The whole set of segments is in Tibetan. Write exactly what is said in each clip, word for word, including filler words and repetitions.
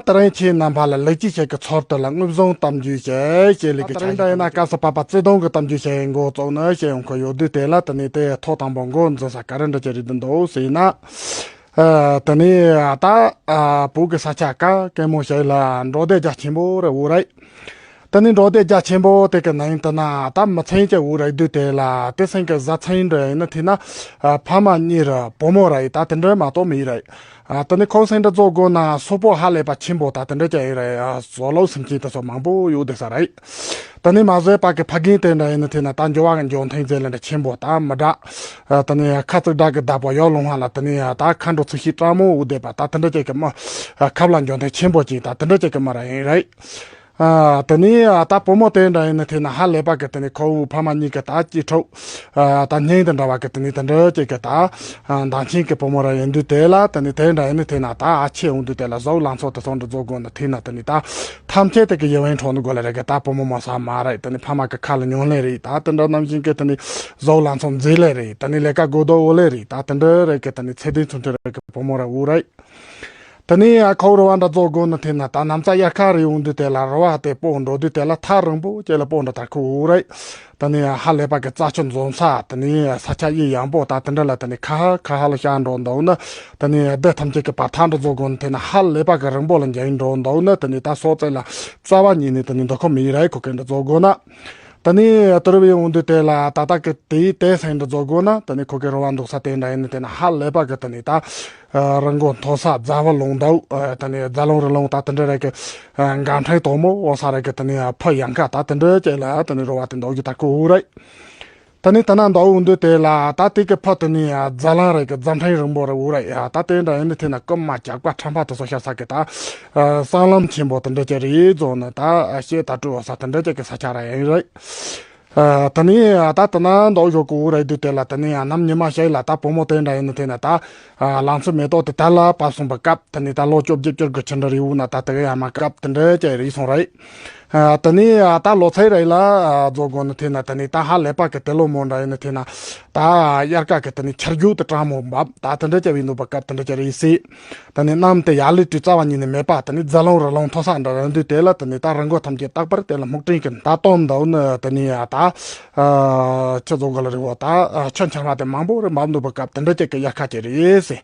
དེ་རིང་ཁྱེད་རྣམ་པ་ལ་ལེགས་སྐྱེས་ཞིག་གི་ཚོར་དུ་ལ་དངོས་བཟུང་གཏམ་རྒྱུད་ཞིག་ཞེས་ལས་ཀྱི་ཆ་ཡིན་ད་ཡིན་ན་སྐབས་སུ་བབ་པ་བརྩེ་དུང་གི་གཏམ་རྒྱུད་ཞིག་འགོ་བཙུགས་ནས་ཞེས་ཡོང་གི་ཡོད་དུས་དེ་ལ་དེ་ནས་དེ་ཐོག་དང་པོ་འགོ་འཛིན་ས་ག་རེ་འདྲ་ཅིག་རེད་འདུག་ཟེར་ན། ཨ། དེ་ནས་ད་ཨ་བོད་ཀྱི་ས་ཆ་ག་གེ་མོ་ཞིག་ལ་འབྲོག་སྡེ་རྒྱ་ཆེན་པོ་རེ་འོ་རེད། དེ་ནས་འབྲོག་སྡེ་རྒྱ་ཆེན་པོ་དེ་གི་ནང་དུ་ན་ད་མི་ཚན་གྱི་འོ་རེད་དུས་དེ་ལ་དེ་སེང་གི་བཟའ་ཚང་འདྲ་ཡིན་ན་དེ་ན་ཨ་ཕ་མ་གཉིས་རེ་བུ་མོ་རེ་ཡིན་ད་དེ་འདྲ་མ་གཏོགས་མི་རེད། ཨ། དེ་ནས་ཁོང་སེང་འདྲ་རྫོགས་དགོས་ན་སོག་པོ་ཧ་ལས་པ་ཆེན་པོ་ད་དེ་འདྲ་ཅིག་ཡིན་རེད། ཨ། བཟོ་ལོ་སེམས་ཅན་དེ་ཚོ་མང་པོ་ཡོད་དེ་ས་རེད། དེ་ནས་མ་བཟོས་པ་གི་ཕ་རྒན་དེ་འདྲ་ཡིན་ན་དེ་ན་ད་འགྱུར་བ་གི་འཇོན་ཐང་ཟེར་ལ་འདྲ་ཆེན་པོ་ད་མི་འདྲ། ཨ། དེ་ནས་ཁ་ཙིག་དགྲ་གི་བདག་པོ་ཡར་ལུང་བ་ལ་དེ་ནས་ད་མཁའ་འགྲོ་ཚུལ་ཤིང་སྤྲང་མོ་འུ་བསྡད་པ་ད་དེ་འདྲ་ཅིག་གི་མི། ཨ། ཁབ་ལ་འཇོན་ཐང་ཆེན་པོ་ཅིག་ད་དེ་འདྲ་ཅིག་གི་མི་ར་ཡིན་རེད། ཨ། དེ་ནས་ཨ་ད་བུ་མོ་དེ་འདྲ་ཡིན་ན་དེ་ན་ཧ་ལས་པ་གི་དེ་ནས་ཁོ་བོའི་ཕ་མ་གཉིས་ཀྱི་ད་གཅེས་ཕྲུག་ཨ། ད་སྙིང་དང་འདྲ་བ་གི་དེ་ནས་དེ་འདྲ་ཅིག་གི་ད་ཨ་མདང་ཆེན་གྱི་བུ་མོ་ར་ཡིན་དུས་དེ་ལ་དེ་ནས་དེ་འདྲ་ཡིན་ན་དེ་ན་ད་ཨ་ཆེ་འོང་དུས་དེ་ལ་བཟའ་བོ་ལང་ཚོ་དེ་ཚོ་འདྲ་རྫོགས་དགོས་ན་དེ་ན་དེ་ནས་ད་ཐམས་ཅད་དེ་གི་ཡིད་དབང་འཕྲོག་ནི་དགོས་ལེ་རེད་གི་ད་བུ་མོ་མ་ས་མ་རེད། དེ་ནས་ཕ་མ་གི་ཁ་ལ་ཉོན་ལེ་རེད། ད་དེ་འདྲ་ནང་བཞིན་གི་དེ་ནས་བཟའ་བོ་ལང་ཚོ་མཛེས་ལེ་རེད། དེ་ནས་ལས་ཀ་དགོས་དོ་འོ་ལེ་རེད། ད་དེ་འདྲ་རེད་གི་དེ་ནས་ཚེ་བདུན་ཚུན་ཚོད་རེད་གི་བུ་མོ་ར་འུ་རེད། དེ་ནས་ཡང་ཁོ་རུ་བ་འདྲ་རྫོགས་དགོས་ན་དེ་ན་ད་ནམ་ཚ་དབྱར་ཁ་རེ་འོང་དུས་དེ་ལ་རུ་བ་དེ་སྤོ་འགྲོ་དུས་དེ་ལ་ཐག་རིང་པོ་ཅིག་ལ་སྤོ་འགྲོ་ད་ཁོ་འུ་རེད། དེ་ནས་ཧ་ལས་པ་གི་རྩྭ་ཆུ་འཛོམས་ས་དེ་ནས་ས་ཆ་གཡས་གཡོན་པོ་ད་དེ་འདྲ་ལ་དེ་ནས་ཁ་ཧ་ཁ་ཧ་ལ་ཤར་འགྲོ་འདུག་ན། དེ་ནས་སྡེ་ཐམས་ཅད་ཀྱི་བར་ཐག་འདྲ་རྫོགས་དགོས་ན་དེ་ན་ཧ་ལས་པ་གི་རིང་པོ་ལ་འགྱིང་འགྲོ་འདུག་ན། དེ་ནས་ད་སོ་ཙེ་ལ་རྩ་བ་ཉིད་ནས་དེ་ནས་འདུག་ཁོ་མི་རེད། ཁོ་གི་འདྲ་རྫོགས་དགོས་ན། དེ་ནས་དུར་བའི་འོང་དུས་དེ་ལ་ད་ལྟ་གི་དེའི་དེ་སེང་འདྲ་རྫོགས་དགོས་ན་དེ་ནས་ཁོ་གི་རུ་བ་འདུག་ས་དེ་འདྲ་ཡིན་ནི་དེ་ན་ཧ་ལས་པ་གི་དེ་ནས་ད་རི་མགོ་མཐོ་ས་རྫ་བ་ལུང་འདབ་དེ་ནས་རྫ་ལུང་རི་ལུང་ད་དེ་འདྲ་རེད་གི་འགག་འཕྲེང་དོག་མོ་འོ་ས་རེད་གི་དེ་ནས་ཕུ་ཡང་ཁ་ད་དེ་འདྲ་ཅིག་ལ་དེ་ནས་རུ་བ་དེ་འདུག་རྒྱུ་ད་ཁོ་འུ་རེད། དེ་ནས་དེ་ན་འདུག་འོང་དུས་དེ་ལ་ད་དེ་གི་ཕུ་དེ་ནས་རྫ་ལང་རེད་གི་རྫ་འཕྲེང་རིང་པོ་རེད་འུ་རེད། ཡ་ད་དེ་འདྲ་ཡིན་ནི་དེ་ན་རྐུན་མ་ཇག་པ་ཁྲམ་པ་དེ་ཚོ་ཤར་ས་གི་ད་སྲང་ལམ་ཆེན་པོ་དེ་འདྲ་ཅིག་རེད་རྫོགས་ནི་ད་ཤེད་ད་སྤྲོ་བ་ས་དེ་འདྲ་ཅིག་གི་ས་ཆ་ར་ཡིན་རེད། ཨ། དེ་ནས་ད་དེ་ན་འདུག་ཞོག་གི་འུ་རེད་དུས་དེ་ལ་དེ་ནས་ཡང་ནམ་ཉི་མ་ཞིག་ལ་ད་བུ་མོ་དེ་འདྲ་ཡིན་ནི་དེ་ན་ད་ཨ་ལང་ཚོ་མེ་ཏོག་དེ་དར་ལ་བབས་སོང་པ་སྐབས་དེ་ནས་ད་ལོ་བཅོ་བརྒྱད་བཅུ་གི་ཆུ་འདྲ་རེ་འུ་ན་ད་དེ་ག་ཡ་མ་སྐབས་དེ་འདྲ་ཅིག་རེད་སོང་རེད། ཨ། དེ་ནས་ཨ་ད་ལོ་ཚད་རེད་ལ་ཨ་རྫོགས་དགོས་ནི་དེ་ན་དེ་ནས་ད་ཧ་ལས་པ་གི་དེ་ལོ་མོ་འདྲ་ཡིན་ནི་དེ་ན་ད་དབྱར་ཁ་གི་དེ་ནས་ཆར་རྒྱུག་དེ་གྲང་མོ་འབབ་ད་དེ་འདྲ་ཅིག་བས་འདུག་པ་སྐབས་དེ་འདྲ་ཅིག་རེད་སྲིད། དེ་ནས་གནམ་དེ་ཡར་ལུད་དུས་རྩ་བ་ཉིད་ནས་མེད་པ་དེ་ནས་རྫ་ལུང་རི་ལུང་མཐོ་ས་འདྲ་རེད་དུས་དེ་ལ་དེ་ནས་ད་རི་མགོ་ཐམས་ཅད་རྟག་པར་དེ་ལ་སྨུག་སྤྲིན་གྱི་མདའ་སྟོན་འདུག་ནི་དེ་ནས་ད་ཨ་ཆུ་རྫོགས་གི་ལ་རི་བོ་ད་ཨ་ཆུ་འཁྱག་མ་དེ་མང་པོ་རེ་འབབ་འདུག་པ་སྐབས་དེ་འདྲ་ཅིག་གི་དབྱར་ཁ་ཅིག་རེད་སྲིད།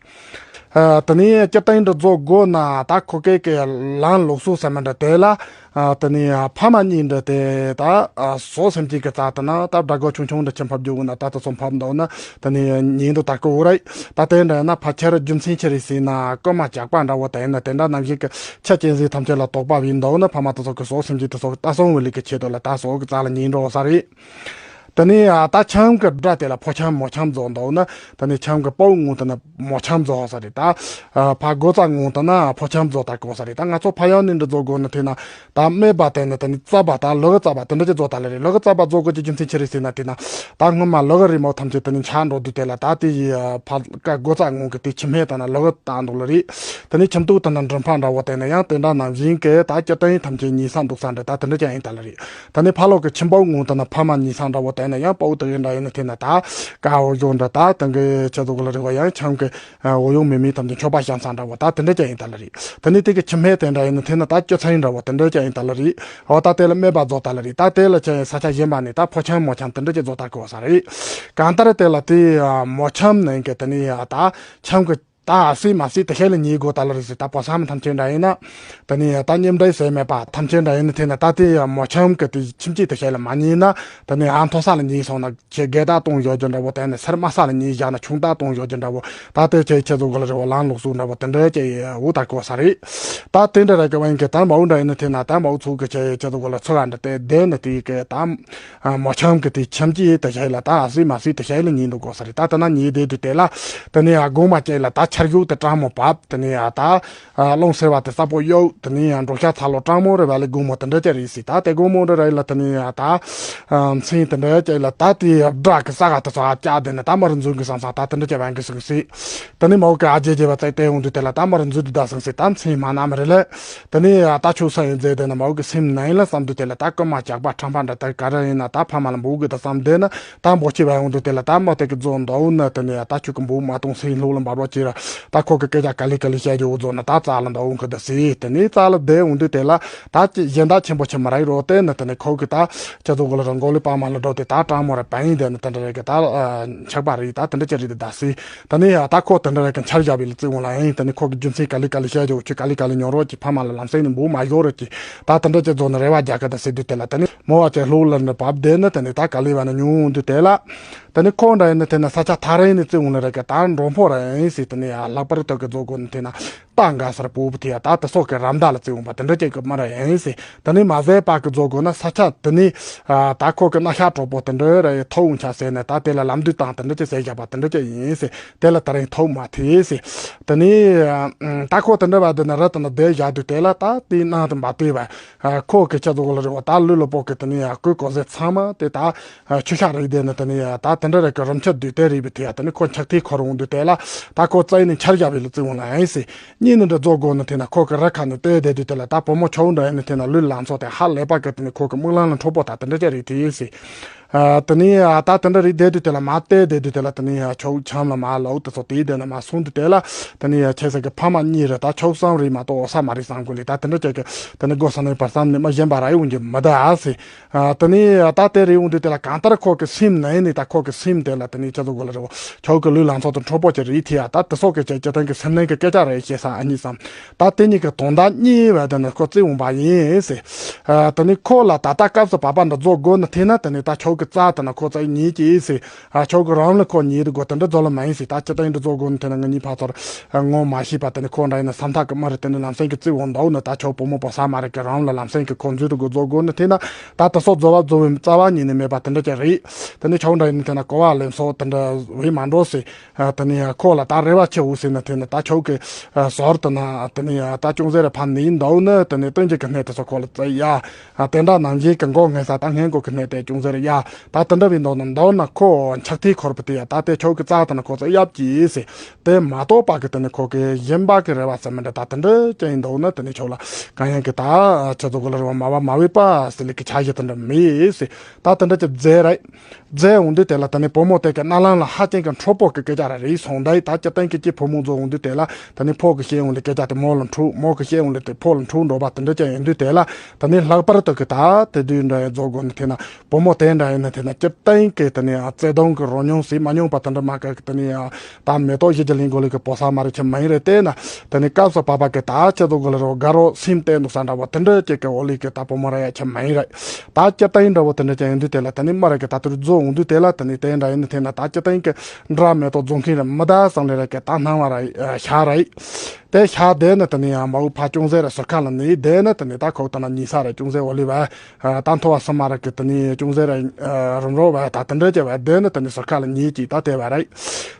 ཨ། དེ་ནས་སྤྱིར་བཏང་འདྲ་རྫོགས་དགོས་ན་ད་ཁོ་སྐད་ཀྱི་ལང་ལུགས་སྲོལ་ཟེར་མི་འདྲ་དེ་ལ། ཨ། དེ་ནས་ཕ་མ་གཉིས་འདྲ་དེ་ད་ཨ་ཟོག་སེམས་ཅན་གྱི་རྩ་དེ་ན་ད་སྦྲ་སྒོ་ཆུང་ཆུང་འདྲ་ཆེ་ཕབ་རྒྱུ་འོ་ན་ད་དེ་ཚོ་ཕབ་འདུག་ན་དེ་ནས་ཉིན་དུ་ད་ཀོ་འུ་རེད། ད་དེ་འདྲ་ན་ཕལ་ཆེར་རྒྱུ་མཚན་ཆི་རེད་ཟེར་ན་རྐུན་མ་ཇག་པ་འདྲ་བོ་དེ་ཡིན་ན་དེ་འདྲ་ནང་བཞིན་གྱི་ཆ་ཅན་ཟིག་ཐམས་ཅད་ལ་དོགས་པ་བྱས་འདུག་ན་ཕ་མ་དེ་ཚོ་གི་ཟོག་སེམས་ཅན་དེ་ཚོ་ལྟ་སྲུང་བའི་ལས་ཀྱི་ཆེད་དུ་ལ་ད་ཟོག་གི་རྩ་ལ་ཉིན་འགྲོ་ས་རེད། དེ་ནས་ཨ་ད་ཁྱིམ་གྱི་དགྲ་དེ་ལ་ཕོ་ཁྱིམ་མོ་ཁྱིམ་རྫོགས་འདུག་ན། དེ་ནས་ཁྱིམ་གྱི་དཔའ་བོ་ངོ་དེ་ན་མོ་ཁྱིམ་རྫོགས་ས་རེད་ད། ཨ་ཕ་རྒོད་ཚ་ངོ་དེ་ན་ཕོ་ཁྱིམ་རྫོགས་ད་གོ་ས་རེད་ད། ང་ཚོ་ཕ་ཡང་ནི་འདྲ་རྫོགས་དགོས་ན་དེ་ན་ད་སྨད་པ་དེ་ནི་དེ་ནས་རྩ་བ་ད་ལུ་གུ་རྩ་བ་དེ་འདྲ་ཅིག་རྫོགས་ད་ལ་རེད། ལུ་གུ་རྩ་བ་རྫོགས་དགོས་ཀྱི་རྒྱུ་མཚན་ཆི་རེད་ཟེར་ན་དེ་ན་ད་སྔོན་མ་ལུ་གུ་རིང་མོ་ཐམས་ཅད་དེ་ནས་འཆག་འགྲོ་དུས་དེ་ལ་ད་དེ་ཡི་ཕ་ཀ་རྒོད་ཚ་ངོ་གི་དེ་ཁྱིམ་སྨད་དེ་ན་ལུ་གུ་བཏང་འདུག་ལ་རེད། དེ་ནས་ཁྱིམ་ཐོག་དེ་ན་འབྲུ་ཕག་འདྲ་བོ་དེ་ན་ཡང་དེ་འདྲ་ནང་བཞིན་གི་ད་སྤྱིར་བཏང་ཐམས་ཅད་ཉེ་ས་འདུག་ས་འདྲ་ད་དེ་འདྲ་ཅིག་ཡིན་ད་ལ་རེད། ད་ནི་ཕ་ལོག་གི་ཁྱིམ་པ་ངོ་དེ་ན་ཕ་མ་ཉེ་ས་འདྲ་བོ་དེ་ན་ཡང་དཔའ་བོ་དེ་གི་འདྲ་ཡིན་ན་དེ་ན་ད་ཀ་འོ་ཡོང་འདྲ་ད་དེང་གི་ཁྱེད་ཚོ་གི་ལ་རེ་བ་ཡང་ཁྱིམ་གི་འོ་ཡོང་མེད་མེད་ཐམས་ཅད་མཆོད་པ་བཤམས་ས་འདྲ་བོ་ད་དེ་འདྲ་ཅིག་ཡིན་ད་ལ་རེད། ད་ནི་དེ་གི་ཁྱིམ་སྨད་དེ་འདྲ་ཡིན་ན་དེ་ན་ད་སྐྱོ་ཚན་འདྲ་བོ་དེ་འདྲ་ཅིག་ཡིན་ད་ལ་རེད། འོ་ད་དེ་ལ་སྨད་པ་རྫོགས་ད་ལ་རེད། ད་དེ་ལ་ཅིག་ཡིན་ས་ཆ་གཞན་པ་ནས་ད་ཕོ་ཁྱིམ་མོ་ཁྱིམ་དེ་འདྲ་ཅིག་རྫོགས་ད་གོ་ས་རེད། གང་ལྟར་དེ་ལ་དེ་མོ་ཁྱིམ་ནང་གི་དེ་ནི་ད་ཁྱིམ་གི་ད་ཨ་སྲིད་མ་སྲིད་དེ་ཤེས་ལ་ཉེ་དགོས་ད་ལ་རེད་ཟེར། ད་པོ་སམ་ཐམས་ཅད་འདྲ་ཡིན་ན། དེ་ནས་ད་མཉམ་འབྲེལ་ཟེར་མེད་པ་ཐམས་ཅད་འདྲ་ཡིན་ན་དེ་ན་ད་དེ་མོ་ཁྱིམ་གི་དེ་ཁྱིམ་གཅིག་དེ་ཤེས་ལ་མ་ཉེ་ན། དེ་ནས་ཨ་མཐོ་ས་ལ་ཉེ་སོང་ན་ཁྱེད་རྒས་ད་གཏོང་ཡོད་ཀྱི་འདྲ་བོ། དེ་ནས་སེར་དམའ་ས་ལ་ཉེ་བཞག་ན་ཆུང་ད་གཏོང་ཡོད་ཀྱི་འདྲ་བོ། ད་དེ་ཁྱེད་ཁྱེད་ཚོ་གི་ལ་རེ་བ་ལང་ལོག་སུ་འདྲ་བོ་དེ་འདྲ་ཅིག་འུ་ད་གོ་ས་རེད། ད་དེ་འདྲ་རེད་གི་བན་གི་ད་མ་འུ་འདྲ་ཡིན་ན་དེ་ན་ད་མ་འུ་ཚུགས་གི་ཁྱེད་ཁྱེད་ཚོ་གི་ལ་ཚུགས་ཨ་འདྲ་དེ་དེ་ནི་དེ་གི་ད། ཨ་མོ་ཁྱིམ་གི་དེ་ཁྱིམ་གྱི་དེ་ཤེས་ལ་ད་ཨ་སྲིད་མ་སྲིད་དེ་ཤེས་ལ་ཉིན་དུ་གོ་ས་རེད། ད་དེ་ན་ཉིན་དེ་དུ་དེ་ལ་དེ་ནས་ཨ་དགོང་མ་ཅན་ལ་ད་ཆར་ཡུག་དེ་གྲང་མོ་བབས། དེ་ནས་ཨ་ད་ཨ་རླུང་སེར་བ་དེ་ས་པོ་གཡོ། དེ་ནས་ཨ་འབྲོག་ཤ་ཚ་ལོ་གྲང་མོ་རེ་བ་ལས་དགོང་མོ་དེ་འདྲ་ཅན་རེད་སྲིད། ད་དེ་དགོང་མོ་འདྲ་རེད་ལ་དེ་ནས་ཨ་ད་ཨ་མཚན་དེ་འདྲ་ཅན་ལ་ད་དེ་སྦྲ་གི་ས་ག་དེ་ཚོ་ཨ་ཅག་དེ་ནས་ད་མར་འཛུལ་གི་བསམ་ས་ད་དེ་འདྲ་ཅན་བན་གི་སུག་སྲིད། དེ་ནས་མ་འོག་གི་ཨ་ཇེ་ཇེ་བ་ཙེ་ཏེ་འོང་དུས་དེ་ལ་ད་མར་འཛུལ་དུ་ད་སང་སྲིད། ད་མཚན་མ་ན་མ་རེད་ལ། དེ་ནས་ཨ་ད་ཆུ་ས་ཡིན་ཟེར་དེ་ན་མ་འོག་གི་སེམས་ནང་ལ་བསམ་དུས་དེ་ལ་ད་རྐུན་མ་ཇག་པ་ཁྲམ་པ་འདྲ་ད་ག་རེ་ཡིན་ན་ད་ཕ་མ་ལ་འབུ་གི་ད་བསམ་དེ་ན་ད་འབོ་ཆེ་བ་ཡོང་དུས་དེ་ལ་ད་མ་དེ་གི་རྫོང་འདའ་འུ་ན་དེ་ནས་ད་ཆུ་གི་འབུ་མ་གཏོང་སེམས་ལྷོག་ལ་འབར་བ་ཅི་ར་ ད་ཁོ་གི་སྐད་ཆ་ག་ལེ་ག་ལེ་བཤད་རྒྱུ་འོ་ཙོ་ན་ད་རྩ་ལ་འདའ་འོང་གི་འདུག་ཟེར། དེ་ནས་རྩ་ལ་བསྡད་འོང་དུས་དེ་ལ་ད་ཅི་གཞན་དག་ཆེན་པོ་ཆེ་མ་རག་རོ། དེ་ནི་དེ་ནས་ཁོ་གི་ད་ཅི་ཚོ་གོ་ལ་རང་མགོ་ལས་པ་མ་ལ་འགྲོ་དེ་ད་ཀྲང་མོ་ར་བན་དེ་ནི་དེ་འདྲ་རེད་གི་ད་ཆག་པ་རེད། ད་དེ་འདྲ་ཅི་རེད་དེ་ད་ཟེར། དེ་ནས་ད་ཁོ་དེ་འདྲ་རེད་གི་འཆར་བཞག་པའི་ལ་བརྩི་འོང་ལ་ཨེ། དེ་ནས་ཁོ་གི་རྒྱུ་མཚན་ག་ལེ་ག་ལེ་བཤད་རྒྱུ་ཁྱོད་ག་ལེ་ག་ལེ་ཉོ་རོགས་ཀྱི་ཕ་མ་ལ་ལམ་སེང་ནས་འབུ་མ་ཞོ་རོགས་ཀྱི་ད་དེ་འདྲ་ཅི་ཚོ་ནི་རེ་བ་རྒྱག་གི་ད་ཟེར་དུས་དེ་ལ་དེ་ནས་མོ་བ་ཅི་ལྷུག་ལ་ནི་བབ་བསྡད་ནི་དེ་ནས་ད་ག་ལེ་བ་ནི་ཉུང་འོང་དུས་དེ་ལ། དེ་ནས་ཁོ་འདྲ་ཡིན་ན་དེ་ན་ས་ཆ་ཐག་རིང་ནས་བརྩི་འོང་ལ་རེད་གི་ད་འགྲོ་ཕོ་ར་ཡིན་ཟེར། དེ་ནས་ཡ་ལྷག་པར་དུ་གི་རྫོ་གོ་ནི་དེ་ན་རྟ་འགའ་སར་པོ་བུ་དེ་ཡ་ད་དེ་སོགས་ཀྱི་རམ་མདའ་ལ་བརྩི་འོང་པ་དེ་འདྲ་ཅིག་གི་མ་ར་ཡིན་ཟེར། དེ་ནས་མ་ཟད་པ་གི་རྫོ་གོ་ན་ས་ཆ་དེ་ནས་ད་ཁོ་གི་སྣ་ཤ་གྲོགས་པོ་དེ་འདྲ་ར་ཡི་ཐོ་འོང་ཆ་ཟེར་ནས་ད་དེ་ལ་ལམ་དུས་དང་དེ་འདྲ་ཅིག་ཟེར་བཞག་པ་དེ་འདྲ་ཅིག་ཡིན་ཟེར། དེ་ལ་དེ་རིང་ཐོ་མ་ཐེ་ཟེར། དེ་ནས་ད་ཁོ་དེ་འདྲ་བ་དེ་ན་ར་དེ་ན་བསྡད་བཞག་དུས་དེ་ལ་ད་དེའི་ནང་དུ་འབབ་དུས་བ། ཁོ་གི་ཆ་ཚོ་གོ་ལ་རེ་བ་ད་ལུས་ལ་པོ་གི་དེ་ནས་ཡ་ཀོས་གོ་ཟེ་ཚང་མ་དེ་ད་ཆུ་ཤ་རིགས་དེ་ནི་དེ་ནས་ཡ་ད་དེ་འདྲ་རེ་གི་རིམ་ཆ་དུས་དེ་རིགས་པའི་དེ་ཡ་དེ་ནི་ཁོ་འཁྱག་ཐིག་འཁོར་འོང་དུས་དེ་ལ་ད་ཁོ་རྩ་ཡིན་ནི་འཆར་བཞག་པའི་ལ་བརྩི་འོང་ལ་ཨེ་ཟེར། གཉིས་ནི་འདྲ་རྫོ་དགོ་ནི་དེ་ན་ཁོ་གི་ར་ཁ་ནི་ལྟོས་བསྡད་དུས་དེ་ལ་ད་བུ་མོ་ཆུང་འདྲ་ཡིན་ནི་དེ་ན་ལུས་ལང་ཚོ་དེ་ཧ་ལས་པ་གི་དེ་ནི་ཁོ་གི་དམིགས་ལམ་ལ་འཕྲོད་པོ་ད་དེ་འདྲ་ཅི་རིགས་དེ་ཡིན་ཟེར། དེ་ནས་ད་དེ་འདྲ་རིགས་བསྡད་དུས་དེ་ལ་མ་བལྟས་བསྡད་དུས་དེ་ལ་དེ་ནས་ཆོག་འཆམ་ལ་མ་ལོག་དེ་ཚོ་དེའི་དེ་ན་མ་སོང་དུས་དེ་ལ་དེ་ནས་ཁྱེད་ཟེར་གི་ཕ་མ་གཉིས་རེད་ད་ཆོག་བསམ་རེད་མ་གཏོགས་འོ་ས་མ་རེད་བསམ་གི་ལས་ད་དེ་འདྲ་ཅིག་གི་དེ་ནས་སྒོ་ས་ནས་བར་བསམ་ནས་མ་གཞན་པ་ར་ཡོང་གི་མི་ད་ཨ་ཟེར། དེ་ནས་ད་དེ་རེད་འོང་དུས་དེ་ལ་གང་ལྟར་ཁོ་གི་སེམས་ནས་ནས་ད་ཁོ་གི་སེམས་དེ་ལ་དེ་ནས་ཁྱེད་ཚོ་གོ་ལ་རེ་བ་ཆོག་གི་ལུས་ལང་ཚོ་དང་འཕྲོད་པོ་ཅིག་རེད་དེ་ཡ་ད་དེ་སོགས་གི་ཅིག་ཅི་ཐང་གི་སེམས་ནང་གི་སྐད་ཆ་རེད་ཤེས་ས་ཨ་ནི་བསམ། ད་དེ་གཉིས་ཀྱི་དོན་དག་གཉིས་བས་དེ་ནི་ཁོ་བརྩི་འོང་པ་ཡིན་ཟེར། ཨ། དེ་ནི་ཁོ་ལ་ད་ལྟ་སྐབས་སུ་བབ་པ་འདི་རྫོགས་དགོས་ནི་དེ་ན་དེ་ནི་ད་ཆོག་གི་རྩ་དེ་ན་ཁོ་རྩ་ཉིད་ཀྱིས་ཟེར། ཨ། ཆོག་གི་རང་ལ་ཁོ་ཉིད་དུ་དགོས་དེ་འདྲ་རྫོགས་ལ་མ་ཡིན་ཟེར། ད་ཅི་ལྟ་ཡིན་འདྲ་རྫོགས་དགོས་ནི་དེ་ན་ང་གཉིས་ཕ་ཚོར་ངོ་མ་ཤེས་པ་དེ་ནི་ཁོ་འདྲ་ཡིན་ན་བསམ་ཐག་གི་མ་རེད། དེ་ནི་ལམ་སེང་གི་བརྩི་འོང་འདུག་ནི་ད་ཆོག་བུ་མོ་བུ་ས་མ་རེད་གི་རང་ལ་ལམ་སེང་གི་ཁོ་འཛུལ་དུ་དགོས་རྫོགས་དགོས་ནི་དེ་ན་ད་དེ་སོགས་རྫོགས་པ་རྫོགས་པའི་རྩ་བ་ཉིད་ནས་མེད་པ་དེ་འདྲ་ཅིག་རེད། དེ་ནི་ཆོག་འདྲ་ཡིན་ནི་དེ་ན་གོ་བ་ལེན་སོགས་དེ་འདྲ་བས་མ་འགྲོ་ཟེར། ཨ། དེ་ནས་ཁོ་ལ་ད་རེ་བ་ཆེ་འུ་ཟེར་ན་དེ་ནི་ད་ཆོག་གི་ཟོར་དུ་ན་དེ་ནས་ད་ཅུང་ཟད་རེ་ཕམ་ནས་འདུག་ནི་དེ་ནས་སྟོན་གྱི་གི་གནས་དེ་ཚོ་ཁོ་ལ་བཙལ་ཡ། ཨ། དེ་འདྲ་ནང་བཞིན་གི་མགོ་ངན་ས་ད་སྔན་གོ་གི་གནས་དེ་ཅུང་ཟད་རེ་ཡ། ད་དེ་འདྲ་བའི་འདུག་ན་འདུག་ན་ཁོ་འཁྱག་ཐིག་འཁོར་བུ་དེ་ཡ་ད་དེ་ཆོག་གི་རྩ་དེ་ན་ཁོ་ཚོ་གཡབ་ཀྱིས་ཟེར། དེ་མ་གཏོགས་པ་གི་དེ་ནི་ཁོ་གི་གཞན་པ་གི་རེ་བ་ཟེར་མི་འདྲ་ད་དེ་འདྲ་ཅན་འདུག་ན་དེ་ནི་ཆོག་ལ་གང་ཡང་གི་ད་ཁྱེད་ཚོ་གི་ལ་རེ་བ་མ་བ་མ་བས་པ་ཟེར་ལི་གི་ཆ་ཞིག་དེ་འདྲ་མེད་ཟེར། ད་དེ་འདྲ་ཅིག་མཛད་རེད། མཛད་འོང་དུས་དེ་ལ་ད་ནི་བུ་མོ་དེ་གི་རྣ་ལམ་ལ་ཧ་ཅང་གི་འཕྲོད་པོ་གི་སྐད་ཆ་ར་རེད་སོང་ད་ཡི་ད་སྤྱི་བཏང་གི་ཀྱི་བུ་མོ་རྫོགས་འོང་དུས་དེ་ལ་ད་ནི་ཕོ་གི་བཤད་འོང་ལི་སྐད་ཆ་དེ་མོ་ལ་འཁྲུག་མོ་གི་བཤད་འོང་ལི་དེ་ཕོ་ལ་འཁྲུག་འགྲོ་བ་དེ་འདྲ་ཅན་ཡིན་དུས་དེ་ལ་ད་ནི་ལྷག་པར་དུ་གི་ད་དེ་དུས་འདྲ་ཡི་རྫོགས་དགོས་ནི་དེ་ན་བུ་མོ་དེ་འདྲ་ཡིན་ན་དེ་ན་སྤྱི་བཏང་གི་ད་ནི་བརྩེ་དུང་གི་རོ་མྱོང་སྲིད་མ་མྱོང་པ་དེ་འདྲ་མ་ག་གི་ད་ནི་ད་མེ་ཏོག་བཞི་བརྒྱ་ལིང་གོ་ལི་གི་བོ་ས་མ་རེ་ཆེ་མ་ཡིན་རེད་དེ་ན་ད་ནི་སྐབས་སུ་བབ་པ་གི་ད་ཁྱེད་ཚོ་གོ་ལ་རོ་དགའ་རོགས་སེམས་བརྟན་འདུག་ས་འདྲ་བོ་དེ་འདྲ་ཅིག་གི་འོ་ལི་གི་ད་བུ་མོ་ར་ཡ་ཆེ་མ་ཡིན་རེད། ད་སྤྱི་བཏང་འདྲ་བོ་དེ་འདྲ་ཅན་ཡིན་དུས་དེ་ལ་ད་ནི་མ་རེད་གི་ད་དུར་རྫོགས་འོང་དུས་དེ་ལ་ད་ནི་དེ་འདྲ་ཡིན་ནི་དེ་ན་ད་སྤྱི་བཏང་གི་འདྲ་མེ་ཏོག་རྫོགས་མཁན་རེད་མི་ད་སང་ལེ་རེད་གི་ད་སྣང་བ་ར་ཤ་རེད། དེ་ཤ་དེ་ནི་ད་ནི་ཡང་མ་འུ་ཕ་ཅུང་ཟད་ར་ཟུར་ཁ་ལ་ནི་དེ་ནི་ད་ནི་ད་ཁོག་ད་ན་ཉི་ས་ར་ཅུང་ཟད་འོ་ལི་བ་ད་མཐོ་བ་སུ་མ་ར་གི་ད་ནི་ཅུང་ཟད་ར་རུམ་རོ་བ་ད་དེ་འདྲ་ཅེ་བ་དེ་ནི་ད་ནི་ཟུར་ཁ་ལ་ཉི་ཅིག་ད་དེ་བ་རེད།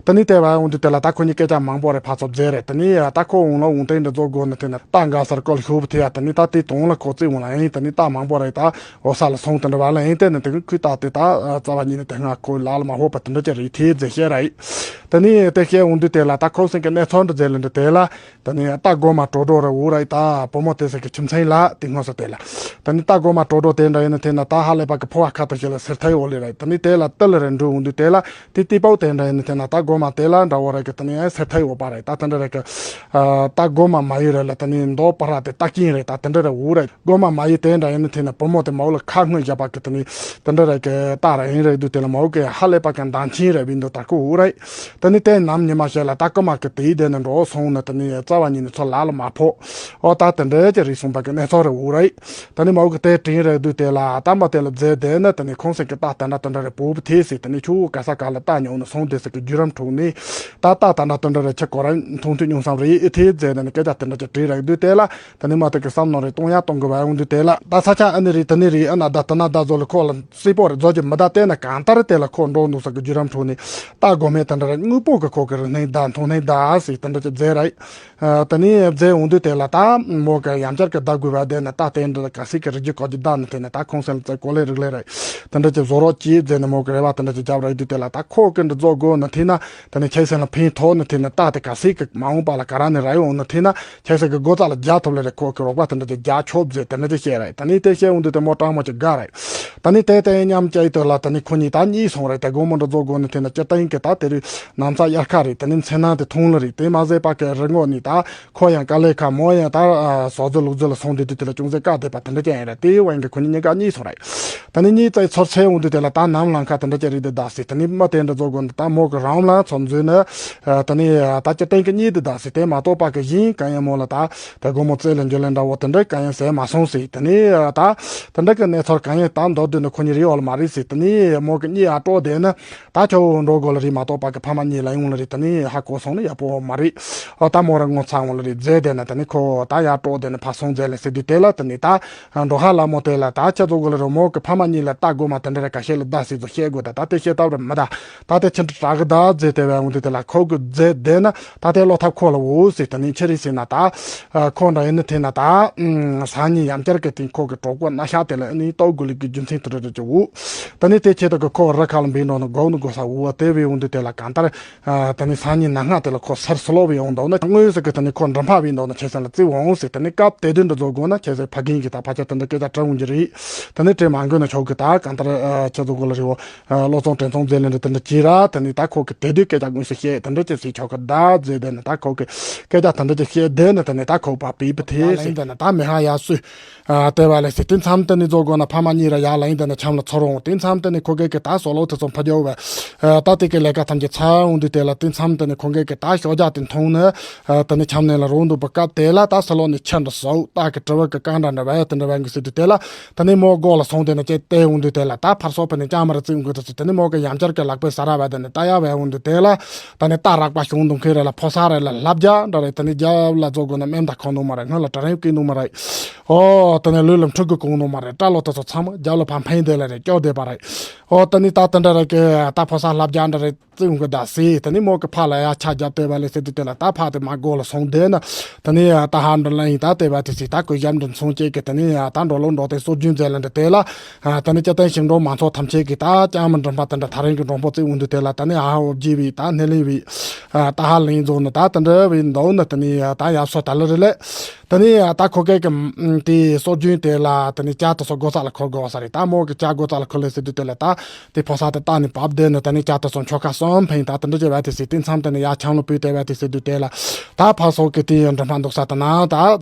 ད་ནི་དེ་བ་འོང་དུས་དེ་ལ་ད་ཁོ་གཉིས་སྐད་ཆ་མང་པོ་རེ་ཕ་ཚོ་མཛད་རེད། ད་ནི་ད་ཁོ་འོང་ལ་འོང་དེ་འདྲ་རྫོགས་དགོས་ནི་དེ་ནི་ད་འགའ་སར་བཀོལ་ཤོབ་དེ་ཡ་ད་ནི་ད་དེ་དོང་ལ་ཁོ་རྩིས་འོང་ལ་ཡིན་ད་ནི་ད་མང་པོ་རེད་ད། འོ་ས་ལ་སོང་དེ་འདྲ་བ་ལ་ཡིན་དེ་ནི་དེ་གི་ཁུལ་ད་དེ་ད་རྩ་བ་ཉིད་ནས་དེ་སྔ་ཁོའི་ལག་ལ་མ་ཕོག་པ་དེ་འདྲ་ཅིག་རེད་དེ་རྫས་བཤད་ར་ཡིན། དེ་ནི་དེ་བཤད་འོང་དུས་དེ་ལ་ད་ཁོ་སེང་གི་གནས་ཚུལ་འདྲ་རྫས་ལ་འདྲ་དེ་ལ་ད་ནི་ད་སྒོ་མ་དྲོ་དྲོ་ར་འུ་ར་ཡི་ད་བུ་མོ་དེ་སེང་གི་ཁྱིམ་མཚེས་ལ་དེ་སྔོན་སོ་དེ་ལ་ད་ནི་ད་སྒོ་མ་དྲོ་དྲོ་དེ་འདྲ་ཡིན་ན་དེ་ན་ད་ཧ་ལས་པ་གི་ཕོ་བ་ཁ་ཐུག་ཞིག་ལ་སེར་ཐའི་འོ་ལི་ར་ཡི་ད་ནི་དེ་ལ་ཏི་ལ་ར་འགྲོ་འོང་དུས་དེ་ལ་དེ་ཏི་པའོ་དེ་འདྲ་ཡིན་ན་དེ་ན་ད་སྒོ་མ་དེ་ལ་འདྲ་བོ་ར་གི་ད་ནི་ཡང་སེར་ཐའི་འོ་པ་ར་ཡི་ད་དེ་འདྲ་ར་གི་ད་སྒོ་མ་མ་ཡི་ར་ལ་ད་ནི་མདོ་པ་ར་དེ་ད་ཀིན་ར་ད་དེ་འདྲ་ར་འུ་ར་ཡི། སྒོ་མ་མ་ཡི་དེ་འདྲ་ཡིན་ན་དེ་ན་བུ་མོ་དེ་མའོ་ལ་ཁ་སྔོན་བཞག་པ་གི་དེ་ནི་དེ་འདྲ་རེད་གི་ད་ར་ཡིན་རེད་འདུག་དེ་ལ་མའོ་གི་ཧ་ལས་པ་གི་འདང་ཆེན་རེད་བིན་འདུག་ད་ཁོ་འུ་རེད། དེ་ནི་དེ་ནམ་ཉི་མ་ཞིག་ལ་ད་ཀོ་མ་གི་དེའི་དེ་ནི་འགྲོ་སོང་ན་དེ་ནི་རྩ་བ་ཉིད་ནི་ཚོ་ལ་ལ་མ་ཕོག་ཨོ་ད་དེ་འདྲ་ཅི་རེད་གསུངས་པ་གི་གནས་ཚོ་རེད་འུ་རེད། དེ་ནི་མའོ་གི་དེ་དྲིན་རེད་འདུག་དེ་ལ་ད་མ་དེ་ལ་རྫས་དེ་ནི་དེ་ནི་ཁོང་སེང་གི་ད་དེ་འདྲ་དེ་འདྲ་རེད་པོ་བུ་དེ་སི་དེ་ནི་ཆུ་བོ་ག་ས་ག་ལ་ད་ཉོག་ནི་སོང་དེ་སི་གི་རྒྱུ་རམ་འཁྲུག་ནི་ད་ད་དེ་འདྲ་དེ་འདྲ་རེད་ཆི་གོ་ར་མཐོང་ཐུབ་མྱོང་བསམ་རེད་ཨི་དེ་རྫས་དེ་ནི་སྐད་ཆ་དེ་འདྲ་ཅི་དྲིན་རེད་འདུག་དེ་ལ། ད་ནི་མ་ཐུག་གི་བསམ་མནོ་རེ་གཏོང་ཡ་གཏོང་གི་བ་འོང་དུས་དེ་ལ་ད་ས་ཆ་ཨ་ནི་རེད་ད་ནི་རེད་ཨ་ན་ད་ད་ན་ད་བཟོ་ལ་ཁོ་ལ་སྲིད་པོ་རེ་བཟོ་གི་མི་ད་དེ་ན་གང་ལྟར་དེ་ལ་ཁོ་འགྲོ་འདུག་ས་གི་རྒྱུ་རམ་འཁྲུག་ནི་ད་སྒོ་མེད་དེ་འདྲ་རེ་དངོས་པོ་གི་ཁོ་གི་རེ་སྣང་ད་མཐོང་སྣང་ད་སྲིད་དེ་འདྲ་ཅི་མཛད་རེད། ཨ། དེ་ནས་མཛད་འོང་དུས་དེ་ལ་ད་མོ་གི་ཡང་བསྐྱར་གི་བདའ་དགོས་པ་དེ་ནི་ད་དེ་འདྲ་ག་སྲིད་གི་རི་རྒྱུད་གོ་རྒྱུ་བདའ་ནི་དེ་ནི་ད་ཁོང་སེམས་ལ་ཙི་གོ་ལེ་རིག་ལེ་རེད། དེ་འདྲ་ཅིག་བཟོ་རོགས་གྱིས་ཟེར་ནས་མོ་གི་རེ་བ་དེ་འདྲ་ཅིག་བརྒྱབ་རེད་དུས་དེ་ལ་ད་ཁོ་གི་འདི་བཟོ་དགོས་ནི་དེ་ན་དེ་ནི་ཁྱེད་སེམས་ལ་ཕན་ཐོགས་ནི་དེ་ནི་ད་དེ་ག་སྲིད་གི་མ་འོངས་པ་ལ་ག་ར་ནི་ར་ཡོང་ནི་དེ་ན་ཁྱེད་སེམས་གི་སྒོ་རྩ་ལ་རྒྱག་ཐུབ་ལེ་རེད། ཁོ་གི་རོགས་པ་དེ་འདྲ་ཅིག་རྒྱག་ཆོག་ཟེར་དེ་འདྲ་ཅིག་བཤད་རེད། དེ་ནས་དེ་བཤད་འོང་དུས་དེ་མོ་སྤྲང་མོ་ཅིག་དགའ་རེད། དེ་ནས་དེ་དེ་མཉམ་བཅས་དེ་ལ་དེ་ནས་ཁོ་གཉིས་ད་གཉིད་སོང་རེད། དེ་དགོང་མོ་འདྲ་བཟོ་དགོས་ནི་དེ་ནི་སྤྱིར་བཏང་གི་ད་དེ་རིང་ནམ་ས་དབྱར་ཁ་རེད། དེ་ནས་མཚན་ནང་དེ་ཐུང་ལ་རེད། དེ་མ་ཟད་པ་གི་རི་ངོ་ནས་ད་ཁོ་ཡང་དཀའ་ལས་ཁག་མོ་ཡང་ད་ཟོག་རྫི་ལུག་རྫི་ལ་སོང་དུས་དུས་དེ་ལ་ཅུང་ཟད་དཀའ་བསྡད་པ་དེ་འདྲ་ཅན་ཡིན་རེད། དེའི་དབང་གིས་ཁོ་གཉིས་གཉིས་ཀ་གཉིད་སོང་རེད། དེ་ནས་གཉིད་བཙལ་ཚུར་ཚེ་འོང་དུས་དེ་ལ་ད་ནམ་ལངས་ཁ་དེ་འདྲ་ཅན་རེད་དེ་ད་ཟེར། དེ་ནས་མི་དེ་འདྲ་བཟོ་དགོས་ནི་ད་མོ་གི་རང་ལ་ཚོ་འཛུལ་ནི། དེ་ནས་ད་སྤྱིར་བཏང་གི་གཉིད་དེ་ད་ཟེར། དེ་མ་གཏོགས་པ་གི་གཞན་གང་ཡང་མོ་ལ་ད་དེ་དགོང་མོ་བཙལ་ལ་འགྱོ་ལེ་འདྲ་བོ་དེ་འདྲ་གང་ཡང་ཟེར་མ་སོང་ཟེར། དེ་ནས་ད་དེ་འདྲ་གི་གནས་ཚུལ་གང་ཡང་ད་མདོར་བསྡུས་ནི་ཁོ་གཉིས་རེད་ཡོད་ལ་མ་རེད་ཟེར། དེ་ནས་མོ་གི་གཉིད་ཨ་སྤྲོ་བསྡད་ནི། ད་ཁྱོད་འགྲོ་དགོས་ལ་རེད། མ་གཏོགས་པ་གི་ཕ་མ་གཉིས་ལ་ཡོང་ལ་རེད། དེ་ནས་ཧ་གོ་སོང་ནི་ཡག་པོ་མ་རེད། ཨོ་ད་མོ་རང་ངོ་ཚ་འོང་ལ་རེད་ཟེར་དེ་ནས་དེ་ནས་ཁོ་ད་ཡར་སྤྲོ་དེ་ནས་ཕར་སོང་ཟེར་ལ་ཟེར་དུས་དེ་ལ་དེ་ནས་ད་འགྲོ་ཧ་ལ་མོ་དེ་ལ་ད་ཁྱེད་ཚོ་དགོས་ལ་རེད། མོ་གི་ཕ་མ་གཉིས་ལ་ལྟ་དགོས་མ་དེ་འདྲ་རེད། ག་ཤེད་ལ་ད་ཟེར་ཚོ་བཤད་དགོས། ད་ད་དེ་བཤད་ཐབས་རེད་མི་ད། ད་དེ་ཁྱེད་འདྲ་དྲག་གི་ད་ཟེར་དེ་བས་འོང་དུས་དེ་ལ་ཁོ་གི་ཟེར་དེ་ན་ད་དེ་བློ་ཐབས་ཁོ་ལ་འོ་ཟེར། དེ་ནས་ཁྱེད་རེད་ཟེར་ན་ད་ཁོ་འདྲ་ཡིན་ནི་དེ་ན་ད་སང་ཉིན་ཡང་བསྐྱར་གི་དེ་ཁོ་གི་གྲོགས་པོ་རྣ་ཤ་དེ་ལ་ནི་ལྟ་དགོས་ལ་གི་རྒྱུ་མཚན་དེ་འདྲ་རེད་ཅེ་འོ། དེ་ནས་དེ་ཆེད་དུ་གི་ཁོ་རི་ཁ་ལ་འབིན་འགྲོ་ནི་སྒོག་ནི་དགོས་ས་འོ། དེ་བས་འོང་དུས་དེ་ལ་གང་ལྟར། ཨ། དེ་ནས་སང་ཉིན་ནངས་སྔ་དེ་ལ་ཁོ་སར་སི་ལོ་བའི་ཡོང་འདུག་ན་དངོས་སུ་གི་དེ་ནས་ཁོ་འགྲམ་པ་བའི་འདུག་ན་ཁྱེད་ཚོ་ལ་བརྩི་འོང་ཟེར། དེ་ནས་སྐབས་དེ་དུས་འདི་ཚོ་དགོས་ན་ཁྱེད་ཚོས་ཕ་རྒན་གྱི་ད་ཕ་ཆ་དེ་འདྲ་སྐད་ཆ་དྲི་འོང་གི་རེད། དེ་ནས་དྲི་མ་འགོས་ན་ཆོག་གི་ད་གང་ལྟར་ཨ། ཁྱེད་ཚོ་དགོས་ལ་རེད་འོ། ཨ། བློ་བཟང་དྲན་ཚང་མཛད་ལེ་འདྲ་དེ་འདྲ་བྱེད་ར། དེ་ནས་ད་ཁོ་གི་དེ་དུས་སྐད་ཆ་དངོས་སུ་བཤད་དེ་འདྲ་ཅིག་ཟེར་ཆོག་གི་ད་ཟེར། དེ་ནས་ད་ཁོ་གི་སྐད་ཆ་དེ་འདྲ་ཅིག་བཤད་དེ་ནས་དེ་ནས་ད་ཁོ་པ་པིས་པི་ཐེ་ཟེར། དེ་ནས་ད་མི་ཧ་ཡ་སུས། ཨ། དེ་བ་ལས་ཟེར་དེ་མཚམས་དེ་ནས་རྫོགས་དགོས་ན་ཕ་མ་གཉིས་ར་ཡར་ལངས་དེ་ནས་འཆམ་ལ་ཚུར་འོང་། དེ་མཚམས་དེ་ནས་ཁོ་གེ་གི་ད་སོ་ལོ་དེ་ཚོ་ཕ་རྒྱལ་བས། ཨ། ད་དེ་གི་ལས་ཀ་ཐམས་ཅད་ཚར་འོང་དུས་དེ་ལ་དེ་མཚམས་དེ་ནས་ཁོ་གེ་གི་ད་ཤོག་རྒྱག་དེ་མཐོང་ནས། ཨ། དེ་ནས་འཆམ་ནས་ལ་རོང་འདུག་པ་སྐབས་དེ་ལ་ད་སོ་ལོ་ནས་ཁྱི་འདྲ་ཟོག་སྟག་གི་དྲི་བ་གི་རྐང་འདྲ་འདྲ་བས་དེ་འདྲ་བས་གི་ཟེར་དུས་དེ་ལ་དེ་ནས་མོ་སྒོ་ལ་སོང་དེ་ནས་ཅེ་བལྟས་འོང་དུས་དེ་ལ་ད་ཕར་སོག་པ་ནས་ཅང་མ་ར་བརྩིས་འོང་གི་དེ་ཚོ་དེ་ནས་མོ་གི་ཡང་བསྐྱར་གི་ལག་པས་ཟ་ར་བས་དེ་ནས་ལྟ་ཡ་བས་འོང་དུས་དེ་ལ། ད་ནི་རྟ་རགས་པ་ཞོན་འདུག་མཁན་རེད་ལ་ཕོ་གསར་རེད་ལ་ལབ་རྒྱག་འདྲ་རེད། ད་ནི་རྒྱབ་ལ་རྫོགས་དགོས་ན་སྨན་ད་གང་འདུག་མ་རེད། སྔོན་ལ་གྲ་རིམ་སྐྱིད་འདུག་མ་རེད། ཨོ་ད་ནི་ལུས་ལ་འཁྲུ་གི་གང་འདུག་མ་རེད། སྐྲ་ལོ་ད་ཚོ་ཚང་མ་རྒྱབ་ལ་ཕར་འཕེན་བསྡད་ལ་རེད། སྐྱོ་བསྡད་པ་རེད། ཨོ་ད་ནི་ད་དེ་འདྲ་རེད་གི་ད་ཕོ་གསར་ལབ་རྒྱག་འདྲ་རེད། བརྩི་འོང་གི་ད་སི་ད་ནི་མོ་གི་ཕ་ལ་ཡ་ཆ་རྒྱབ་བསྡད་པ་ལས་ཟེར་དུས་དེ་ལ་ད་ཕ་དེ་མ་སྒོ་ལ་སོང་བསྡད་ན་ད་ནི་ད་ཧ་འདྲ་ལ་ཡིན་ད་བལྟས་པ་དེ་སི་ད་གོས་ཞབས་འདྲ་མཚུངས་བཅས་གི་ད་ནི་ད་འགྲོ་ལོ་འགྲོ་དེ་སྲོལ་རྒྱུན་མཛད་ལ་འདྲ་དེ་ལ། ཨ། ད་ནི་སྤྱིར་བཏང་ཞིང་འབྲོག་མང་ཚོགས་ཐམས་ཅད་ཀྱིས་ད་ལྕང་མི་འགྲིམ་པ་དེ་འདྲ་ཐག་རིང་གི་འགྲོན་པོ་བརྩིས་འོང་དུས་དེ་ལ་ད་ནི་ཨ་ཧ་འོ་བརྗེ་བའི་ད་སྣེ་ལེན་བའི། ཨ། ད་ཧ་ལེན་རྫོགས་ནི་ད་དེ་འདྲ་བའི་འདུག་ནི་ད་ནི་ད་ཡར་སོ་ད་ལ་རེ་ལས། ད་ནི་ད་ཁོ་སྐད་ཀྱི་དེ་སྲོལ་རྒྱུན་དེ་ལ་ད་ནི་ལྕགས་དེ་ཚོ་སྒོ་རྩ་ལ་འཁོར་དགོས་ས་རེད། ད་མོ་གི་ལྕགས་སྒོ་རྩ་ལ་འཁོར་ལེ་ཟེར་དུས་དེ་ལ་ད་དེ་ཕོ་གསར་དེ་ལྟ་ནི་བབས་བསྡད་ནི་ད་ནི་ལྕགས་དེ་ཚོ་འཁྱོག་ཁ་གསུམ་འཕེན་ད་དེ་འདྲ་བྱས་བས་དེ་ཟེར་དེ་མཚམས་ད་ནི་ཡར་ཆང་ལོ་བུད་དེ་བས་དེ་ཟེར་དུས་དེ་ལ་ད་ཕ་སོག་གི་དེ་འགྲིམ་པ་འདུག་ས་ད་ན་ད་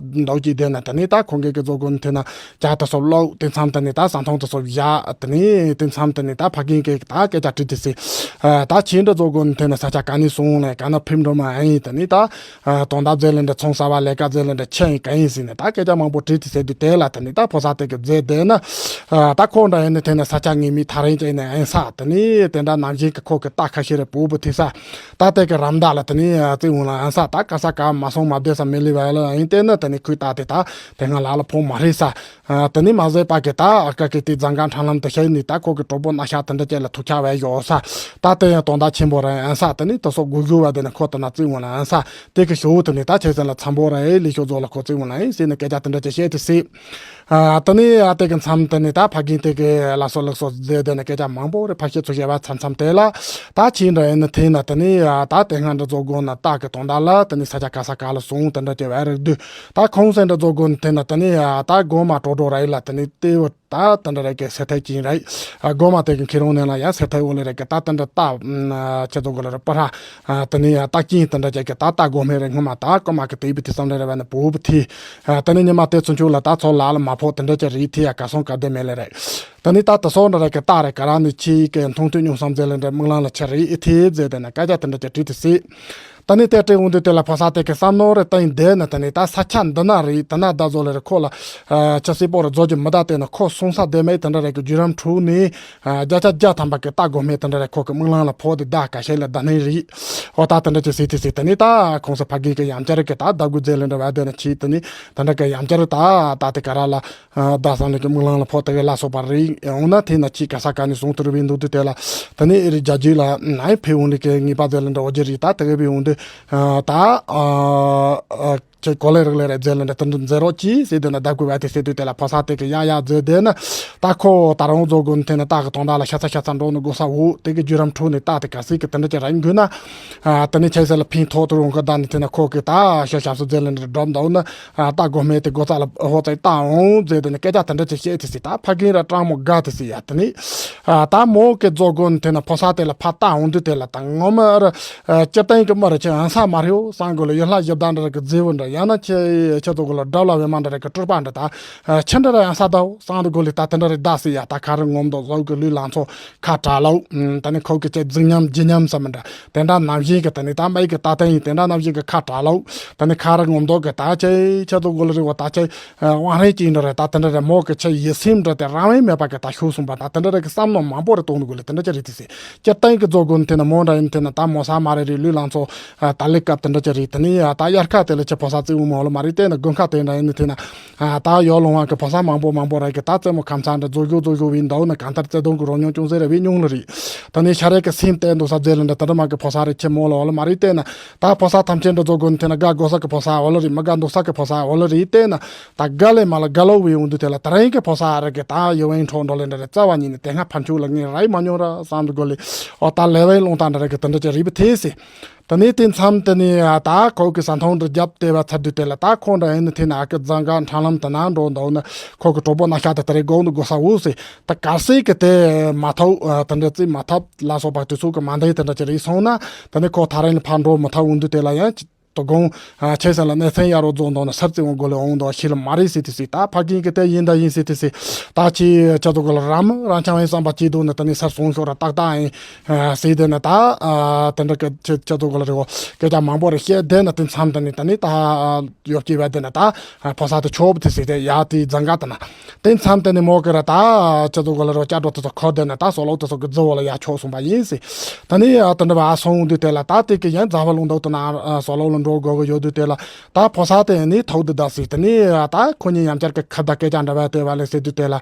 འདུག་ཅིག་བསྡད་ན་ད་ནི་ད་ཁོང་གི་གི་རྫོགས་དགོས་ནི་དེ་ན། ལྕགས་དེ་ཚོ་བླུགས། དེ་མཚམས་དེ་ནས་ད་ཟ་འཐུང་དེ་ཚོ་བཞག་དེ་ནས་དེ་མཚམས་དེ་ནས་ད་ཕ་རྒན་གྱིས་ད་སྐད་ཆ་དྲིས་དེ་ཟེར། ཨ། ད་ཁྱེད་འདྲ་རྫོགས་དགོས་ནི་དེ་ནས་ས་ཆ་ག་ནས་སོང་ལས་ག་ན་ཕེབས་འགྲོ་མ་ཡིན་དེ་ནས་ད། ཨ། དོན་དག་མཛད་ལེ་འདྲ་ཚོང་ཟ་བ་ལས་ཀ་མཛད་ལེ་འདྲ་ཁྱེད་ཡིན་ག་ཡིན་ཟེར་ནས་ད་སྐད་ཆ་མང་པོ་དྲིས་དེ་ཟེར་དུས་དེ་ལ་དེ་ནས་ད་ཕོ་གསར་དེ་གི་མཛད་དེ་ན། ཨ། ད་ཁོ་འདྲ་ཡིན་ནི་དེ་ནས་ས་ཆ་ངེས་མེད་ཐག་རིང་ཅིག་ནས་ཡིན་ས་དེ་ནས་དེ་འདྲ་ནང་བཞིན་གི་ཁོ་གི་རྟ་ཁ་ཤས་རེ་བུ་བུ་དེ་ས། ད་དེ་གི་རམ་མདའ་ལ་དེ་ནས་བརྩིས་འོང་ལ་ཡིན་ས་ད་ག་ས་ག་མ་སོང་མ་བསྡད་ས་མི་ལི་བ་ལ་ཡིན་དེ་ནི་དེ་ནས་ཁོའི་རྟ་དེ་ད། དེ་སྔ་ལ་ལ་ཕོག་མ་རེད་ས། ཨ། དེ་ནས་མ་ཟད་པ་གི་ད་ཨ་ཀ་གི་དེ་རྫ་མཁན་ཁྲ་ལམ་དུ་ཤར་ནས་ད་ཁོ་གི་གྲོགས་པོ་སྣ་ཤ་དེ་འདྲ་ཅན་ལ་ཐུག་ཆ་བས་ཡོད་ས། ད་དེ་ཡང་དོན་དག་ཆེན་པོ་རེད་ཨན་ས། དེ་ནས་དེ་སོགས་དགོས་དགོས་བ་དེ་ནས་ཁོ་དེ་ན་བརྩིས་འོང་ལ་ཨན་ས། དེ་གི་ཞོ་དེ་ནས་ད་ཆེ་ས་ལ་འཚམ་པོ་རེད་ལི་ཤོ་རྫོགས་ལ་ཁོ་བརྩིས་འོང་ལ་ཨན་ཟེར་ནས་སྐད་ཆ་དེ་འདྲ་ཅན་བཤད་དེ་སྲིད། ཨ། དེ་ནས་ཨ་དེ་གི་མཚམས་དེ་ནས་ད་ཕ་རྒན་དེ་གི་ལ་སོ་ལག་སོ་མཛད་དེ་ནས་སྐད་ཆ་མང་པོ་རེད་ཕ་ཤེད་ཚོ་བཤད་བ་མཚམས་མཚམས་དེ་ལ། ད་ཕྱིན་འདྲ་ཡིན་ན་དེ་ན་དེ་ནས་ཨ་ད་དེ་སྔ་འདྲ་རྫོགས་དགོས་ན་རྟ་གི་དོན་དག་ལ་དེ་ནས་ས་ཆ་ག་ས་ག་ལ་སོང་དེ་འདྲ་ཅན་བས་རེད་དུས། ད་ཁོང་སེང་འདྲ་རྫོགས་དགོས་ན་དེ་ན་དེ་ནས་ཨ་ད་སྒོ་མ་དྲོ་དྲོ་ར་ཡིན་ལ་དེ་ནས་ལྟེ་བ་ད་དེ་འདྲ་རེད་གི་སེ་ཐལ་ཅིང་ར་ཡིན། ཨ་སྒོ་མ་དེ་གི་ཁྱེད་རང་ནས་ལ་ཡང་སེ་ཐལ་འོ་ལེ་རེད་གི་ད་དེ་འདྲ་ད་ཨ་ཁྱེད་ཚོ་གི་ལ་རེད་པ་ར། ཨ་དེ་ནས་ཨ་ད་ཀྱིན་དེ་འདྲ་ཅན་གི་ད་ད་སྒོ་མེ་རེད་སྔོན་མ་ད་སྒོ་མ་གི་དེ་བི་དེ་བསམ་རེ་རེ་བ་ནི་བུ་བུ་ཐི། ཨ་དེ་ནས་ཉི་མ་དེ་ཚུན་ཆུ་ལ་ད་ཚོ་ལ་ལ་མ་ཕོག་དེ་འདྲ་ཅན་རེད་ཐི་ཡ་ག་སོང་ག་དེ་མེ་ལེ་རེད། དེ་ནས་ད་དེ་སོང་འདྲ་རེད་གི་ད་རེད་ག་ར་ནི་ཁྱི་གི་མཐོང་ཐོས་མྱོང་བསམ་ཟེར་ལེ་འདྲ་མིག་ལམ་ལ་ཆ་རེད་ཨི་ཐི་ཟེར་དེ་ནས་སྐད་ཆ་དེ་འདྲ་ཅན་དྲིས་དེ་སྲིད། ད་ནི་དེ་སྤྲད་འོང་དུས་དེ་ལ་ཕོ་གསར་དེ་གི་བསམ་མནོ་རེ་བཏང་བསྡད་ན་ད་ནི་ད་ས་ཆ་འདི་ན་རེད་ད་ན་ད་བཟོ་ལེ་རེ་ཁོ་ལ་ཨ་ཆ་སྲིད་པོ་རེ་བཟོ་རྒྱུ་མི་ད་དེ་ན་ཁོ་སོང་ས་དེ་མེད་དེ་འདྲ་རེད་གི་བརྒྱུད་རིམ་དྲུག་ནས་ཨ་བརྒྱ་ཆ་བརྒྱ་ཐམ་པ་གི་རྟ་སྒོ་མེ་དེ་འདྲ་རེད་ཁོ་གི་མིག་ལམ་ལ་ཕོག་དེ་ད་ག་ཤེད་ལ་ད་ནི་རེད། ཨོ་ད་དེ་འདྲ་ཅི་སྲིད་དེ་སྲིད་ད་ནི་ད་ཁོང་ས་ཕ་གི་གི་ཡང་བསྐྱར་གི་ད་ད་དགུ་རྫས་ལེ་འདྲ་བ་དེ་ན་ཁྱི་ད་ནི་ད་འདྲ་གི་ཡང་བསྐྱར་ད་ད་དེ་ག་ར་ལ། ཨ་བདག་བསམ་ལེ་གི་མིག་ལམ་ལ་ཕོག་དེ་གི་ལ་སོགས་པ་རེད། འོ་ན་དེ་ན་ཁྱི་ག་ས་ག་ནས་བཟུང་དུ་རུ་བའི་འདུག་དུས་དེ་ལ་ད་ནི་ཨེ་རི་རྒྱ་རྒྱུད་ལ་ཨེ་ཕེ་འོང་ལེ་གི་ངེས་པ་དེ་ལ་འདྲ་བོ་རྒྱུ་རེད། ད་དེ་གི་བའི་འོང་དུ་ ཨ་ད་ཨ་ཨ་ཁྱེད་གོ་ལེ་རིག་ལེ་རེད་མཛད་ལེ་འདྲ་དེ་འདྲ་མཛད་རོགས་གྱིས་ཟེར་དེ་ན་བདག་གུས་བས་དེ་ཟེར་དུས་དེ་ལ་ཕོ་གསར་དེ་གི་ཡ་ཡ་མཛད་དེ་ན་ད་ཁོ་ད་རུང་རྫོགས་དགོན་དེ་ན་ད་གི་དོང་ད་ལ་ཤ་ཚ་ཤ་ཚ་འགྲོ་ནི་དགོས་ས་འོ་དེ་གི་བརྒྱུད་རིམ་ཁྲོད་ནས་ད་དེ་ག་སྲིད་གི་དེ་འདྲ་ཅིག་རང་དགོས་ན། ཨ་དེ་ནས་ཁྱེད་ཚོ་ལ་ཕན་ཐོགས་དུ་རུང་གི་ད་ནི་དེ་ན་ཁོ་གི་ད་ཤ་ཤ་སུ་མཛད་ལེ་འདྲ་སྒྲོམ་འདུག་ན། ཨ་ད་དགོས་མེད་དེ་སྒོ་ཙག་ལ་ཧོ་ཙག་བཏང་འོང་ཟེར་དེ་ནི་སྐད་ཆ་དེ་འདྲ་ཅིག་བཤད་དེ་སྲིད་ད་ཕ་གིན་ར་སྤྲང་མོ་དགའ་དེ་སྲིད་ཡ་དེ་ནི། ཨ་ད་མོ་གི་རྫོགས་དགོན་དེ་ན་ཕོ་གསར་དེ་ལ་ཕ་བཏང་འོང་དུས་དེ་ལ་ད་ངོ་མ་ར་ཨ་སྤྱིར་བཏང་གི་མི་ར་ཆེ་ཨང་ས་མ་རེའོ་སང་གོ་ལ་ཡོད་ལྷ་ཞབས་བདག་འདྲ་ར་གི་རྫི་བོ་འདྲ་ཡང་ན་ཆེ་ཆེ་ཚོ་གོ་ལ་དགྲ་ལ་བའི་མ་འདྲ་ར་གི་སྤྲུལ་པ་འདྲ་ད་ཨ་ཆེ་འདྲ་ར་ཨང་ས་ད་འོ་སང་དུ་གོ་ལི་ད་དེ་འདྲ་ར་ད་སྲིད་ཡ་ད་ག་ར་ངོམ་དོ་བཟོ་གི་ལུས་ལང་ཚོ་ཁ་གྲག་ལོ། ད་ནི་ཁོ་གི་ཆེ་རྫིག་ཉམས་ལྗི་ཉམས་ས་མི་འདྲ། དེ་འདྲ་ནམ་བཞིན་གི་ད་ནི་ད་མའི་གི་ད་ལྟ་ཡིན་དེ་འདྲ་ནམ་བཞིན་གི་ཁ་གྲག་ལོ། ད་ནི་ཁ་ར་ངོམ་མདོག་གི་ད་ཆེ་ཆེ་ཚོ་གོ་ལ་རི་བོ་ད་ཆེ་དབང་རེ་ཅིག་འདྲ་རེད་ད་དེ་འདྲ་རེད་མོ་གི་ཆེ་ཡིད་སེམས་འདྲ་དེ་རང་དབང་མེད་པ་གི་ད་ཤུགས་སོང་པ་ད་དེ་འདྲ་རེད་གི་བསམ་མནོ་མང་པོ་རེ་གཏོང་ནི་གོ་ལེ་དེ་འདྲ་ཅི་རེད་དེ་སེ་ཁྱེད་ལྟ་ཡིན་གི་རྫོགས་དགོན་དེ་ན་མོ་འདྲ་ཡིན་དེ་ན་ད་མོ་ས་མ་རེ་རེ་ལུས་ལང་ཚོ་ད་ལེ་སྐབས་དེ་འདྲ་ཅི་རེད་དེ་ནི་ད་དབྱར་ཁ་དེ་ལ་ཆེ་ཕོ་ས་རྩེ་བུ་མོ་ལ་མ་རེད་དེ་ན་དགུན་ཁ་དེ་འདྲ་ཡིན་ནི་དེ་ན། ད་ཡོ་ལོང་བ་གི་ཕོ་གསར་མང་པོ་མང་པོ་རེད་གི་ད་རྩེད་མོ་ཁམས་ཚང་འདྲ་རྫོགས་རྒྱུ་རྫོགས་རྒྱུ་བིན་འདུག་ན་གང་ལྟར་རྩེ་དོང་གི་རོ་ཉུང་ཅུང་ཟད་རེ་བི་ཉུང་ལ་རེད། ད་ནི་ཤ་རེ་གི་སེམས་བསྟན་འདུག་ས་རྫས་ལ་འདྲ་ད་འདྲ་མ་གི་ཕོ་གསར་རེ་ཆེ་མོ་ལ་འོ་ལ་མ་རེད་བལྟས་ན་ད་ཕོ་གསར་ཐམས་ཅད་འདྲ་རྫོགས་དགོས་ནི་དེ་ན་དགའ་དགོས་ས་གི་ཕོ་གསར་འོ་ལ་རེད་མི་དགའ་འདུག་ས་གི་ཕོ་གསར་འོ་ལ་རེད་བལྟས་ན་ད་དགའ་ལེ་མ་ལ་དགའ་ལོ་བི་འོང་དུས་དེ་ལ་ད་རིང་གི་ཕོ་གསར་རེ་གི་ད་ཡོ་བན་འཕྲོ་འགྲོ་ལེ་འདྲ་རེ་རྩ་བ་ཉིད་ནས་དེ་སྔ་ཕན་ཆུ་ལ་ངས་རེ་མ་མྱོང་ར་བསམ་འདུག་གོ་ལེ་ཨོ་ད་ལེ་བན་ལུང་ད་འདྲ་རེ་གི་དེ་འདྲ་ཅི་རེད་བི་དེ་སེ། ད་ནི་དེ་མཚམས་དེ་ནི་ད་ཁོ་གི་ས་མཐོང་འདྲ་རྒྱབ་དེ་བ་ཚར་དུས་དེ་ལ་ད་ཁོ་འདྲ་ཡིན་ནི་དེ་ན་ཨ་ཀི་རྫ་འགག་འཕྲང་ལམ་དུ་ན་འགྲོ་འདུག་ནི་ཁོ་གི་གྲོགས་པོ་ན་ཤ་དེ་དེ་རེ་དགོ་འདུག་དགོ་ས་འུ་སི་ད་གར་སི་གི་དེ་མ་ཐོབ་དེ་འདྲ་རྩིས་མ་ཐོབ་ལ་སོགས་པ་དུས་ཚོད་གི་མ་འདའི་དེ་འདྲ་ཅི་རེད་སོང་ན་ད་ནི་ཁོ་ཐ་རེ་ནི་ཕར་འགྲོ་མི་ཐུབ་འོང་དུས་དེ་ལ་ཡང་དོ་དགོང་ཆེ་ས་ལ་གནས་ཚན་གཡར་རོ་རྫོགས་འདུག་ན་སར་རྩི་འོང་དགོ་ལེ་འོང་འདུག་ཤི་ལ་མ་རེད་སི་དེ་སི་ད་ཕ་གིན་གི་དེ་ཡིན་ད་ཡིན་སི་དེ་སི་ད་ཆི་ཆ་ཚོ་གོ་ལ་རམ་རང་ཆང་ཡིན་བསམ་པ་ཅི་འདུག་ན་ད་ནི་སར་སོང་ཤོག་ར་ཏག་ཏག་ཡིན། ཨ་ཟེར་དེ་ན་ད་ཨ་དེ་འདྲ་སྐད་ཆ་ཆ་ཚོ་གོ་ལ་རེ་བོ་སྐད་ཆ་མང་པོ་རེ་བཤད་དེ་ན་དེ་མཚམས་དེ་ནི་ད་ནི་ད་ཡོབ་ཀྱི་བས་དེ་ན་ད་ཕོ་གསར་དེ་ཆོབ་དེ་ཟེར་དེ་ཡ་དེ་རྫ་འགག་དེ་ན་དེ་མཚམས་དེ་ནི་མོ་གི་ར་ད་ཆ་ཚོ་གོ་ལ་རེ་བོ་ལྕགས་སྒྲོག་དེ་ཚོ་ཁོ་དེ་ན་ད་སོ་ལོ་དེ་ཚོ་གི་རྫི་བོ་ལ་ཡ་ཆོག་སོང་པ་ཡིན་ཟེར། ད་ནི་ཨ་དེ་འདྲ་བ་ཨ་སོང་དུས་དེ་ལ་ད་དེ་གི་ཡན་རྫ་བ་ལུང་འདོག་དེ་ན་ཨ་སོ་ལོ་ལ་འགྲོ་དགོ་གི་ཡོད་དུས་དེ་ལ། ད་ཕོ་གསར་དེ་ནི་ཐོག་དུ་བདག་སྲིད་དེ་ནི་ད་ཁོ་གཉིས་ཡང་བསྐྱར་གི་ཁ་བརྡ་སྐད་ཆ་འདྲ་བ་དེ་བ་ལས་ཟེར་དུས་དེ་ལ་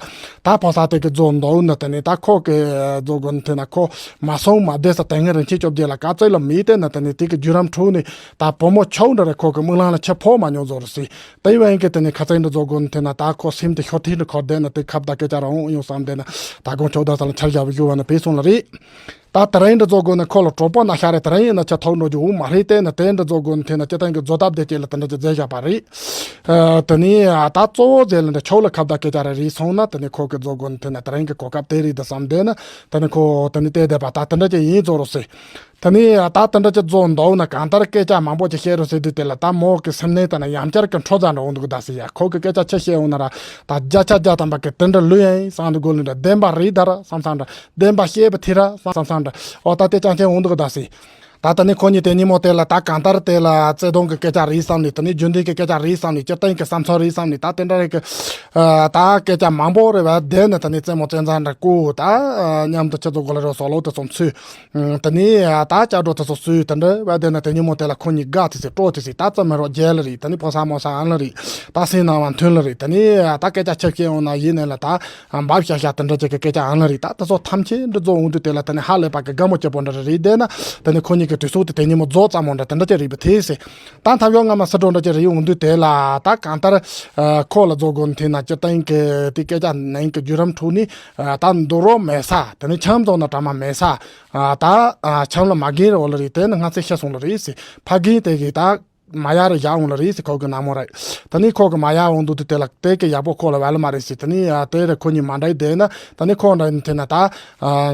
ད་ཕོ་གསར་དེ་གི་རྫོགས་འདུག་ནི་དེ་ནི་ད་ཁོ་གི་རྫོགས་དགོས་ནི་དེ་ན་ཁོ་མ་སོང་མ་བསྡད་ས་དེ་སྔ་རིན་ཆེན་བཅོ་བརྒྱད་ལ་ག་ཚོད་ལ་མི་དེ་ན་དེ་ནི་དེ་གི་བརྒྱུད་རིམ་ཁྲོད་ནས་ད་བུ་མོ་ཆོག་འདྲ་རེ་ཁོ་གི་མིག་ལམ་ལ་ཆེ་ཕོ་མ་མྱོང་བཟོ་རུ་སྲིད་དེ་བས་ཀྱི་དེ་ནི་ཁ་ཚན་འདི་རྫོགས་དགོས་ནི་དེ་ན་ད་ཁོ་སེམས་དེ་ཤོར་ཐིག་འདྲ་ཁོ་བསྡད་ན་དེ་ཁ་བརྡ་སྐད་ཆ་རང་ཡོང་བསམ་བསྡད་ན་ད་དགོང་ཆོག་ད་ས་ལ་འཆར་བཞག་བཞུགས་བ་ན་བས་སོང་ལ་རེད། ད་དེ་རིང་འདི་རྫོགས་དགོས་ན་ཁོ་ལ་གྲོགས་པོ་ན་ཤ་རེ་དེ་རིང་ཡིན་ན་ཆ་ཐོག་འགྲོ་རྒྱུ་འོང་མ་རེད་དེ་ན་དེ་འདི་རྫོགས་དགོས་ན་དེ་ན་སྤྱི་བཏང་གི་བཟོ་ལྟ་བདེ་སྐྱེད་ལ་དེ་འདྲ་ཅིག་མཛད་བཞག་པ་རེད། ཨ་དེ་ནི་ད་གཙོ་བོ་རྫས་ལ་འདི་ཆོག་ལ་ཁ་བརྡ་སྐད་ཆ་རེ་རེད་སོང་ན་དེ་ནི་ཁོ་གི་རྫོགས་དགོས་ན་དེ་ན་དེ་རིང་གི་གོ་སྐབས་དེ་རེད་དུ་བསམ་བསྡད་ན་དེ་ནི་ཁོ་དེ་ནི་བལྟས་བསྡད་པ་ད་དེ་འདྲ་ཅིག་ཡིན་རྫོགས་རོགས་སེ། དེ་ནི་ད་དེ་འདྲ་ཅིག་རྫོགས་འདུག་ན་གང་ལྟར་སྐད་ཆ་མང་པོ་ཅིག་བཤད་རོགས་ཟེར་དུས་དེ་ལ་ད་མོ་གི་སེམས་ནང་དེ་ན་ཡང་བསྐྱར་གི་འཕྲོ་རྩ་འདྲ་འོང་འདུག་གི་ད་སི་ཡ་ཁོ་གི་སྐད་ཆ་ཆ་བཤད་འོང་ན་ར་ད་བརྒྱ་ཆ་བརྒྱ་ཐམ་པ་གི་དེ་འདྲ་ལོས་ཡིན་བསམ་འདུག་གོ་ལི་འདྲ་བདེན་པ་རེད་ད་ར་བསམ་བསམ་འདྲ། བདེན་པ་བཤད་པ་དེ་ར་བསམ་བསམ་འདྲ། ཨོ་ད་དེ་ཅང་ཅང་འོང་འདུག་ག་ད་སི། ད་ད་ནི་ཁོ་གཉིས་དེ་ཉིན་མོ་དེ་ལ་ད་གང་ལྟར་དེ་ལ་བརྩེ་དུང་གི་སྐད་ཆ་རེད་བསམ་ནས་དེ་ནི་རྒྱུན་ལྡན་གྱི་སྐད་ཆ་རེད་བསམ་ནས་སྤྱིར་བཏང་གི་བསམ་ཚུལ་རེད་བསམ་ནས་ད་དེ་འདྲ་རེད་གི། ད་སྐད་ཆ་མང་པོ་རེད་བ་བསྡད་ནས་ད་ནི་རྩེད་མོ་རྩེད་མཚམས་འདྲ་བསྐོར་ད་མཉམ་དུ་ཁྱེད་ཚོ་གོ་ལ་རོ་སོ་ལོ་དེ་ཚོ་ཚུད། དེ་ནི་ད་ལྕགས་སྒྲོག་དེ་ཚོ་བསུས་དེ་འདྲ་བ་དེ་ནི་དེ་ཉིན་མོ་དེ་ལ་ཁོ་གཉིས་དགའ་དེ་ཚེ་སྤྲོ་དེ་ཚེ་ད་རྩ་མེད་རོགས་རྒྱལ་ལ་རེད། དེ་ནི་ཕོ་གསར་མོ་གསར་ཨང་ལ་རེད། ད་སེམས་ནང་བ་མཐུན་ལ་རེད། དེ་ནི་ད་སྐད་ཆ་ཆབ་ཆེ་འོང་ན་ཡིན་ནས་ལ་ད་འབབ་ཤ་ཤ་དེ་འདྲ་ཅིག་གི་སྐད་ཆ་ཨང་ལ་རེད། ད་དེ་ཚོ་ཐམས་ཅད་འདྲ་རྫོགས་འོང་དུས་དེ་ལ་དེ་ནི་ཧ་ལས་པ་གི་དགའ་མོ་སྐྱིད་པོ་འདྲ་རེད་བསྡད་ན་དེ་ནི་ཁོ་གཉིས་ཀྱི་དུས་ཚོད་དེ་དེ་ཉིན་མོ་རྫོགས་ཙམ་མོ་འདྲ་དེ་འདྲ་ཅིག་རེད་པ་དེ་ཚེ། ད་འཐབ་ཡོང་སྔ་མ་སི་འགྲོ་འདྲ་ཅིག་རེད་འོང་དུས་དེ་ལ་ད་གང་ལྟར་ཁོ་ལ་རྫོགས་དགོས་ནི་དེ་ན་སྤྱིར་བཏང་གི་དེ་སྐད་ཆ་ནང་གི་བརྒྱུད་རིམ་ཁྲོད་ནི་ད་འདུག་རོགས་མེད་ས་དེ་ནི་ཆམ་རྫོགས་ན་གྲ་མ་མེད་ས། ཨ་ད་ཨ་ཆམ་ལ་མ་རྒན་རེ་འོ་ལ་རེད། དེ་ནི་སྔ་ཚེ་ཤི་སོང་ལ་རེད་ཟེར། ཕ་རྒན་དེ་གིས་ད་མ་ཡར་བཞག་འོང་ལ་རེད་ཟེར། ཁོ་གི་ནང་མོ་རེད། ད་ནི་ཁོ་གི་མ་ཡར་འོང་དུས་དེ་ལ་དེ་གི་ཡག་པོ་ཁོ་ལ་བ་ལ་མ་རེད་ཟེར། ད་ནི་ཨ་དེ་རེད་ཁོ་གཉིས་མ་འདྲ་བསྡད་ན་ད་ནི་ཁོ་འདྲ་ཡིན་དེ་ན་ད་ཨ་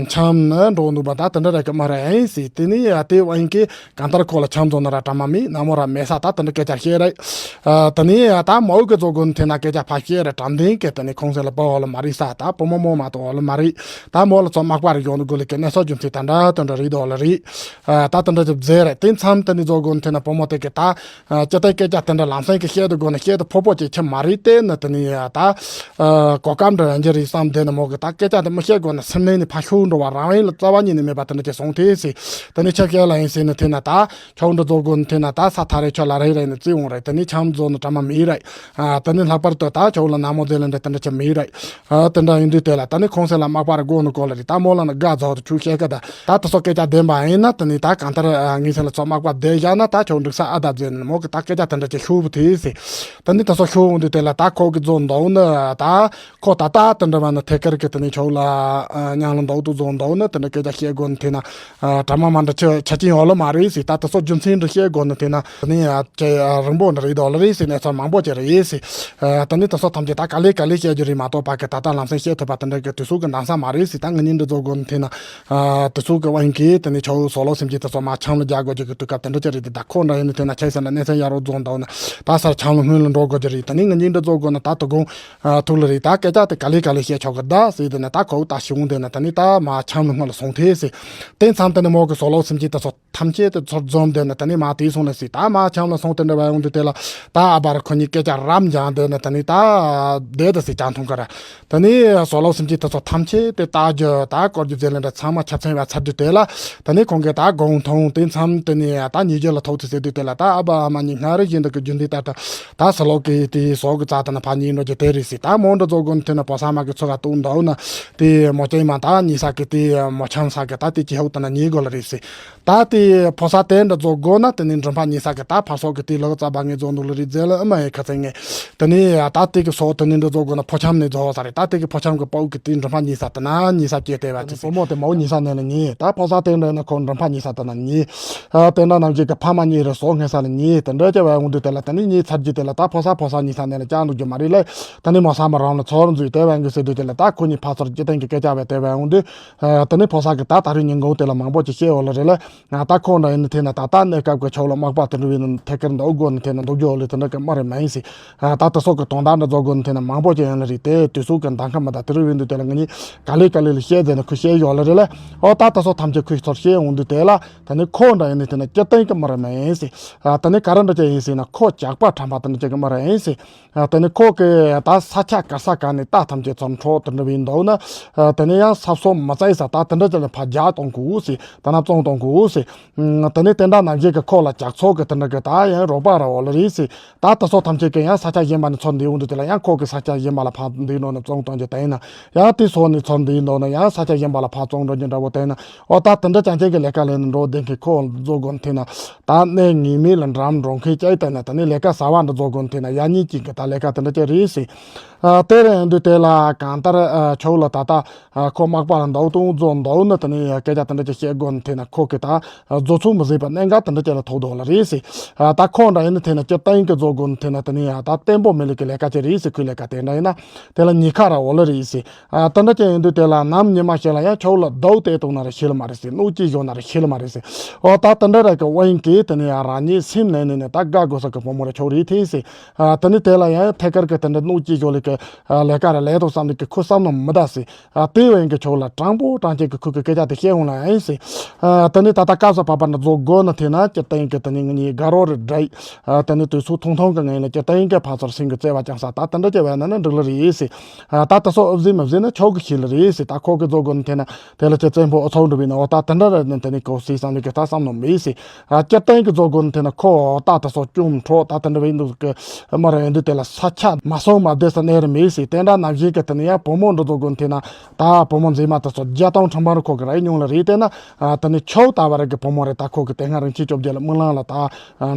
ཆམ་ནི་འགྲོ་འདུག་པ་ད་དེ་འདྲ་རེད་གི་མ་རེད་ཨེ་ཟེར། དེ་ནི་ཨ་དེ་བ་ཡིན་གི་གང་ལྟར་ཁོ་ལ་ཆམ་རྫོགས་ན་ར་གྲ་མ་མེད། ནང་མོ་ར་མེད་ས་ད་དེ་འདྲ་སྐད་ཆ་བཤད་རེད། ཨ་ད་ནི་ཨ་ད་མོ་གི་རྫོགས་དགོས་ནི་དེ་ན་སྐད་ཆ་ཕ་བཤད་རེད། དྲང་བདེན་གི་ད་ནི་ཁོང་ཚོ་ལ་བ་འོ་ལ་མ་རེད་ས། ད་བུ་མོ་མོ་མ་གཏོགས་འོ་ལ་མ་རེད། ད་མོ་ལ་ཚོ་མག་པ་རེ་ཡོང་ནི་དགོས་ལ་གི་གནས་ཚུལ་རྒྱུ་མཚན་ད་འདྲ་དེ་འདྲ་རེད་འདུག་ལ་རེད། ཨ་ད་དེ་འདྲ་ཅིག་མཛད་རེད། དེ་མཚམས་དེ་ནི་རྫོགས་དགོས་ནི་དེ་ན་བུ་མོ་དེ་གི་ད་ ཨ། སྤྱིར་བཏང་སྐད་ཆ་དེ་འདྲ་ལམ་སེང་གི་བཤད་དུ་དགོས་ན་བཤད་དུ་ཕོད་པོ་ཅིག་ཆགས་མ་རེད། དེ་ནི་དེ་ནི་ད་ཨ་གོ་སྐབས་འདྲ་ཡང་གི་རེད་བསམ། དེ་ནི་མོ་གི་ད་སྐད་ཆ་དེ་མི་བཤད་དགོས་ན་སེམས་ནང་ནས་ཕར་ཤོར་འགྲོ་བ། རང་ཡིན་ལ་རྩ་བ་ཉིད་ནས་མེད་པ་དེ་འདྲ་ཅིག་སོང་ཐལ་ཟེར། དེ་ནི་ཆ་བཞག་ལ་ཡིན་ཟེར་ན་དེ་ན་ད་ཁྱོད་འདྲ་བཟོ་དགོས་ན་དེ་ན་ད་ས་ཐག་རིང་ཁྱོད་ལ་རེ་རེ་ནས་བརྩི་འོང་རེད། དེ་ནི་འཆམ་བཟོ་ན་གྲ་མ་མེད་རེད། ཨ། དེ་ནི་ལྷག་པར་དུ་ད་ཁྱོད་ལ་ན་མོ་ཟེར་ལ་འདྲ་དེ་འདྲ་ཅིག་མེད་རེད། ཨ། དེ་འདྲ་ཡིན་དུས་དེ་ལ་ད་ནི་ཁོང་སེམས་ལ་མག་པ་རེ་དགོས་ནི་གོ་ལ་རེད། ད་མོ་ལ་ནི་དགའ་རྫོགས་དུ་ཆུ་བཤད་ཀ་ད་ད་དེ་ཚོ་སྐད་ཆ་བདེན་པ་ཡིན་ན་དེ་ནི་ད་གང་ལྟར་ཨ་ངའི་སེམས་ལ་ཚོ་མག་པ་བསྡད་བཞག་ན་ད་ཁྱོད་འགྲིག་ས་ཨ་ད་ཟེར་ནི་མོ་གི་ད་སྐད་ཆ་དེ་འདྲ་ཅིག་ཤོར་བུ་དེ་ཟེར། དེ་ནི་དེ་ཚོ་ཤོར་འོང་དུས་དེ་ལ་ད་ཁོ་གི་རྫོགས་འདུག་ནི་ད་ཁོ་ད་ལྟ་དེ་འདྲ་བ་ནི་ཐད་ཀར་གི་དེ་ནི་ཁྱོད་ལ་ཨ་མཉམ་ལ་འདུག་ཏུ་རྫོགས་འདུག་ནི་དེ་འདྲ་སྐད་ཆ་བཤད་དགོས་ནི་དེ་ན། ཨ། གྲ་མ་མ་འདྲ་ཆ་ཆ་རྐྱེན་ཡོད་ལ་མ་རེད་ཟེར། ད་དེ་ཚོ་རྒྱུ་མཚན་འདྲ་བཤད་དགོས་ནི་དེ་ན་དེ་ནི་ཨ་ཅེ་ཨ་རིང་པོ་འདྲ་རེད་དོ་ལ་རེད་ཟེར། གནས་ཚུལ་མང་པོ་ཅིག་རེད་ཟེར། ཨ། དེ་ནི་དེ་ཚོ་ཐམས་ཅད་ད་ག་ལེ་ག་ལེ་བཤད་རྒྱུ་རེད་མ་གཏོགས་ཕ་གི་ད་ལྟ་ལམ་སེང་བཤད་ཐུབ་པ་དེ་འདྲ་གི་དུས་ཚོད་གི་འདང་ས་མ་རེད་ཟེར། ད་ང་གཉིས་འདྲ་རྫོགས་དགོས་ནི་དེ་ན་ཨ་དུས་ཚོད་གི་དབང་གིས་དེ་ནི་ཁྱོད་སོ་ལོ་སེམས་ཅན་དེ་ཚོ་མ་འཆམ་ལ་རྒྱག་དགོས་རྒྱུ་གི་དུས་སྐབས་དེ་འདྲ་ཅིག་རེད་དེ། ད་ཁོ་འདྲ་ཡིན་ནི་དེ་ན་ཁྱེད་སེམས་ལ་གནས་ཚུལ་ཡག་རོགས་རྫོགས་འདུག་ན་ད་སར་འཆམ་ལ་སྔོན་ལ་འགྲོ་དགོས་རྒྱུ་རེད། དེ་ནི་ང་གཉིས་འདྲ་རྫོགས་དགོས་ན་ད་དོ་དགོང་ཨ་ཐུག་ལ་རེད། ད་སྐད་ཆ་དེ་ག་ལེ་ག་ལེ་བཤད་ཆོག་གི་ད་ཟེར། དེ་ནས་ད་ཁོ་ད་ཤི་འོང་དེ་ན་དེ་ནས་ད་མ་འཆམ་ལ་སྔོན་ལ་སོང་ཐལ་ཟེར། དེ་མཚམས་དེ་ནས་མོ་གི་སོ་ལོ་སེམས་ཅན་དེ་ཚོ་ཐམས་ཅད་དེ་ཚོར་འཛོམས་དེ་ན་དེ་ནས་མ་དེ་སོང་ལ་ཟེར། ད་མ་འཆམ་ལ་སོང་དེ་འདྲ་བ་ཡོང་དུས་དེ་ལ་ད་ཨ་བར་ཁོ་གཉིས་སྐད་ཆ་རབ་འཇང་དེ་ན་དེ་ནས་ད་བསྡད་དེ་ཟེར་ཅང་མཐོང་གི་ར། དེ་ནས་སོ་ལོ་སེམས་ཅན་དེ་ཚོ་ཐམས་ཅད་དེ་ལྟ་རྒྱུ་ད་སྐོར་རྒྱུ་ཟེར་ལེ་འདྲ་ཚང་མ་ཆ་ཚང་བ་ཚར་དུས་དེ་ལ་དེ་ནས་ཁོང་གིས་ད་དགོང་མཐོང་དེ་མཚམས་དེ་ནས་ད་ཉིས་བརྒྱ་ལ་ཐོག་དེ་ཟེར་དུས་དེ་ལ་ད་ཨ་བ་ཨ་མ་གཉིས་སྔར་བཞིན་དུ་གི་རྒྱུན་དེ་ལྟར་ད། ད་ས་ལོག་གི་དེ་སོག་གི་རྩ་དང་ཕ་གཉིས་འགྲོ་རྒྱུ་དེ་རེད་ཟེར། ད་མོ་འདྲ་རྫོགས་དགོས་ནི་དེ་ན་ཕོ་ས་མ་གི་ཚུ་ག་ཏུང་འདུག་ན་དེ་མོ་ཅན་མ་ད་གཉིས་ས་གི་དེ་མོ་ཆམ་ས་གི་ད་དེ་ཅི་ཧོག་ད་ན་གཉིས་དགོས་ལ་རེད་ཟེར། ད་དེ་ཕོ་ས་དེ་འདྲ་རྫོགས་དགོས་ན་དེ་ནི་མགྲིན་པ་གཉིས་ས་གི་ད་ཕ་སོག་གི་དེ་ལོག་རྩ་བ་ངས་རྫོགས་འདུག་ལ་རེད་ཟེར་ལ་ཨ་མ་ཡི་ཁ་ཚན་ངས་དེ་ནི་ད་དེ་གི་སོག་དེ་ནི་འདྲ་རྫོགས་དགོས་ན་ཕོ་ཆམ་ནས་རྫོགས་ས་རེད། ད་དེ་གི་ཕོ་ཆམ་གི་པའུ་གི་དེ་མགྲིན་པ་གཉིས་ས་དེ་ན་གཉིས་ས་སྐྱེས་དེ་བ་དེ་ཕོ་མོ་དེ་མའུ་གཉིས་ས་ནས་ལ་གཉིས། ད་ཕོ་ས་དེ་འདྲ་ན་ཁོ་མགྲིན་པ་གཉིས་ས་དེ་ན་གཉིས། ཨ། དེ་འདྲ་ནང་བཞིན་གྱི་ཕ་མ་གཉིས་རེད་སོག་སྔས་ས་ལ་གཉིས། དེ་འདྲ་བྱས་པ་ཡོང་དུས་དེ་ལ་དེ་ནི་གཉིས་ཚར་རྒྱུ་དེ་ལ་ད་ཕོ་ས་ཕོ་ས་གཉིས་ས་ནས་ལ་བཅར་འདུག་རྒྱུ་མ་རེད་ལ། དེ་ནི་མོ་ས་མ་རང་ལ་ཚོར་འཛུལ་དེ་བ་ཡོང་གི་ཟེར་དུས་དེ་ལ་ད་ཁོ་གཉིས་ཕ་ཚོར་སྤྱི་བཏང་གི་སྐད་ཆ་བས་དེ་བ་ཡོང་དུས། ཨ། དེ་ནི་ཕོ་ས་གི་ད་ད་རེས་ཉིན་གུང་དེ་ལ་མང་པོ་ཅིག་བཤད་འོ་ལ་རེད་ལ། ད་ཁོ་འདྲ་ཡིན་ནི་དེ་ན་ད་ལྟ་གནས་སྐབས་ཀྱི་ཆོག་ལ་མག་པ་དེ་འདྲ་བའི་ནི་ཐད་ཀར་འདུག་དགོས་ནི་དེ་ན་འདུག་རྒྱུ་འོ་ལ་དེ་འདྲ་གི་མ་རེད་མ་ཡིན་ཟེར། ཨ། ད་ལྟ་སོག་གི་དོན་དག་འདྲ་རྫོགས་དགོས་ནི་དེ་ན་མང་པོ་ཅིག་ཡོང་ལ་རེད་དེ་དུས་ཚོད་ཀྱི་འདང་ཁ་མི་ད་དེ་རུ་བའི་འདུག་དེ་ལ་ང་གཉིས་ག་ལེ་ག་ལེ་ལ་བཤད་དེ་ན་ཁོས་བཤད་ཡོད་ལ་རེད་ལ། ཨོ་ད་ད་སོག་ཐམས་ཅད་ཁོས་ཚོར་བཤད་འོང་དུས་དེ་ལ། ད་ནི་ཁོ་འདྲ་ཡིན་ནི་དེ་ན་སྤྱིར་བཏང་གི་མི་རེད་མ་ཡིན་ཟེར། ཨ། ད་ནི་ག་རེ་འདྲ་ཅིག་ཡིན་ཟེར་ན་ཁོ་ཇག་པ་ཁྲམ་པ་དེ་འདྲ་ཅིག་གི་མི་རེད་ཡིན་ཟེར། ཨ། ད་ནི་ཁོ་གི་ད་ས་ཆ་ག་ས་ག་ནས་རྟ་ཐམས་ཅད་ཚོར་འཕྲོག་དེ་འདྲ་བའི་འདུག་ན། ཨ། ད་ནི་ཡང་ས་སོ་མི་བཙའ་ས་ད་དེ་འདྲ་ཅིག་ལ་ཕར་རྒྱག་གཏོང་དགོས་ཟེར། ད་ན་བཙོང་གཏོང་དགོས་ཟེར། ཨ། ད་ནི་དེ་འདྲ་ནང་བཞིན་གི་ཁོ་ལ་ཇག་ཚོགས་གི་དེ་འདྲ་གི་ད་ཡང་རོགས་པ་ར་འོ་ལ་རེད་ཟེར། ད་ད་སོག་ཐམས་ཅད་ཀྱི་ཡང་ས་ཆ་གཞན་པ་ནས་ཚོར་འདི་འོང་དུས་དེ་ལ་ཡང་ཁོ་གི་ས་ཆ་གཞན་པ་ལ་ཕར་འདི་ནོ་ནས་བཙོང་གཏོང་རྒྱུ་དེ་ཡིན་ན། ཡང་དེ་སོག་ནས་ཚོར་འདི་ནོ་ན་ཡང་ས་ཆ་གཞན་པ་ལ་ཕར་བཙོང་འགྲོ་རྒྱུ་འདྲ་བོ་དེ་ཡིན་ན། ཨོ་ད་དེ་འདྲ་ཅང་ཅང་གི་ལས་ཀ་ལས་ནས་འགྲོ་བདེན་གི་ཁོ་རྫོགས་དགོས་ནི་དེ་ན། ད་གནས་ངེས་མེད་ལ་འགྲམ་འགྲོ་མཁན་བཅས་དེ་ན་ད་ནི་ལས་ཀ་གསར་བ་འདྲ་རྫོགས་དགོས་ནི་དེ་ན་ཡ་གཉིས་ཀྱི་གི་ད་ལས་ཀ་དེ་འདྲ་ཅིག་རེད་ཟེར། ཨ། དེ་རེད་འདུག་དེ་ལ་གང་ལྟར་ཨ་ཆོག་ལ་ད་ལྟ་ཨ་ཁོ་མག་པ་ལ་འདུག་ཏུ་རྫོགས་འདུག་ན་དེ་ནས་སྐད་ཆ་དེ་འདྲ་ཅིག་བཤད་དགོས་ནི་དེ་ན་ཁོ་གི་ད་རྫོགས་ཚུགས་མི་བཟོད་པ་གནད་འགག་དེ་འདྲ་ཅིག་ལ་ཐུག་འདུག་ལ་རེད་ཟེར། ཨ། ད་ཁོ་འདྲ་ཡིན་ནི་དེ་ན་སྤྱིར་བཏང་གི་རྫོགས་དགོས་ནི་དེ་ན་དེ་ནས་ཡ་ད་བརྟན་པོ་མི་ལུགས་ཀྱི་ལས་ཀ་ཅིག་རེད་ཟེར། ཁོའི་ལས་ཀ་དེ་འདྲ་ཡིན་ན་དེ་ལ་ཉེན་ཁ་ར་འོ་ལ་རེད་ཟེར། ཨ། དེ་འདྲ་ཅིག་ཡིན་དུས་དེ་ལ་ནམ་ཉི་མ་ཞིག་ལ་ཡང་ཆོག་ལ་རྡོ་དེ་བཏང་ན་ར་ཤི་ལ་མ་རེད་ཟེར། གནོད་སྐྱེལ་བཞག་ན་ར་ཤི་ལ་མ་རེད་ཟེར། ཨོ་ད་དེ་འདྲ་ར་གི་དབང་གིས་དེ་ནས་ཡ་རང་ཉིད་སེམས་ནང་ནས་ནས་ད་དགའ་དགོས་ས་གི་བུ་མོ་ར་ཆོག་རེད་དེ་ཟེར། ཨ། དེ་ནས་དེ་ལ་ཡང་ཐད་ཀར་གི་དེ་འདྲ་གནོད་སྐྱེལ་བཞག་ལས་ཀི་ཨ་ལས་ཀ་ར་ལས་དོ་བསམ་ནས་ཀི་ཁོ་བསམ་ན་མི་ད་ཟེར། ཨ། དེ་བས་ཀི་ཆོག་ལ་དྲང་པོ་དྲང་བཞག་གི་ཁོ་གི་སྐད་ཆ་དེ་བཤད་འོང་ལ་ཨེ་ཟེར། ཨ། དེ་ནས་ད་ལྟ་སྐབས་སུ་བབ་པ་ནི་རྫོགས་དགོས་ན་དེ་ན་སྤྱིར་བཏང་གི་དེ་ནས་ངེད་གཉིས་དགའ་རོགས་རེ་འདྲ་ཡི། ཨ། དེ་ནས་དུས་ཚོད་ཐུང་ཐུང་གི་ངང་ལ་སྤྱིར་བཏང་གི་ཕ་ཚོར་སེམས་ཀྱི་བརྩེ་བ་བཅངས་ས་ད་དེ་འདྲ་ཅིག་བས་ན་ནི་འགྲིག་ལ་རེད་ཟེར། ཨ། ད་ད་སོ་ཨུ་བཟི་མ་བཟི་ན་ཆོག་གི་ཤི་ལ་རེད་ཟེར། ད་ཁོ་གི་རྫོགས་དགོས་ན་དེ་ན་དེ་ལ་ཁྱེད་བཙན་པོ་ཨུ་ཚོགས་འགྲོ་བས་ན་འོ་ད་དེ་འདྲ་ར་ནི་དེ་ནས་གོ་སྲིད་བསམ་ལས་ཀི་ད་བསམ་ནོ་མེད་ཟེར། ཨ། སྤྱིར་བཏང་གི་རྫོགས་དགོས་ན་དེ་ན་ཁོ་ད་ད་སོ་སྐྱོན་འཕྲོག་ད་དེ་འདྲ་བས་འདུག་གི་མ་རེད་འདུག་དེ་ལ་ས་ཆ་མ་སོང་མ་བསྡད་ས་གནས་ར་མེད་ཟེར། དེ་འདྲ་ནང་བཞིན་གི་དེ་ནས་ཡང་བུ་མོ་འདྲ་རྫོགས་དགོས་ན་དེ་ན། ད་བུ་མོ་མཛེས་མ་དེ་ཚོ་བརྒྱ་སྟོང་ཁྲི་འབར་ཁོ་གི་རེ་མྱོང་ལ་རེད་དེ་ན། ཨ། དེ་ནི་ཆོག་ད་བ་རེ་གི་བུ་མོ་རེ་ད་ཁོ་གི་དེ་སྔ་རིན་ཆེན་བཅོ་བརྒྱད་ལ་དམུས་ལང་ལ་ད་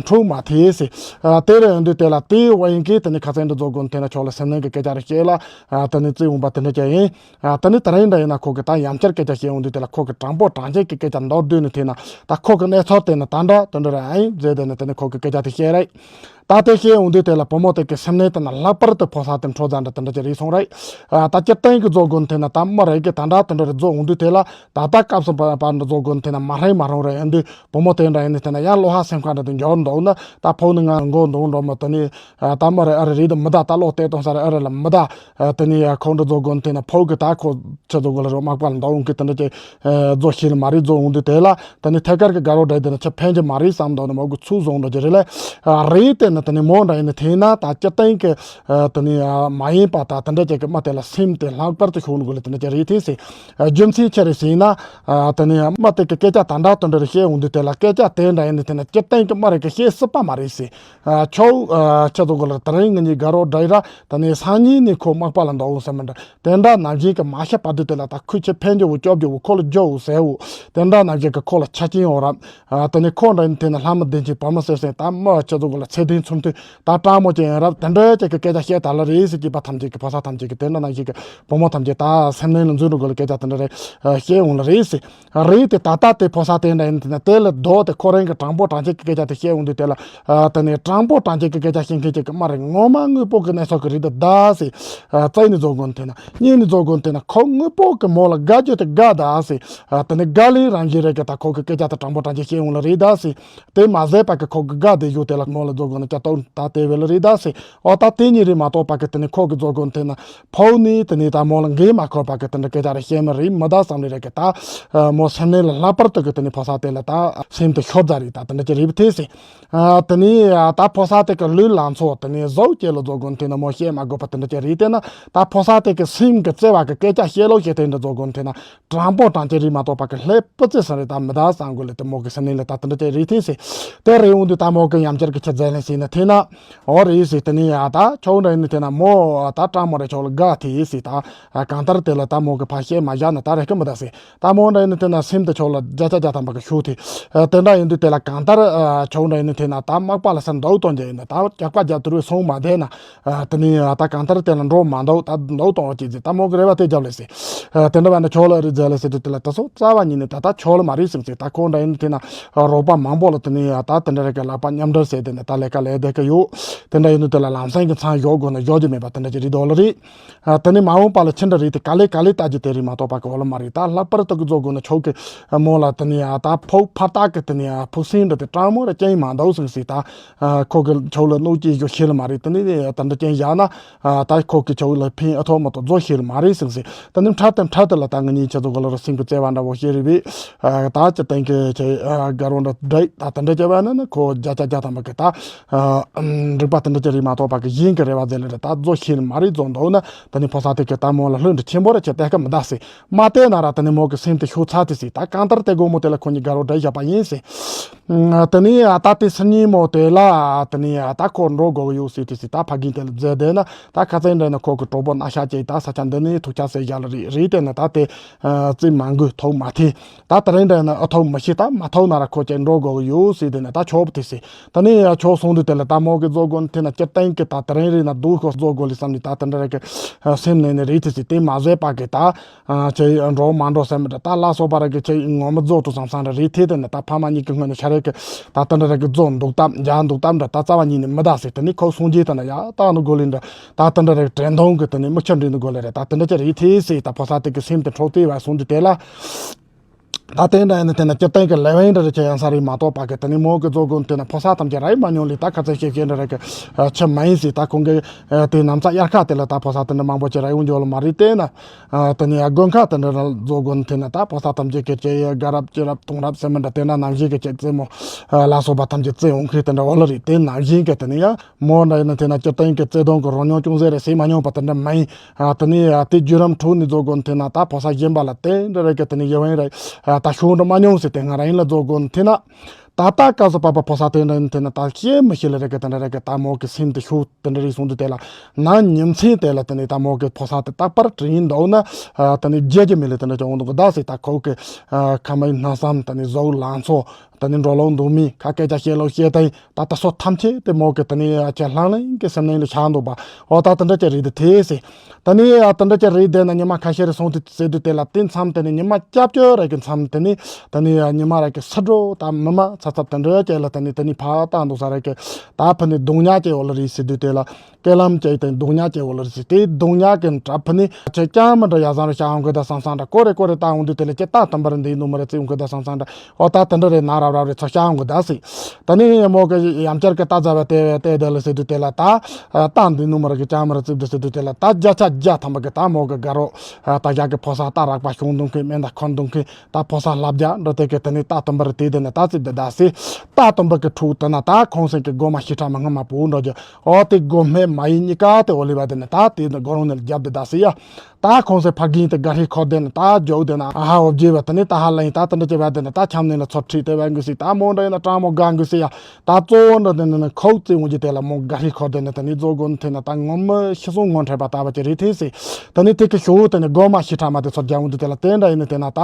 འཁྲུག་མ་ཐེ་ཟེར། ཨ། དེ་རེད་འདུག་དེ་ལ་དེའི་བ་ཡིན་གི་དེ་ནི་ཁ་སང་འདྲ་རྫོགས་དགོས་ན་དེ་ན་ཆོག་ལ་སེམས་ནང་གི་སྐད་ཆ་རེ་བཤད་ལ། ཨ། དེ་ནི་བརྩི་འོང་པ་དེ་འདྲ་ཅིག་ཡིན། ཨ། དེ་ནི་དེ་རིང་འདྲ་ཡིན་ན་ཁོ་གི་ད་ཡང་བསྐྱར་སྐད་ཆ་བཤད་འོང་དུས་དེ་ལ་ཁོ་གི་དྲང་པོ་དྲང་བཞག་གི་སྐད་ཆ་མདོར་བསྡུས་ནས་དེ་ན་ད་ཁོ་གི་གནས་ཚུལ་དེ་ནི་ད་འདྲ་དེ་འདྲ་རེད་ཨ་ཡིན་མཛད་དེ་ནི་དེ་ནི་ཁོ་གི་སྐད་ཆ་དེ་བཤད་རེད། ད་དེ་བཤད་ཡོང་དུས་དེ་ལ་བུ་མོ་དེ་གི་སེམས་ནང་དེ་ན་ལྷག་པར་དུ་ཕོ་གསར་དེ་འཕྲོད་བཟང་འདྲ་དེ་འདྲ་ཅིག་རེད་སོང་རེད། ཨ། ད་སྤྱིར་བཏང་གི་བཟོ་དགོས་ན་དེ་ན་ད་མི་རེ་གི་ད་འདྲ་དེ་འདྲ་རེ་བཟོ་ཡོང་དུས་དེ་ལ་ད་ལྟ་སྐབས་སུ་བབ་པ་འདྲ་བཟོ་དགོས་ན་དེ་ན་མ་ཧྲང་མ་ཧྲང་རེད། ཡིན་དུས་བུ་མོ་དེ་འདྲ་ཡིན་ནི་དེ་ན་ཡང་བློ་ཧ་སེམས་ཁ་འདྲ་དེ་འགྱུར་འདུག་ན། ད་ཕོ་ནི་ང་མགོ་འདུག་འགྲོ་མོ་དེ་ནི། ཨ། ད་མི་རེ་ཨ་རེ་རེད་དེ་མི་ད་ད་ལོག་བལྟས་གཏོང་ས་རེ་ཨ་རེ་ལ་མི་ད། ཨ། དེ་ནི་ཡ་ཁོང་འདྲ་བཟོ་དགོས་ན་དེ་ན་ཕོ་གི་ད་ཁོ་ཆེ་བཟོ་དགོས་ལ་རོ་མག་པ་ལ་འདུག་འོང་གི་དེ་འདྲ་ཅིག་ཨ། བཟོ་ཤེས་ལ་མ་རེད། བཟོ་འོང་དུས་དེ་ལ་དེ་ནི་ཐད་ཀར་གི་དགའ་རོགས་འདྲ་དེ་ན་ཆ་ཕན་གྱི་མ་རེད་བསམ་འདུག་ན་མོ་གི་ཚུལ་བཟུང་འགྲོ་གི་རེད་ལ། ཨ། རེད་དེ་ན་དེ་ནི་མོ་འདྲ་ཡིན་ན་དེ་ན་ད་སྤྱིར་བཏང་གི་ཨ། དེ་ནི་ཨ། མ་ཡིན་པ་ད་དེ་འདྲ་ཅིག་གི་མི་དེ་ལ་སེམས་དེ་ལྷག་པར་དུ་ཤོར་ནི་དགོས་ལ་དེ་འདྲ་ཅིག་རེད་དེ་སེ། ཨ། རྒྱུ་མཚན་ཆི་རེད་ཟེར་ན། ཨ། དེ་ནི་ཨ། མི་དེ་གི་སྐད་ཆ་ད་འདྲ་དེ་འདྲ་རེ་བཤད་འོང་དུས་དེ་ལ་སྐད་ཆ་དེ་འདྲ་ཡིན་ནི་དེ་ན་སྤྱིར་བཏང་གི་མི་རེ་གི་བཤད་སྲིད་པ་མ་རེད་སེ། ཨ། ཁྱོད། ཨ། ཆེ་བཟོ་དགོས་ལ་དེ་རིང་ངེད་གཉིས་དགའ་རོགས་འདྲ་ཡིན་ར། དེ་ནི་སང་ཉིན་ནི་ཁོ་མག་པ་ལ་འདུག་འོང་ཟེར་མི་འདྲ་དེ་འདྲ་ནང་བཞིན་གི་མ་བཤད་པ་དུས་དེ་ལ་ད་ཁོས་ཆེ་ཕན་རྒྱུ་བོ་སྐྱོབ་རྒྱུ་བོ་ཁོ་ལ་རྒྱུ་བོ་ཟེར་བོ་དེ་འདྲ་ནང་བཞིན་གི་ཁོ་ལ་ཆ་རྐྱེན་ཡོད་ར། ཨ། དེ་ནི་ཁོ་འདྲ་ཡིན་དེ་ན་ལྷ་མི་བདེན་ཅིང་བར་མི་གསལ་ཟེར་ད་མི་ཆེ་བཟོ་དགོས་ལ་ཚེ་བདུན་མཚུངས་དུས་ད་སྤྲང་མོ་ཅན་ཡིན་རབས་དེ་འདྲ་ཅིག་གི་སྐད་ཆ་བཤད་ད་ལ་རེད་ཟེར་གྱི་པ་ཐམས་ཅད་ཀྱི་ཕོ་གསར་ཐམས་ཅད་ཀྱི་དེ་འདྲ་ནང་བཞིན་གྱི་བུ་མོ་ཐམས་ཅད་ད་སེམས་ནང་ལ་འཛུལ་འགྲོ་དགོས་ལ་སྐད་ཆ་དེ་འདྲ་རེད། ཨ། བཤད་འོང་ལ་རེད་ཟེར། རེད་དེ་ད་ལྟ་དེ་ཕོ་གསར་དེ་འདྲ་ཡིན་དེ་ན་དེ་ལ་རྡོ་དེ་ཁོ་རང་གི་དྲང་པོ་དྲང་བཞག་གི་སྐད་ཆ་དེ་བཤད་འོང་དུས་དེ་ལ། ཨ། དེ་ནས་དྲང་པོ་དྲང་བཞག་གི་སྐད་ཆ་བཤད་མཁན་ཅིག་གི་མ་རེད། ངོ་མ་དངོས་པོ་གི་གནས་ཚུལ་གི་རིགས་དེ་ད་ཟེར། ཨ། རྩ་ནས་བཟོ་དགོས་ན་དེ་ན་གཉིས་ནས་བཟོ་དགོས་ན་དེ་ན་ཁོ་དངོས་པོ་གི་མོ་ལ་དགའ་རྒྱུ་དེ་དགའ་ད་ཟེར། ཨ། དེ་ནས་དགའ་ལས་རང་བཞིན་རེད་གི་ད་ཁོ་གི་སྐད་ཆ་དེ་དྲང་པོ་དྲང་བཞག་བཤད་འོང་ལ་རེད་ད་ཟེར། དེ་མ་ཟད་པ་གི་ཁོ་གི་དགའ་དེ་ཡོད་དེ་ལ་མོ་ལ་བཟོ་དགོས་ན་ཀྱ་ཏོ་ད་དེ་བས་ལ་རེད་ད་ཟེར། ཨོ་ད་དེ་གཉིས་རེད་མ་གཏོགས་པ་གི་དེ་ནས་ཁོ་གི་བཟོ་དགོས་ན་དེ་ན་ཕོ་ནི་དེ་ནས་ད་མོ་ལ་འགན་མ་འཁུར་བ་གི་དེ་འདྲ་སྐད་ཆ་རེ་བཤད་མི་རེད་མི་ད་བསམ་ལེ་རེད་གི་ད། ཨ། མོ་སེམས་ནང་ལ་ལྷག་པར་དུ་གི་དེ་ནས་ཕོ་གསར་དེ་ལ་ད་སེམས་དེ་ཤོར་ད་རེད་ད་དེ་འདྲ་ཅིག་རེད་བ་དེ་སེ། ཨ། དེ་ནས་ད་ཕོ་གསར་དེ་གི་ལུས་ལ་ཚོ་དེ་ནས་བཟོ་སྐྱེ་ལ་བཟོ་དགོས་ན་དེ་ན་མོ་བཤད་མ་དགོས་པ་དེ་འདྲ་ཅིག་རེད། དེ་ན་ད་ཕོ་གསར་དེ་གི་སེམས་གི་བརྩེ་བ་གི་སྐད་ཆ་བཤད་ལོ་བཤད་དེ་འདྲ་བཟོ་དགོས་ན་དེ་ན། དྲང་པོ་དྲང་བཞག་རེད་མ་གཏོགས་པ་གི་ལྷད་པོ་ཙེ་ས་རེད་ད་མི་ད་བསམ་དགོས་ལེ་དེ་མོ་གི་སེམས་ནང་ལ་ད་དེ་འདྲ་ཅིག་རེད་དེ་སེ། དེ་རེད་འོང་དུས་ད་མོ་གི་ཡང་བསྐྱར་གི་ཆ་མཛད་ལེ་ཟེར་ན་དེ་ན། ཨོ་རེད་ཟེར་དེ་ནི་ཡ་ད་ཆོག་འདྲ་ཡིན་ན་དེ་ན་མོ་ད་སྤྲང་མོ་རེད་ཆོག་ལ་དགའ་དེ་ཟེར་ད། གང་ལྟར་དེ་ལ་ད་མོ་གི་ཕ་བཤད་མ་བཞག་ན་ད་རེད་གི་མི་ད་ཟེར། ད་མོ་འདྲ་ཡིན་ན་དེ་ན་སེམས་དེ་ཆོག་ལ་བརྒྱ་ཆ་བརྒྱ་ཐམ་པ་གི་ཤུགས་དེ། དེ་འདྲ་ཡིན་དུས་དེ་ལ་གང་ལྟར་ཆོག་འདྲ་ཡིན་ན་དེ་ན་ད་མག་པ་ལ་ས་འདུག་གཏོང་རྒྱུ་ཡིན་ན་ད་རྒྱག་པ་རྒྱག་དུ་རུ་སོང་མ་བསྡད་ན། ཨ། དེ་ནས་ཨ་ད་གང་ལྟར་དེ་ལ་འགྲོ་མ་འདུག་ད་འདུག་གཏོང་བ་ཅིག་ཟེར་ད་མོ་གི་རེ་བ་དེ་རྒྱབ་ལེ་ཟེར། ཨ། དེ་འདྲ་བ་ནི་ཆོག་ལ་རེད་མཛད་ལེ་ཟེར་དུས་དེ་ལ་ད་སོ་རྩ་བ་ཉིད་ནས་ད་ད་ཆོག་ལ་མ་རེད་ཟེར་ཟེར། ད་ཁོང་འདྲ་ཡིན་དེ་ན་རོགས་པ་མང་པོ་ལ་དེ་ནས་ཨ་ད་དེ་འདྲ་རེ་གི་ལག་པ་མཉམ་འབྲེལ་བྱས་དེ་ནས་ད་ལས་ཀ་ལས་བསྡད་ཀི་ཡོད། དེ་འདྲ་ཡིན་དུས་དེ་ལ་ལམ་སེང་གི་མཚང་གཞོག་དགོས་ན་གཞོག་རྒྱུ་མེད་པ་དེ་འདྲ་ཅིག་རེད་འདུག་ལ་རེད། ཨ། དེ་ནས་མ་འོངས་པ་ལ་ཕྱི་འདྲ་རེད་དེ་ག་ལེ་ག་ལེ་ལྟ་རྒྱུ་དེ་རེད་མ་གཏོགས་པ་གི་འོ་ལ་མ་རེད། ད་ལྷག་པར་དུ་གི་རྫོགས་དགོས་ན་ཆོག་གི་མོ་ལ་དེ་ནས་ཨ་ད་ཕོག་ཕར་ཏག་གི་དེ་ནས་ཨ་ཕུགས་སེང་འདྲ་དེ་སྤྲང་མོ་ར་རྐྱེན་མ་འདུག་ཟིན་ཟིན་ད། ཨ། ཁོ་གི་ཆོག་ལ་གནོད་སྐྱེལ་རྒྱུ་ཤེས་ལ་མ་རེད། དེ་ནས་ཨ་ད་འདྲ་རྐྱེན་བཞག་ན་ཨ་ད་ཁོ་གི་ཆོག་ལ་ཕན་ཨ་ཐོག་མ་གཏོགས་རྫོགས་ཤེས་ལ་མ་རེད་ཟིན་ཟིན། དེ་ནས་འཕྲལ་དུ་འཕྲལ་དུ་ལ་ད་ང་གཉིས་ཆ་ཚོ་ག་ལ་ར་སེམས་ཀྱི་བརྩེ་བ་འདྲ་བོ་ཤེས་རེད་བས། ཨ་ད་ཅི་སྟེང་གི་ཆེ་ཨ་དགའ་རོགས་འདྲ་འདྲ་ད་དེ་འདྲ་བྱས་པ་ན་ནི་ཁོ་བརྒྱ་ཆ་བརྒྱ་ཐམ་པ་གི་ད་ཨ་འགྲིག་པ་དེ་འདྲ་ཅི་རེད་མ་གཏོགས་པ་གི་གཞན་གི་རེ་བ་ཟེར་ལེ་རེད། ད་རྫོགས་ཤེས་ལ་མ་རེད། རྫོགས་འདུག་ན་ད་ནི་ཕོ་གསར་དེ་གི་ད་མོ་ལ་བློ་འདྲི་ཆེན་པོ་རེ་ཆེ་བལྟས་ཀ་མི་ད་སྲིད། མ་བལྟས་ན་ར་དེ་ནི་མོ་གི་སེམས་དེ་ཤོར་ཚར་དེ་སྲིད། ད་གང་ལྟར་དེ་དགོང་མོ་དེ་ལ་ཁོ་གཉིས་དགའ་རོགས་འདྲ་བཞག་པ་ཡིན་སྲིད། ཨ་དེ་ནི་ཨ་ད་དེ་སང་ཉིན་མོ་དེ་ལ་ཨ་དེ་ནི་ཨ་ད་ཁོ་འགྲོ་དགོས་ཡོད་སྲིད་དེ་སྲིད། ད་ཕ་རྒན་དེ་ལ་མཛད་བསྡད་ན་ད་ཁ་སང་འདྲ་ན་ཁོ་གི་གྲོགས་པོ་ན་ཤ་ཅིག་ད་ས་ཆ་འདི་ནས་ཐུག་ཆ་ཟེར་བཞག་ལ་རེད། རེད་དེ་ན་ད་དེ་ཨ་རྩིས་མ་འགུལ་ཐོག་མ་ཐེ། ད་དེ་རིང་འདྲ་ན་ཨ་ཐོག་མ་ཤེས། ད་མ་ཐོག་ན་ར་ཁོ་ཅིག་འགྲོ་དགོས་ཡོད་སྲིད་དེ་ན་ད་ཆོག་པ་དེ་སྲིད། ད་ནི་ཡ་ཆོག་སོང་དུས་དེ་ལ་ད་མོ་གི་རྫོགས་དགོས་ན་དེ་ན་སྤྱིར་བཏང་གི་ད་དེ་རིང་རེད་ན་སྡུག་ཤོས་རྫོགས་དགོས་ལི་བསམ་ནི་ད་དེ་འདྲ་རེ་གི་སེམས་ནས་ནི་རེད་དེ་སྲིད། དེ་མ་ཟད་པ་གི་ད། ཨ་ཁྱེད་འགྲོ་མ་འགྲོ་ཟེར་མི་འདྲ། ད་ལ་སོགས་པ་ར་གི་ཁྱེད་ངོ་མི་རྫོགས་འགྲོ་བསམ་བསམ་ར་རེད། དེ་དེ་ནི་ད་ཕ་མ་གཉིས་ཀྱི་སྔོན་ནས་ཤ་རེ་གི་ད་དེ་འདྲ་ར་གི་རྫོགས་འདུག་སྟབས་འཇགས་འདུག་སྟབས་འདྲ་ད་རྩ་བ་ཉིད་ནས་མི་ད་ཟེར། དེ་ནི་ཁོ་སོང་རྗེས་དེ་ན་ཡ་ད་ནི་དགོས་ལི་འདྲ་ད་དེ་འདྲ་ར་གི་དྲན་གདུང་གི་དེ་ནི་མིག་ཆུ་འདྲེན་ནི་དགོས་ལི་རེད། ད་དེ་འདྲ་ཅི་རེད་དེ་ཟེར། ད་ཕོ་གསར་དེ་གི་སེམས་དེ་འཕྲོག་དེ་བ་སོང་དུས་དེ་ལ། ད་དེ་འདྲ་ཡིན་ན་དེ་ན་སྤྱིར་བཏང་གི་ལས་བན་འདྲ་རེ་ཆེ་ཡང་ས་རེད་མ་གཏོགས་པ་གི་དེ་ནི་མོ་གི་རྫོགས་དགོས་དེ་ན་ཕོ་གསར་ཐམས་ཅད་ར་ཡི་མ་མྱོང་ལི་ད་ཁ་ཚ་ཤེས་ཤེས་འདྲ་ར་གི་ཆི་མ་ཡིན་ཟེར། ད་ཁོང་གི་དེ་ན་ཚ་དབྱར་ཁ་དེ་ལ་ད་ཕོ་གསར་དེ་འདྲ་མང་པོ་ཅིག་ར་ཡོང་འཇོག་ལ་མ་རེད། དེ་ན། ཨ་དེ་ནས་ཡ་དགོན་ཁག་དེ་འདྲ་ར་རྫོགས་དགོས་ན་དེ་ན་ད་ཕོ་གསར་ཐམས་ཅད་ཀྱི་ཅི་ཡ་དགའ་རབ་ཅི་རབ་གཏོང་རབ་ཟེར་མི་འདྲ་དེ་ན་ནང་བཞིན་གྱི་ཅི་རྩེད་མོ་ལ་སོགས་པ་ཐམས་ཅད་རྩེ་འོང་མཁན་དེ་འདྲ་འོ་ལ་རེད། དེ་ནང་བཞིན་གྱི་དེ་ནས་ཡ་མོ་འདྲ་ཡིན་ན་དེ་ན་སྤྱིར་བཏང་གི་བརྩེ་དུང་གི་རོ་མྱོང་ཅུང་ཟད་རེ་ཟེར་མ་མྱོང་པ་དེ་འདྲ་མ་ཡིན། ཨ་དེ་ནས་ཡ་དེ་བརྒྱུད་རིམ་དྲུག་ནས་རྫོགས་དགོས་ན་དེ་ན་ད་ཕོ་གསར་གཞན་པ་ལ་དེ་འདྲ་རེ་གི་དེ་ནས་ཡ་བན་རེ་ད་ཤུགས་འདྲ་མ་མྱོང་ཟེར། དེ་སྔ་ར་ཡིན་ལ་རྫོགས་དགོས་ན་དེ་ན། ད་ལྟ་སྐབས་སུ་བབ་པ་ཕོ་གསར་དེ་འདྲ་ཡིན་དེ་ན་ད་ཤེས་མི་ཤེས་ལ་རེ་གི་དེ་འདྲ་རེ་གི་ད་མོ་གི་སེམས་དེ་ཤུགས་དེ་འདྲ་རེ་སོང་དུས་དེ་ལ་ན་ཉིན་མཚན་དེ་ལ་དེ་ནས་ད་མོ་གི་ཕོ་གསར་དེ་རྟག་པར་དྲན་འདུག་ན། ཨ་དེ་ནས་བརྗེད་རྒྱུ་མེད་ལ་དེ་འདྲ་ཅིག་འོང་འདུག་གི་ད་ཟེར། ད་ཁོ་གི་ཨ་ཁ་མའི་སྣང་བསམ་དེ་ནས་བཟོ་ལང་ཚོ་ ད་ནི་འགྲོ་ལུགས་འདུག་མིན་ཁ་སྐད་ཆ་བཤད་ལུགས་བཤད་སྟངས་ད་ལྟ་སོ་ཐམས་ཅད་དེ་མོ་གི་ད་ནི་ཁྱེད་ལྷང་ལྷང་གི་སེམས་ནང་ལ་ཆགས་འདུག་པ། འོ་ད་དེ་འདྲ་ཅིག་རེད་དེ་དེ་སྲིད། ད་ནི་ཡ་དེ་འདྲ་ཅིག་རེད་དེ་ན་ཉི་མ་ཁ་ཤས་རེ་སོང་དུས་ཟེར་དུས་དེ་ལ་དེ་མཚམས་དེ་ནི་ཉི་མ་སྐྱབས་བཅོལ་རེ་གི་མཚམས་དེ་ནི་ད་ནི་ཡ་ཉི་མ་རེ་གི་ས་འགྲོ་ད་མི་མ་ཚ་ཚབ་དེ་འདྲ་ཅིག་ལ་ད་ནི་ད་ནི་ཕ་ད་འདུག་ས་རེ་གི་ད་ཕ་ནི་རྡུང་ཉག་ཅིག་འོ་ལ་རེད་ཟེར་དུས་དེ་ལ་ཀེ་ལམ་ཅིག་དེ་རྡུང་ཉག་ཅིག་འོ་ལ་རེད་ཟེར། དེ་རྡུང་ཉག་གི་འདྲ་ཕ་ནི་ཁྱེད་ཅང་མི་འདྲ་ཡ་བཟང་རེ་བྱ་འོང་གི་ད་བསམ་བསམ་འདྲ་ཀོ་རེ་ཀོ་རེ་ད་འོང་དུས་དེ་ལ་ཁྱེད་ད་དམ་པར་འདི་ནུ་མ་རེ་ཙི་འོང་གི་ད་བསམ་བསམ་འདྲ། འོ་ད་དེ་འདྲ་རེད་ན་རབ་རབ་རེད་ཚོ་བྱ་འོང་གི་ད་ཟེར། ད་ནི་མོ་གི་ཡང་བསྐྱར་གི་ད་ཟ་བ་དེ་བས་དེ་དེ་ལ་ཟེར་དུས་དེ་ལ་ད་ད་འདི་ནུ་མ་རེ་གི་ཅང་མ་རེ་ཙིབ་དེ་ཟེར་དུས་དེ་ལ་ད་བརྒྱ་ཆ་བརྒྱ་ཐམ་པ་གི་ད་མོ་གི་དགའ་རོགས་ད་བཞག་གི་ཕོ་གསར་ད་རག་པ་བྱུང་འདུག་གི་མེ་མདའ་འཁོར་འདུག་གི་ད་ཕོ་གསར་ལབ་རྒྱ་འགྲོ་དེ་གི་དེ་ནི་ད་དུམ་པར་དེ་དེ་ནི་ད་ཙིབ་དེ་ད་སི་ད་དུམ་པ་གི་ཕྲུག་དེ་ན་ད་ཁོང་སེང་གི་སྒོ་མ་ཤི་ཁྲ་མ་སྔ་མ་བུ་འགྲོ་རྒྱུ། འོ་དེ་སྒོ་སྨད་མ་ཡིན་གཉིས་ཀ་དེ་འོ་ལི་བ་དེ་ནི་ད་དེ་ནི་སྒོ་རོང་ནི་རྒྱབ་དེ་ད་སི་ཡ། ད་ཁོང་སེང་ཕ་གིན་དེ་དགའ་ཧི་ཁོ་དེ་ནི་ད་རྒྱོག་དེ་ན་ཨ་ཧ་འོ་བརྗེ་བ་དེ་ནི་ད་ཧ་ལ་ཡིན་ད་དེ་འདྲ་བྱེད་བ་དེ་ནི་ད་ཁྱམས་ནི་ལ་ཚོ་ཁྲིད་དེ་བ་འགུ་སི་ད་མོ་འདྲ་ཡིན་ན་སྤྲང་མོ་དགའ་འགུ་སི་ཡ། ད་གཙོ་བོ་འདྲ་དེ་ནི་ནི་ཁོག་ཙི་འོང་རྒྱུ་དེ་ལ་མོ་དགའ་ཧི་ཁོ་དེ་ནི་དེ་ནི་རྫོགས་དགོན་དེ་ན་ད་ངོ་མི་ཤི་སོང་ངོ་འཕྲད་པ་ལྟ་བ་ཅི་རེད་དེ་སི། དེ་ནི་དེ་གི་ཞོ་དེ་ནི་སྒོ་མ་ཤི་ཁྲ་མ་དེ་ཚོ་རྒྱ་འོང་དུས་དེ་ལ་དེ་འདྲ་ཡིན་ནི་དེ་ན་ད་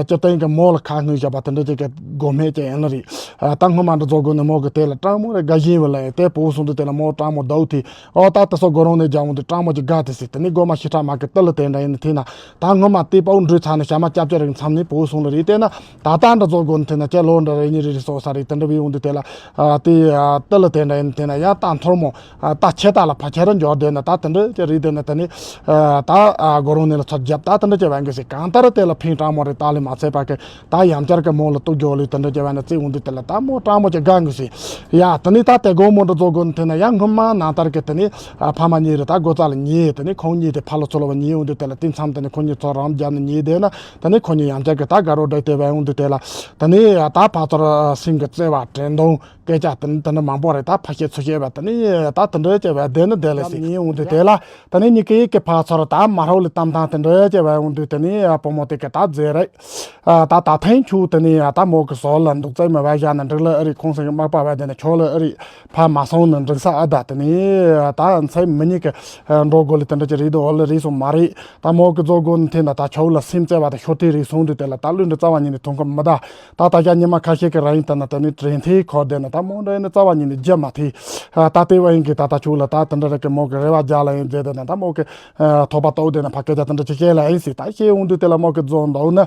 ཅི་སྟེང་གི་མོ་ལ་ཁ་སྔོན་བཞག་པ་དེ་འདྲ་ཅིག་གི་སྒོ་སྨད་ཅིག་ཡིན་ནི་རེད། ད་སྔོན་མ་འདྲ་རྫོགས་དགོན་ནི་མོ་གི་དེ་ལ་སྤྲང་མོ་རེ་དགའ་བཞིན་བ་ལ་ཡིན་དེ་བུ་སོང་དུས་དེ་ལ་མོ་སྤྲང་མོ་དའུ་དེ། ཨོ་ད་དེ་སོ་སྒོ་རོང་ནས་རྒྱ་འོང་དུས་སྤྲང་མོ་ཅིག་དགའ་དེ་སི་དེ་ནི་སྒོ་མ་ཤི་ཁྲ་མ་གི་ཏི་ལ་དེ་འདྲ་ཡིན་ནི་དེ་ན། ད་སྔོན་མ་དེ་པའུ་འགྲུལ་ཚར་ནས་ཞག་མ་སྐྱབས་བཅོལ་རིང་མཚམས་ནས་བུ་སོང་ལ་རེད་དེ་ན། ད་ལྟ་འདྲ་རྫོགས་དགོན་དེ་ན་ཁྱེད་ལོ་འདྲ་རེ་གཉིས་རེ་རེ་སོ་ས་རེད་དེ་འདྲ་བི་འོང་དུས་དེ་ལ། ཨ་དེ་ཨ་ཏི་ལ་དེ་འདྲ་ཡིན་དེ་ན་ཡ་ད་མཐོར་མོ་ཨ་ད་ཆེ་ད་ལ་ཕ་ཁྱེད་རང་འབྱོར་དེ་ན་ད་དེ་འདྲ་ཅི་རེད་དེ་ན་དེ་ནི་ཨ་ད་ཨ་སྒོ་རོང་ནས་ལ་ཚོ་རྒྱབ་ད་དེ་འདྲ་ཅི་བན་གི་སི་གང་ལྟར་དེ་ལ་ཕིང་སྤྲང་མོ་རེ་ད་ལི་མ་ཚད་པ་གི་ད་ཡང་བསྐྱར་གི་མོ་ལ་གཏུག་རྒྱོ་ལི་དེ་འདྲ་ཅི་བན་ན་རྩི་འོང་དུས་དེ་ལ་ད་མོ་སྤྲང་མོ་ཅི་དགའ་གི་སི་ཡ་དེ་ནི་ད་དེ་སྒོ་མོ་འདྲ་རྫོགས་དགོན་དེ་ན་ཡ་སྔོན་མ་ནང་ལྟར་གི་དེ་ནི་ཨ་ཕ་མ་གཉིས་རེ་ད་སྒོ་རྩ་ལ་ཉེ་དེ་ནི་ཁོང་གཉིས་དེ་ཕ་ལ་ཚོ་ལ་བ་ཉེ་འོང་དུས་དེ་ལ་དེ་མཚམས་དེ་ནི་ཁོང་གཉིས་ཚོ་རང་རྒྱབ་ནས་ཉེ་དེ་ན། ད་ནི་ཁོ་གཉིས་ཡང་བསྐྱར་གྱི་ད་དགའ་རོགས་འདྲ་དེ་བས་འོང་དུས་དེ་ལ། ད་ནི་ད་ཕ་ཚོར་སེམས་ཀྱི་བརྩེ་བ་དྲན་གདུང་སྐད་ཆ་དེ་འདྲ་དེ་འདྲ་མང་པོ་རེད། ད་ཕ་བཤད་ཚུར་བཤད་པ་ད་ནི་ད་དེ་འདྲ་བྱས་བས་བསྡད་ནི་བསྡད་ལ་སྲིད་ཡིན་འོང་དུས་དེ་ལ། ད་ནི་གཉིས་ཀའི་གི་ཕ་ཚོར་ད་མ་རོགས་ལ་གཏམ་ཐང་དེ་འདྲ་བྱས་བས་འོང་དུས་ད་ནི་བུ་མོ་དེ་གི་ད་རྫས་རེད། ད་ད་ཐེངས་ཆུ་ད་ནི་ད་མོ་གི་ཟོག་ལ་འདུག་རྩེ་མི་བས་བཞག་ན་འགྲིག་ལ་ཨ་རི་ཁོང་སེང་གི་མག་པ་བས་དེ་ནི་ཆོག་ལ་ཨ་རི་ཕ་མ་སོང་ན་འགྲིག་ས་ཨ། ད་ད་ནི་ད་མཚན་མི་གཉིས་གི་འགྲོ་དགོས་ལ་དེ་འདྲ་ཅི་རེད་འདུག་ཨོ་ལ་རེད་སོང་མ་རེད། ད་མོ་གི་རྫོགས་དགོས་ནི་དེ་ན་ད་ཆོག་ལ་སེམས་བརྩེ་བ་དང་ཤོ་ཐེ་རེ་སོང་དུས་དེ་ལ་ད་བློན་འདི་རྩ་བ་ཉིད་ནས་ཐོང་གི་མི་གདའ། ད་ད་ཆ་ཉི་མ་ཁ་ཤས་ཀྱི་ར་ཡིན་ད་ན་ད་ནི་དྲན་ཐེ་ཁོ་དེ་ན་ད་མོ་འདྲ་ཡིན་ནི་རྩ་བ་ཉིད་ནས་རྒྱ་མ་ཐེ། ད་དེ་བ་ཡིན་གི་ད་ད་ཆོག་ལ་ད་དེ་འདྲ་རེ་གི་མོ་གི་རེ་བ་རྒྱ་ལ་ཡིན་མཛད་དེ་ན་ད་མོ་གི་ཐོག་པ་ཏོག་དེ་ན་ཕ་སྐད་ཆ་དེ་འདྲ་ཅི་བཤད་ལ་ཡིན་སྲིད། ད་བཤད་འོང་དུས་དེ་ལ་མོ་གི་རྫོགས་འདུག་ན་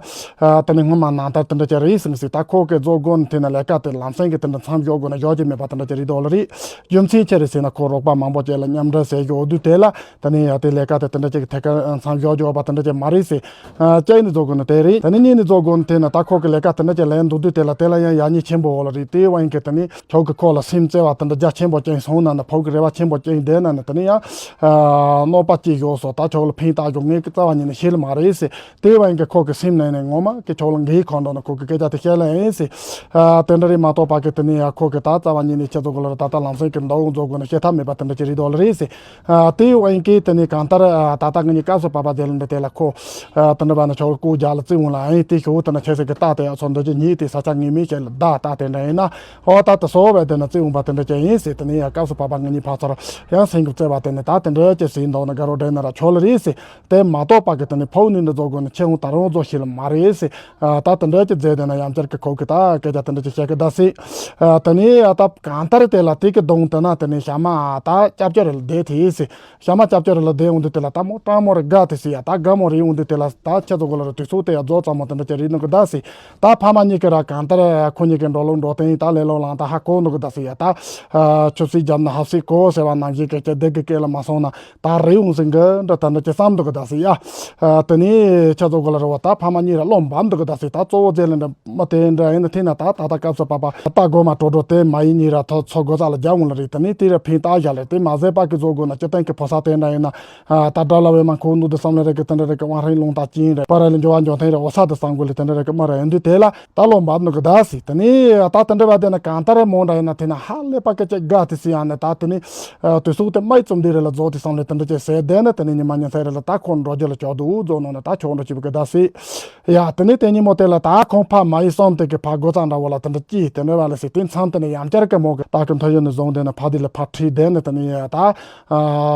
ད་ནི་སྔོན་མ་ནང་ལྟར་དེ་འདྲ་ཅི་རེད་ཟིན་སྲིད། ད་ཁོ་གི་རྫོགས་དགོས་ནི་དེ་ན་ལས་ཀ་དེ་ལམ་སེང་གི་དེ་འདྲ་མཚམས་འཇོག་དགོས་ན་འཇོག་ཅི་མེད་པ་དེ་འདྲ་ཅི་རེད་འདུག་ལ་རེད། རྒྱུ་མཚན་ཆེ་རེད་ཟེར་ན་ཁོ་རོགས་པ་མང་པོ་ཅིག་ལ་མཉམ་འབྲེལ་བྱས་ཡོད་དུས་དེ་ལ་ད་ནི་ཡ་དེ་ལས་ཀ་དེ་དེ་འདྲ་ཅིག་ཐད་ཀར་མཚམས་འཇོག་འཇོག་པ་དེ་འདྲ་ཅིག་མ་རེད་ཟེར། ཨ་ཅི་ནི་རྫོགས་དགོས་ནི་དེ་རེད། ད་ནི་གཉིས་ནི་རྫོགས་དགོས་ནི་དེ་ན་ད་ཁོ་གི་ལས་ཀ་དེ་འདྲ་ཅིག་ལས་འདུག་དུས་དེ་ལ་དེ་ལ་ཡང་ཡ་ཉི་ཆེན་པོ་འོ་ལ་རེད། དེ་བ་ཡིན་གི་ད་ནི་ཁྱོད་གི་ཁོ་ལ་སེམས་བརྩེ་བ་དེ་འདྲ་རྒྱ་ཆེན་པོ་ཅིག་སོང་ན་ན་ཕོ་གི་རེ་བ་ཆེན་པོ་ཅིག་ལྡན་ན་ན་ད་ནི་ཡང་ཨ་གནོད་པ་ཅིག་ཡོད་སོ། ད་ཁྱོད་ལ་ཕན་བཏགས་རྒྱུ་ངས་གི་རྩ་བ་ཉིད་ནས་ཤེས་ལ་མ་རེད་ཟེར། དེ་བ་ཡིན་གི་ཁོ་གི་སེམས་ནང་ནས་ངོ་མ་གི་ཁྱོད་ལ་འགའི་ཁོ་འདོག་ན་ཁོ་གི་སྐད་ཆ་དེ་བཤད་ལ་ཡིན་ཟེར། ཨ་དེ་འདྲ་རེད་མ་གཏོགས་པ་གི་དེ་ནི་ཡ་ཁོ་གི་ད་རྩ་བ་ཉིད་ནས་ཁྱེད་ཚོ་གི་ལ་རེ་ད་ད་ལམ་སེང་གི་འདའ་འོང་རྫོགས་དགོས་ན་བཤད་ཐབས་མེད་པ་དེ་འདྲ་ཅིག་རེད་འདུག་ལ་རེད་ཟེར། ཨ་དེ་བ་ཡིན་གི་དེ་ནི་གང་ལྟར་ཨ་ད་ལྟ་ངེད་གཉིས་སྐབས་སུ་བབ་པ་དེ་ལ་འདི་དེ་ལ་ཁོ་ཨ་དེ་འདྲ་བ་ན་ཆོག་ལ་སྐུ་རྒྱ་ལ་བརྩི་འོང་ལ་ཨ་ཡིན་དེ་ཞུ་དེ་ན་ཁྱེད་ཟེར་གི་ད་དེ་ཡ་ཚོ་འདི་ཅི་ཉིད་དེ་ས་ཆ་ངེས་མེད་བཤད་ལ་ད་ད་དེ་འདྲ་ཡིན་ན་ཨོ་ད་དེ་སོ་བས་དེ་ན་བརྩི་འོང་པ་དེ་འདྲ་ཅིག་ཡིན་ཟེར། དེ་ནི་ཡ་སྐབས་སུ་བབ་པ་ངེད་གཉིས་ཕ་ཚོར་ཡང་སེང་གི་བརྩེ་བ་དེ་ནི་ད་དེ་འདྲ་ཅིག་ཟིན་འདོག་ན་དགའ་རོགས་འདྲེན་ན་ར་ཆོག་ལ་རེད་ཟེར། དེ་མ་གཏོགས་པ་གི་དེ་ནི་ཕོ་ནི་འདི་རྫོགས་དགོས་ནི་ཁྱེད་འོང་ད་རུང་རྫོགས་ཤེས་ལ་མ་རེད་ཟེར། ཨ་ད་དེ་འདྲ་ཅིག་མཛད་དེ་ན་ཡང་བསྐྱར་གི་ཁོ་གི་ད་སྐད་ཆ་དེ་འདྲ་ཅིག་བཤད་གི་ད་སྲིད། ཨ་དེ་ནས་ཨ་ད་གང་ལྟར་དེ་ལ་དེ་གི་གདོང་དེ་ན་དེ་ནས་ཞག་མ་ད་སྐྱབས་བཅོལ་རེ་ལ་བསྡད་དེ་སྲིད། ཞག་མ་སྐྱབས་བཅོལ་རེ་ལ་བསྡད་འོང་དུས་དེ་ལ་ད་མོ་སྤྲང་མོ་རེ་དགའ་དེ་སྲིད་ཡ། ད་དགའ་མོ་རེ་འོང་དུས་དེ་ལ་ད་ཁྱེད་ཚོ་གོ་ལ་རེ་དུས་ཚོད་དེ་ཡ་རྫོགས་ཙམ་མོ་དེ་འདྲ་ཅིག་རེད་ནོ་གི་ད་སྲིད། ད་ཕ་མ་གཉིས་ཀྱི་ར་གང་ལྟར་ཁོ་གཉིས་ཀྱི་འགྲོ་ལུགས་འགྲོ་སྟངས་ད་ལས་ལོ་ལང་ད་ཧ་གོ་ནོ་གི་ད་སྲིད་ཡ། ད་ཆུ་སྲིད་རྒྱབ་ན་ཧབ་སྲིད་གོ་ཟེར་བ་ནང་བཞིན་གི་ཁྱེད་སྡེ་གི་སྐད་ལ་མ་སོང་ན། ད་རེ་འོང་ཟིན་གི་འདྲ་ད་འདྲ་ཅི་བསམ་འདུག་གི་ད་སི་ཡ། ཨ་དེ་ནས་ཁྱེད་ཚོ་གོ་ལ་རེ་བ་ད་ཕ་མ་གཉིས་ར་བློ་འབབ་འདུག་གི་ད་སི། ད་གཙོ་བོ་རྗེས་ལ་འདྲ་མ་དེ་འདྲ་ཡིན་ན་ཐེན་ན་ད་ད་ད་སྐབས་སུ་བབ་པ་ད་སྒོ་མ་དྲོ་དྲོ་དེ་མ་ཡིན་གཉིས་ར་ཐོ་ཚོ་སྒོ་ཙག་ལ་རྒྱག་འོང་ལ་རེད། དེ་ནས་དེ་ར་ཕན་ད་བཞག་ལེ། དེ་མ་ཟད་པ་གི་བཟོ་དགོས་ན་སྤྱི་བཏང་གི་ཕོ་གསར་དེ་འདྲ་ཡིན་ན་ཨ་ད་དགྲ་ལ་བས་མ་ཁོ་ནུ་དེ་བསམ་ལ་རེ་གི་དེ་འདྲ་རེ་གི་དབང་རིང་ལུང་ད་ཅིན་རེ་པ་ར་ལ་འགྱོ་བ་འགྱོ་ཐེན་རེ་འོ་ས་དེ་བསམ་དགོས་ལེ། དེ་འདྲ་རེ་གི་མ་ར་ཡིན་དུས་དེ་ལ། ད་བློ་འབབ་ནི་གི་ད་སི། དེ་ནས་ད་དེ་འདྲ་བ་དེ་ན་གང་ལྟར་ མོ་འདྲ་ཡིན་ན་དེ་ན་ཧ་ལས་པ་སྐད་ཆ་དགའ་དེ་སི་ཡང་ནི་ད་དེ་ནི་དུས་ཚོད་དེ་མའི་རྩོམ་འདི་རེ་ལ་རྫོགས་དེ་སང་ལས་དེ་འདྲ་ཅེས་ཟེར་དེ་ནི་དེ་ནི་ཉི་མ་ཉིན་ཚེ་རེ་ལ་ད་ཁོ་འགྲོ་རྒྱུ་ལ་ཅོག་འདུག་རྫོགས་ནོ་ནི་ད་ཁྱོད་འགྲོ་ཅི་བུ་གི་ད་སི། ཡ་དེ་ནི་དེ་ཉིན་མོ་དེ་ལ་ད་ཁོང་ཕ་མ་ཡི་སོམ་དེ་གི་ཕ་སྒོ་ཙང་འདྲ་བོ་ལ་དེ་འདྲ་ཅི་དེ་འདྲ་བ་ལ་སི་དེ་མཚམས་དེ་ནི་ཡང་བསྐྱར་གི་མོ་གི་ད་གི་མཐོ་ཡོན་ནི་བཟུང་དེ་ནི་ཕ་དེ་ལ་ཕ་ཁྲིད་དེ་ནི་དེ་ནི་ཡ་ད།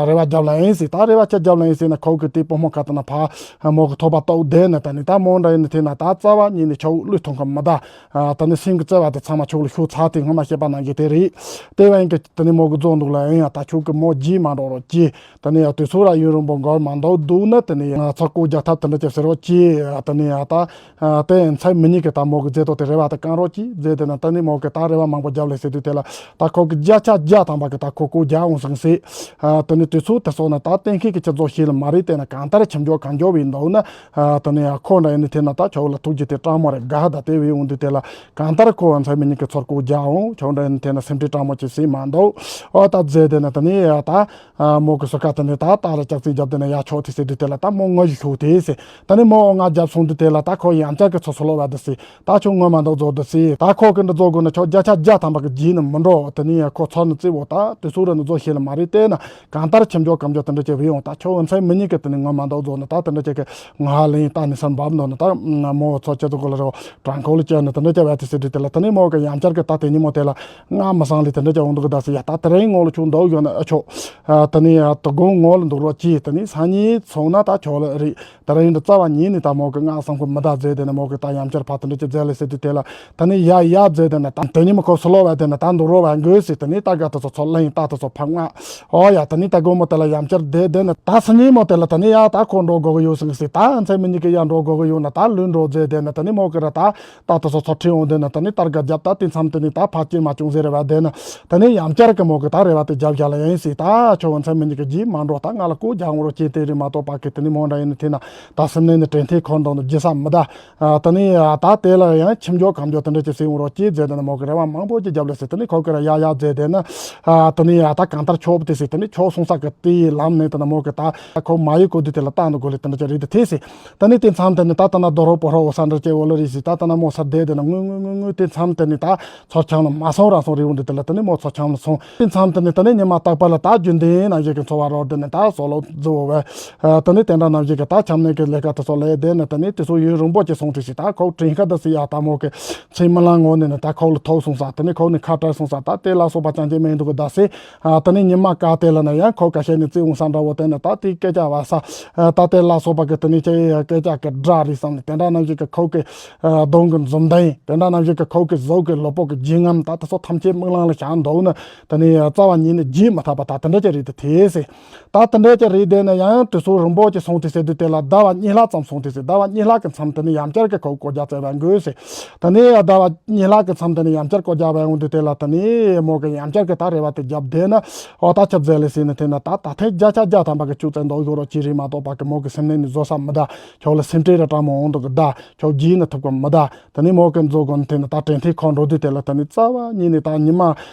རེ་བ་རྒྱབ་ལ་ཡིན་ཟེར། ད་རེ་བ་ཆ་རྒྱབ་ལ་ཡིན་ཟེར་ན་ཁོ་གི་དེ་བུ་མོ་ཁ་ཏ་ན་ཕ་མོ་གི་ཐོབ་པ་ཏོག་བསྡད་ནས་ད་ནི་ད་མོ་འདྲ་ཡིན་ནི་དེ་ན་ད་རྩ་བ་ཉིད་ནས་ཆོག་བློས་ཐོངས་ཁ་མི་ད། ད་ནི་སེམས་ཀྱི་རྩ་བ་དེ་ཚང་མ་ཆོག་ལ་ཤོག་ཚ་དེ་སྔོན་མ་བཤད་པ་ནང་བཞིན་དེ་རེད། དེ་བ་ཡིན་གི་ད་ནི་མོ་གི་རྫོགས་འདུག་ལ་ཡིན་ཡང་ད་ཁྱོད་ཀྱི་མོ་རྗེས་མ་འགྲོ་རོགས་གྱིས། ད་ནི་ཡང་དུས་ཚོད་ར་ཡུན་རིང་པོ་འགོར་མ་འདུག་འདུག་ན་ད་ནི་ང་ཚོ་སྐོ་རྒྱག་ཐབས་དེ་འདྲ་ཅིག་ཟེར་རོགས་གྱིས་ད་ནི་ཡང་ད། ཨ་དེ་ཡང་མཚན་མི་གཉིས་ཀྱི་ད་མོ་གི་རྫས་ཏོ་དེ་རེ་བ་དེ་བསྐང་རོགས་གྱིས་རྫས་དེ་ན་ད་ནི་མོ་གི་ད་རེ་བ་མང་པོ་རྒྱབ་ལས་ཟེར་དུས་དེ་ལ་ད་ཁོ་གི་བརྒྱ་ཆ་བརྒྱ་ཐམ་པ་གི་ད་ཁོ་ཀོ་རྒྱག་འོང་སོང་ཟེར། ཨ་དེ་ནི་དུས་ཚོད་དེ་སོང་ན་ད་གཏན་འཁེལ་གི་ཆ་རྫོགས་ཤེས་ལ་མ་རེད། དེ་ན་གང་ལྟར་ཁྱིམ་འཇོག་གང་འཇོག་བའི་འདུག་ན་ཨ་དེ་ནི་ཁོ་འདྲ་ཡིན་ནི་དེ་ན་ད་ཁྱོད་ལ་ཐུགས་རྗེ་དེ་སྤྲང་མོ་རེ་དགའ་ད་དེ་བས་འོང་དུས་དེ་ལ་གང་ལྟར་ཁོ་མཚན་མི་གཉིས་ཀྱི་ཚོར་ཀོ་རྒྱག་འོང་ཁྱོད་འདྲ་ཡིན་དེ་ན་སེམས་ཁྲལ་སྤྲང་མོ་ཅིག་ཟིན་མ་འདུག་ཨོ་ད་རྫས་དེ་ན་དེ་ནི་ད། ཨ་མོ་གི་སོ་ཁ་དེ་ནས་ད་ཏག་ལ་ལྕག་རྩི་བརྒྱབ་དེ་ནས་ཡ་ཆོག་དེ་ཟེར་དུས་དེ་ལ་ད་མོ་ངོ་ཞིག་ཤོག་དེ་ཟེར། ད་ནི་མོ་ང་རྒྱབ་སོང་དུས་དེ་ལ་ད་ཁོ་ཡང་བསྐྱར་གི་ཚོ་སོ་ལོ་བ་དེ་ཟེར། ད་ཁྱོད་ངོ་མ་འདུག་རྫོགས་དེ་ཟེར། ད་ཁོ་གི་འདི་རྫོགས་དགོས་ན་ཁྱོད་བརྒྱ་ཆ་བརྒྱ་ཐམ་པ་གི་རྗེས་ནི་མི་འགྲོ། དེ་ནི་ཁོ་ཚོ་ནི་རྩི་བོ་ད་དུས་ཚོད་ར་ནི་རྫོགས་ཤེས་ལ་མ་རེད། དེ་ན་གང་ལྟར་ཁྱིམ་འཇོག་གམ་འཇོག་དེ་འདྲ་ཅིག་བས་ཡོང་ད་ཁྱོད་འོ་མཚན་མི་གཉིས་གི་དེ་ནི་ངོ་མ་འདུག་རྫོགས་ནི་ད་དེ་འདྲ་ཅིག་གི་ང་ཧ་ལེན་ད་ནི་སར་འབབ་འདུག་ནི་ད་མོ་ཚོ་ཁྱེད་ཚོ་གོ་ལ་རེ་བ་དྲང་ཁོ་ལ་བཅར་ནི་དེ་འདྲ་ཅིག་བས་དེ་ཟེར་དུས་དེ་ལ་ད་ནི་མོ་གི་ཡང་བསྐྱར་གི་ད་དེ་ཉིན་མོ་དེ་ལ། སྔ་མ་སང་ལས་དེ་འདྲ་ཅིག་འོང་འདུག་གི་ད་ཟེར་ཡ་ད་དེ་རིང་ངོ་ལ་ཆུ་འདུག་ཡོད་ན་ཨ་ཆོག་ཨ་དེ་ནས་ཡ་དོ་དགོང་ངོ་ལ་འདུག་རོགས་གྱིས་དེ་ནས་སང་ཉིན་སོང་ན་ད་ཆོག་ལ་རེད། དེ་རིང་འདི་རྩ་བ་ཉིད་ནས་ད་མོ་གི་ང་སང་ཁོ་མི་ད་ཟེར་དེ་ནས་མོ་གི་ད་ཡང་བསྐྱར་ཕ་དེ་འདྲ་ཅིག་ཟེར་ལ་ཟེར་དུས་དེ་ལ་དེ་ནས་ཡ་ཡ་ཟེར་དེ་ནས་ད་དེ་ཉིན་མོ་ཁོ་སུ་ལོ་བ་དེ་ནས་ད་འདུག་རོགས་བ་དགོས་ཟེར་དེ་ནས་ད་ག་དེ་ཚོ་ཚོ་ལ་ཡིན་ད་དེ་ཚོ་ཕ་ང་ཨོ་ཡ་དེ་ནས་ད་དགོང་མོ་དེ་ལ་ཡང་བསྐྱར་བསྡད་དེ་ནས་ད་སང་ཉིན་མོ་དེ་ལ་དེ་ནས་ཡ་ད་ཁོ་འགྲོ་དགོས་གི་ཡོད་ཟེར་ཟེར་ད་མཚན་མི་གཉིས་ཀྱི་ཡ་འགྲོ་དགོས་གི་ཡོད་ན་ད་ལུས་འགྲོ་ཟེར་དེ་ནས་དེ་ནས་མོ་གི་ར་ད། ད་དེ་ཚོ་ཚོ་ཁྲིད་འོང་དེ་ན་ད་ནི་ཏར་ག་རྒྱབ་ད་དེ་མཚམས་དེ་ནི་ད་ཕ་སྐྱེས་མ་བྱུང་ཟེར་རེ་བ་དེ་ན་ད་ནི་ཡང་བསྐྱར་གི་མོ་གི་ད་རེ་བ་དེ་རྒྱབ་བཞག་ལ་ཡིན་སྲིད། ད་ཁྱོད་མཚན་མི་གཉིས་ཀྱི་རྗེས་མ་འགྲོ་ད་ང་ལ་ཀོ་རྒྱག་འོང་རོགས་ཅེས་དེ་རེད་མ་གཏོགས་པ་གི་དེ་ནི་མོ་འདྲ་ཡིན་ནི་དེ་ན་ད་སེམས་ནད་ནི་དྲན་ཐེ་འཁོར་འདུག་ནི་རྒྱུ་ས་མི་ད། ད་ནི་ད་དེ་ལ་ཡང་ཁྱིམ་འཇོག་གམ་འཇོག་དེ་འདྲ་ཅིག་སྲིད་འོང་རོགས་ཅེས་ཟེར་དེ་ན་མོ་གི་རེ་བ་མང་པོ་ཅིག་རྒྱབ་ལ་སྲིད། ད་ནི་ཁོ་གི་ར་ཡ་ཡ་ཟེར་དེ་ན་ད་ནི་ད་གང་ལྟར་ཆོག་དེ་སྲིད། ད་ནི་ཆོག་སོང་ས་གི་དེའི་ལམ་ནས་དེ་ན་མོ་གི་ད་ཁོ་མ་ཡི་གོ་དུས་དེ་ལ་ལྟ་འདུག་གོ་ལི་དེ་འདྲ་ཅིག་རེད་དེ་ཐེ་སྲིད། ད་ནི་དེ་མཚམས་དེ་ནི་ད་ལྟ་ན་རྡོ་རོག་པོ་རོག་འོ་ས་འདྲ་སྐྱེ་བོ་ལ་རེད་ཟེར། ད་ལྟ་ན་མོ་ས་བསྡད་དེ་ན་ངུ་ངུ་ངུ་ངུ་དེ་མཚམས་དེ་ནི་ད་ཚོར་ཆང་ལ་མ་སོང་རང་སོང་རེད་འོང་དུས་དེ་ལ་ད་ནི་མོ་ཚོར་ཆང་ལ་སོང་། དེ་མཚམས་དེ་ནི་ད་ནི་ཉི་མ་རྟག་པ་ལ་ད་རྒྱུན་ལྡན་ནང་བཞིན་གྱི་འཚོ་བ་རོལ་དེ་ནི་ད་སོ་ལོ་རྫི་བོ་བས་ད་ནི་དེ་འདྲ་ནང་བཞིན་གྱི་ད་ཆམ་ནད་ཀྱི་ལས་ཀ་དེ་ཚོ་ལས་དེ་ནི་ད་ནི་དེ་ཚོ་ཡུན་རིང་པོ་ཅིག་སོང་དུས་སི་ད་ཁོ་དྲན་ཁ་ད་སི་ཡ་ད་མོ་གི་ཚེ་མི་ལང་ངོ་ནས་ནི་ད་ཁོ་ལ་ཐོག་སོང་ས་ད་ནི་ཁོ་ནི་ཁ་བྲལ་སོང་ས་ད་དེ་ལ་སོགས་པ་ཅང་ཅེ་མེད་འདུག་གི་ད་སི། ཨ་ད་ནི་ཉི་མ་ཀ་དེ་ལ་ན་ཡང་ཁོ་ཀ་ཤེད་ནི་བརྩི་འོང་ས་འདྲ་བོ་དེ་ནི་ད་དེའི་སྐད་ཆ་བ་ས། ཨ་ད་དེ་ལ་སོགས་པ་གི་དེ་ནི་ཅེ་སྐད་ཆ་གི་སྒྲ་རེད་བསམ་ནས་དེ་འདྲ་ནང་བཞིན་གི་ཁོ་གི་ཨ་གདོང་གི་འཛུམ་མདངས་དེ་འདྲ་ནང་བཞིན་གི་ཁོ་གི་གཟུགས་གི་ལོ་པོ་གི་རྒྱུས་རྔམ་ད་དེ་ཚོ་ཐམས་ཅད་མིག་ལམ་ལ་ཤར་འདུག་ན་ད་ནི་རྩ་བ་ཉིད་ནས་བརྗེད་མ་ཐུབ་པ་ད་དེ་འདྲ་ཅིག་རེད་དེ་དེ་སི། ད་དེ་འདྲ་ཅིག་རེད་དེ་ནི་ཡང་དུས་ཚོད་རིང་པོ་ཅིག་སོང་དེ་སི་དུས་དེ་ལ་ཟླ་བ་གཉིས་ལྷག་ཙམ་སོང་དེ་སི། ཟླ་བ་གཉིས་ལྷག་གི་མཚམས་དེ་ནི་ཡང་བསྐྱར་གི་ཁོ་ཀོ་རྒྱག་བཙལ་བ་འགོས་སི། ད་ནི་ཟླ་བ་གཉིས་ལྷག་གི་མཚམས་དེ་ནས་ཡང་བསྐྱར་ཀོ་རྒྱག་པ་ཡོང་དུས་དེ་ལ་ད་ནི་མོ་གི་ཡང་བསྐྱར་གི་ད་རེ་བ་དེ་རྒྱབ་བསྡད་ན་ཨོ་ད་ཆབ་ཟེར་ལེ་ཟེར་ནས་དེ་ན་ད་ད་ཐེངས་བརྒྱ་ཆ་བརྒྱ་ཐམ་པ་གི་ཆུ་བཙན་འདོགས་ཡོད་རོགས་ཅི་རེད་མ་གཏོགས་པ་གི་མོ་གི་སེམས་ནད་ནི་བཟོ་ས་མི་ད། ཁྱོད་ལ་སེམས་ཁྲལ་ར་སྤྲང་མོ་འོང་འདུག་གི་ད་ཁྱོད་རྗེས་ནི་ཐུབ་གི་མི་ད། ད་ནི་མོ་གི་མཛོ་གོན་དེ་ན་ད་དྲན་ཐེ་ཁོ་འགྲོ་དུས་དེ་ལ་ད་ནི་རྩ་བ་ཉིད་ནས་ད་ཉི་མ་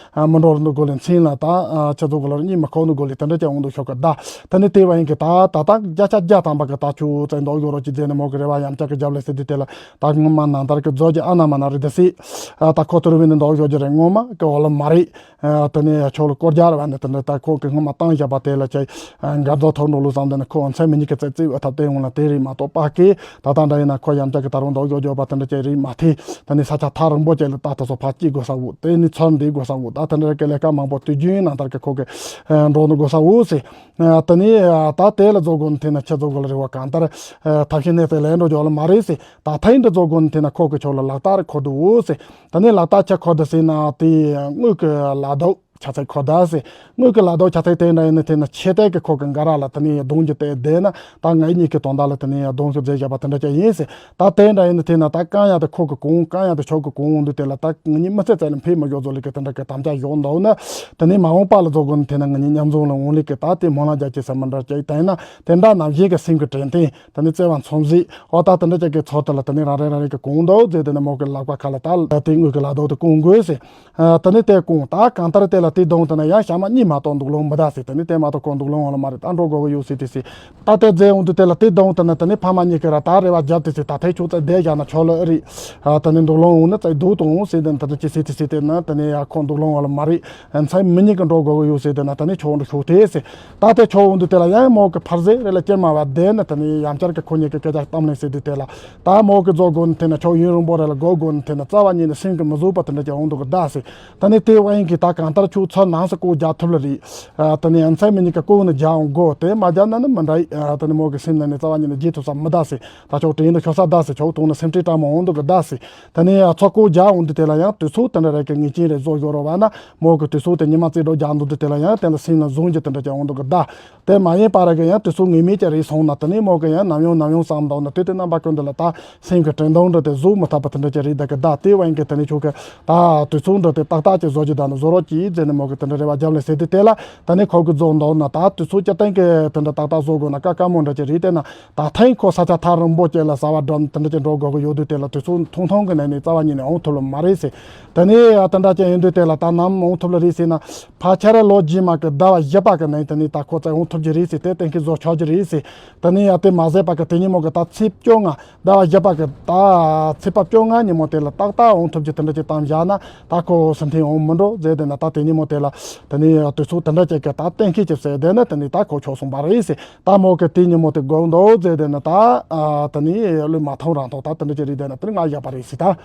མི་འགྲོ་རུ་འདུག་གོ་ལེ་མཚན་ལ་ད་ཆ་ཚོ་གོ་ལ་གཉིད་མི་ཁོག་འདུག་གོ་ལེ་དེ་འདྲ་ཅིག་འོང་འདུག་ཤོག་གི་ད། ད་ནི་དེ་བ་ཡིན་གི་ད་ད་ད་བརྒྱ་ཆ་བརྒྱ་ཐམ་པ་གི་ད་ཆུ་བཙན་འདོགས་ཡོད་རོགས་ཅི་ཟེར་ནས་མོ་གི་རེ་བ་ཡང་བསྐྱར་གི་རྒྱབ་ལེ་ཟེར་དུས་དེ་ལ། ད་སྔོན་མ་ནང་ལྟར་གྱི་རྫོགས་ཀྱི་ཨ་ན་མ་ན་རེད་ཟེར། ད་ཁོ་ཐུར་བི་ནི་འདོགས་ཞོག་རྒྱུ་རེད་ངོ་མ་གི་འོ་ལ་མ་རེད། ད་ནི་ཆོག་ལ་སྐོར་རྒྱག་ར་བ་ནི་ད་ནི་ད་ཁོ་གི་སྔོན་མ་བཏང་བཞག་པ་དེ་ལ་ཅི་འགལ་ཟླ་ཐོག་འགྲོ་ལུགས་བསམ་དེ་ནི་ཁོ་མཚན་མི་གཉིས་ཀྱི་རྩེ་རྩེ་བ་ཐབས་དེ་འོང་ལ་དེ་རེད་མ་གཏོགས་པ་ཀི་ད་ལྟ་འདྲ་ཡིན་ན་ཁོ་ཡང་བསྐྱར་གི་ད་རུང་འདོགས་ཞོག་རྒྱུ་བ་དེ་འདྲ་ཅི་རེད་མ་ཐེ། ད་ནི་ས་ཆ་ཐག་རིང་པོ་ཅི་ལ་ད་ད་སོ་ཕ་སྐྱིད་དགོས་ས་བོ་དེ་ནི་ཚོར་འདི་དགོས་ས་བོ་ད་དེ་འདྲ་གི་ལས་ཀ་མང་པོ་དུས་རྒྱུན་ནང་ལྟར་གི་ཁོ་གི་འགྲོ་ནི་དགོས་ས་བོ་ཟེར། ད་ནི་ད་དེ་ལ་རྫོགས་དགོས་ནི་དེ་ན་ཁྱེད་རྫོགས་དགོས་ལ་རེ་བ་གང་ལྟར་ཐབས་ཤེས་གནས་ཚད་ལས་འགྲོ་རྒྱུ་ལ་མ་རེད་ཟེར། ད་ཐེངས་འདི་རྫོགས་དགོས་ནི་དེ་ན་ཁོ་གི་ཕྱོགས་ལ་ལག་རྟགས་རེ་འཁོར་འདུག་ཟེར། ད་ནི་ལག་རྟགས་ཆ་འཁོར་འདུག་ཟེར་ན་དེ་དངུལ་གི་ལག་རྡོག་ཆ་ཚད་འཁོར་འདུག་ཟེར། དངུལ་གི་ལག་རྡོག་ཆ་ཚད་དེ་འདྲ་ཡིན་ན་དེ་ན་ཆེ་ཐལ་གི་ཁོ་གི་འགའ་ར་ལ་དེ་ནི་གདོང་གི་བལྟས་བསྡད་ན་ད་ང་གཉིས་ཀྱི་དོན་དག་ལ་དེ་ནི་གདོང་གི་མཛེས་བཞག་པ་དེ་འདྲ་ཅིག་ཡིན་ཟེར། ད་དེ་འདྲ་ཡིན་ན་དེ་ན་ད་རྐང་ཡག་དེ་ཁོ་གི་གོང་རྐང་ཡག་དེ་ཆོག་གི་གོང་འོང་དུས་དེ་ལ་ད་ང་གཉིས་མི་ཚེ་ཚད་ལ་འཕེལ་མི་འགྱོ་ཚོ་ལི་གི་དེ་འདྲ་གི་དམ་བཅའ་བཞག་འདུག་ན་དེ་ནི་མ་འོངས་པ་ལ་རྫོགས་དགོས་ནི་དེ་ན་ང་གཉིས་མཉམ་འཛོམས་ལ་འོང་ལི་གི་ད་དེ་སྨོན་ལམ་རྒྱ་ཆེ་ས་མི་འདྲ་ཅིག་དེ་ན་དེ་འདྲ་ནམ་ཞིག་གི་སེམས་ཀྱི་དྲན་རྟེན། ད་ནི་བརྩེ་བ་མཚོན་བཟེད་འོ་ད་དེ་འདྲ་ཅིག་གི་ཚོར་དེ་ལ་ད་ནི་རང་རེ་རང་རེ་གི་གོང་དུ་མཛད་དེ་ནི་མོ་གི་ལག་པ་ཁ་ལ་ད་ལ་དེ་དངུལ་གི་ལག་རྡོག་དེ་སྐོང་དགོས་ཟེར། ད་ནི་དེ་སྐོང་ད་གང་ལྟར་དེ་ལ་ དེ་དང་དེ་ན་ཡང་ཞག་མ་གཉིས་མ་གཏོགས་འདུག་ལོང་མི་གདའ་ཟེར། དེ་ནི་དེ་མ་གཏོགས་ཁོ་འདུག་ལོང་འོང་ལ་མ་རེད། ད་འགྲོ་དགོས་ཀྱི་ཡོད་ཟེར་དེ་ཟེར། ད་དེ་མཛད་འོང་དུས་དེ་ལ་དེ་དང་དེ་ན་དེ་ནི་ཕ་མ་གཉིས་ཀྱིས་ར་ད་རེ་བ་བརྒྱབ་དེ་ཟེར། ད་ཐེངས་ཁྱོད་ཚོ་བསྡད་བཞག་ན་ཆོག་ལ་ཨེ་རེད། ཨ་དེ་ནི་འདུག་ལོང་འོང་ན་ཚེ་སྡུག་གཏོང་འོང་ཟེར། དེ་ནི་དེ་ནི་ཅི་ཟེར་དེ་ཟེར། དེ་ན་དེ་ནི་ཡ་ཁོ་འདུག་ལོང་འོང་ལ་མ་རེད། ཨ་མཚན་མི་གཉིས་ཀྱིས་འགྲོ་དགོས་ཀྱི་ཡོད་ཟེར། དེ་ན་དེ་ནི་ཆོག་འགྲོ་ཆོག་དེ་ཟེར། ད་དེ་ཆོག་འོང་དུས་དེ་ལ་ཡང་མོ་གི་ཕར་ཟས་རེ་ལ་སྐྱེལ་མ་བ་བསྡད་ན་དེ་ནི་ཡང་བསྐྱར་གྱི་ཁོ་གཉིས་ཀྱི་སྐད་ཆ་གཏམ་ལེན་ཟེར་དུས་དེ་ལ། ད་མོ་གི་རྫོགས་དགོས་ན་དེ་ན་ཆོག་ཡུན་རིང་པོ་རེ་ལ་སྒུག་དགོས་ན་དེ་ན་རྩ་བ་ཉིད་ནས་སེམས་ཀྱི་མི་བཟོད་པ་དེ་འདྲ་ཅིག་འོང་འདུག་གི་གདའ་ཟེར། ད་ནི་དེ་བ་ཡིན་གྱི་ད་གང་ལྟར་ཁྱོད་ཚོ་ནང་སུ་ལྐོག་རྒྱག་ཐུབ་ལ་རེད། ཨ་དེ་ནི་ཡང་མཚན་མི་གཉིས་ཀྱི་ལྐོག་ནས་རྒྱག་འོང་དགོས། དེ་མ་རྒྱག་ན་ནི་མི་འདྲ་ཡི། ཨ་དེ་ནི་མོ་གི་སེམས་ནང་ནས་རྩ་བ་ཉིད་ནས་བརྗེད་ཐུབ་ས་མི་གདའ་ཟེར། ད་ཆོག་དྲིན་དུ་ཤོར་ས་གདའ་ཟེར། ཆོག་དུང་ནི་སེམས་ཁྲལ་སྤྲང་མོ་འོང་འདུག་གི་གདའ་ཟེར། ད་ནི་ཨ་ཚོ་ལྐོག་རྒྱག་འོང་དུས་དེ་ལ་ཡང་དུས་ཚོད་དེ་འདྲ་རེ་གི་ངེས་ཅན་རེ་བཟོ་ཡོད་རོགས་བ་ན་མོ་གི་དུས་ཚོད་དེ་ཉི་མ་རྩེ་སྒྲོག་རྒྱག་འདུག་དུས་དེ་ལ་ཡང་དེ་ལ་སེམས་ལ་བཟུང་རྒྱུ་དེ་འདྲ་ཅིག་འོང་འདུག་གི་གདའ། དེ་མ་ཡིན་པ་ར་གི་ཡང་དུས་ཚོད་ངེས་མེད་ཀྱི་རེད་སོང་ན་དེ་ནས་མོ་གི་ཡང་ནམ་ཡོང་ནམ་ཡོང་བསམ་འདུག་ན་དེ་དེ་རྣམ་པ་ཀུན་ཏུ་ལ་ད་སེམས་ཀྱི་དྲན་གདུང་འདྲ་དེ་བཟོ་མི་ཐུབ་པ་དེ་འདྲ་ཅིག་རེད་ད་གི་གདའ། དེ་བ་ཡིན་གི་དེ་ནས་ཁྱོད་གི་ད་དུས་ཚོད་འདྲ་དེ་ཏག་ཏག་ཅིག་བཟོ་རྒྱུ་ད་ནི་བཟོ་རོགས་གྱིས་ཟེར་ནས་མོ་གི་དེ་འདྲ་རེ་བ་བརྒྱབ་ལས་ཟེར་དུས་དེ་ལ་ད་ནི་ཁོ་གི་རྫོགས་འདུག་ན་ད་དུས་ཚོད་སྤྱིར་བཏང་གི་དེ་འདྲ་ཏག་ཏག་བཟོ་དགོས་ན་དཀའ་དཀའ་མོ་འདྲ་ཅིག་རེད། དེ་ན་ད་ཐེངས་ཁོ་ས་ཆ་ཐག་རིང་པོ་ཅིག་ལ་ཟ་བ་འགྲམ་དེ་འདྲ་ཅིག་འགྲོ་དགོས་གི་ཡོད་དུས་དེ་ལ་དུས་ཚོད་ཐུང་ཐུང་གི་ནང་ནས་རྩ་བ་ཉིད་ནས་འོང་ཐུབ་ལ་མ་རེད་ཟེར། དེ་ནས་ཨ་དེ་འདྲ་ཅིག་ཡིན་དུས་དེ་ལ་ད་ནམ་འོང་ཐུབ་ལ་རེད་ཟེར་ན། ཕལ་ཆེར་ལོ་རྗེས་མ་གི་ཟླ་བ་བཞི་པ་གི་ནང་དེ་ནས་ད་ཁོ་ཚོ་འོང་ཐུབ་ཀྱི་རེད་ཟེར། དེ་གཏན་འཁེལ་བཟོ་ཆོག་གི་རེད་ཟེར། དེ་ནས་ཨ་དེ་མ་ཟད་པ་གི་དེ་ཉིན་མོ་གི་ད་ཚེས་བཅོ་ལྔ་ཟླ་བ་བཞི་པ་གི་ད་ཚེས་པ་བཅོ་ལྔ་ཉིན་མོ་དེ་ལ་ཏག་ཏག་འོང་ཐུབ་ཀྱི་དེ་འདྲ་ཅིག་གཏམ་བཞག་ན་ད་ཁོ་སུན་འཐེན་འོང་མི་འགྲོ་ཟེར། དེ་ན་ད་དེ་ཉིན་མོ་དེ་ལ་དེ་ནས་དུས་ཚོད་དེ་འདྲ་ཅིག་གི་ད་གཏན་འཁེལ་ཅིག་ཟེར། དེ་ནས་དེ་ནས་ད་ཁོ་ཆོག་སོང་པ་རེད་ཟེར། ད་མོ་གི་དེ་ཉིན་མོ་དེ་དགོས་འདུག་ཟེར། དེ་ན་ད་ཨ་དེ་ནས་བློས་མ་ཐོངས་རང་ཐོག་ད་དེ་འདྲ་ཅིག་རེད། དེ་ན་དེ་ང་བཞག་པ་རེད་ཟེར་ད།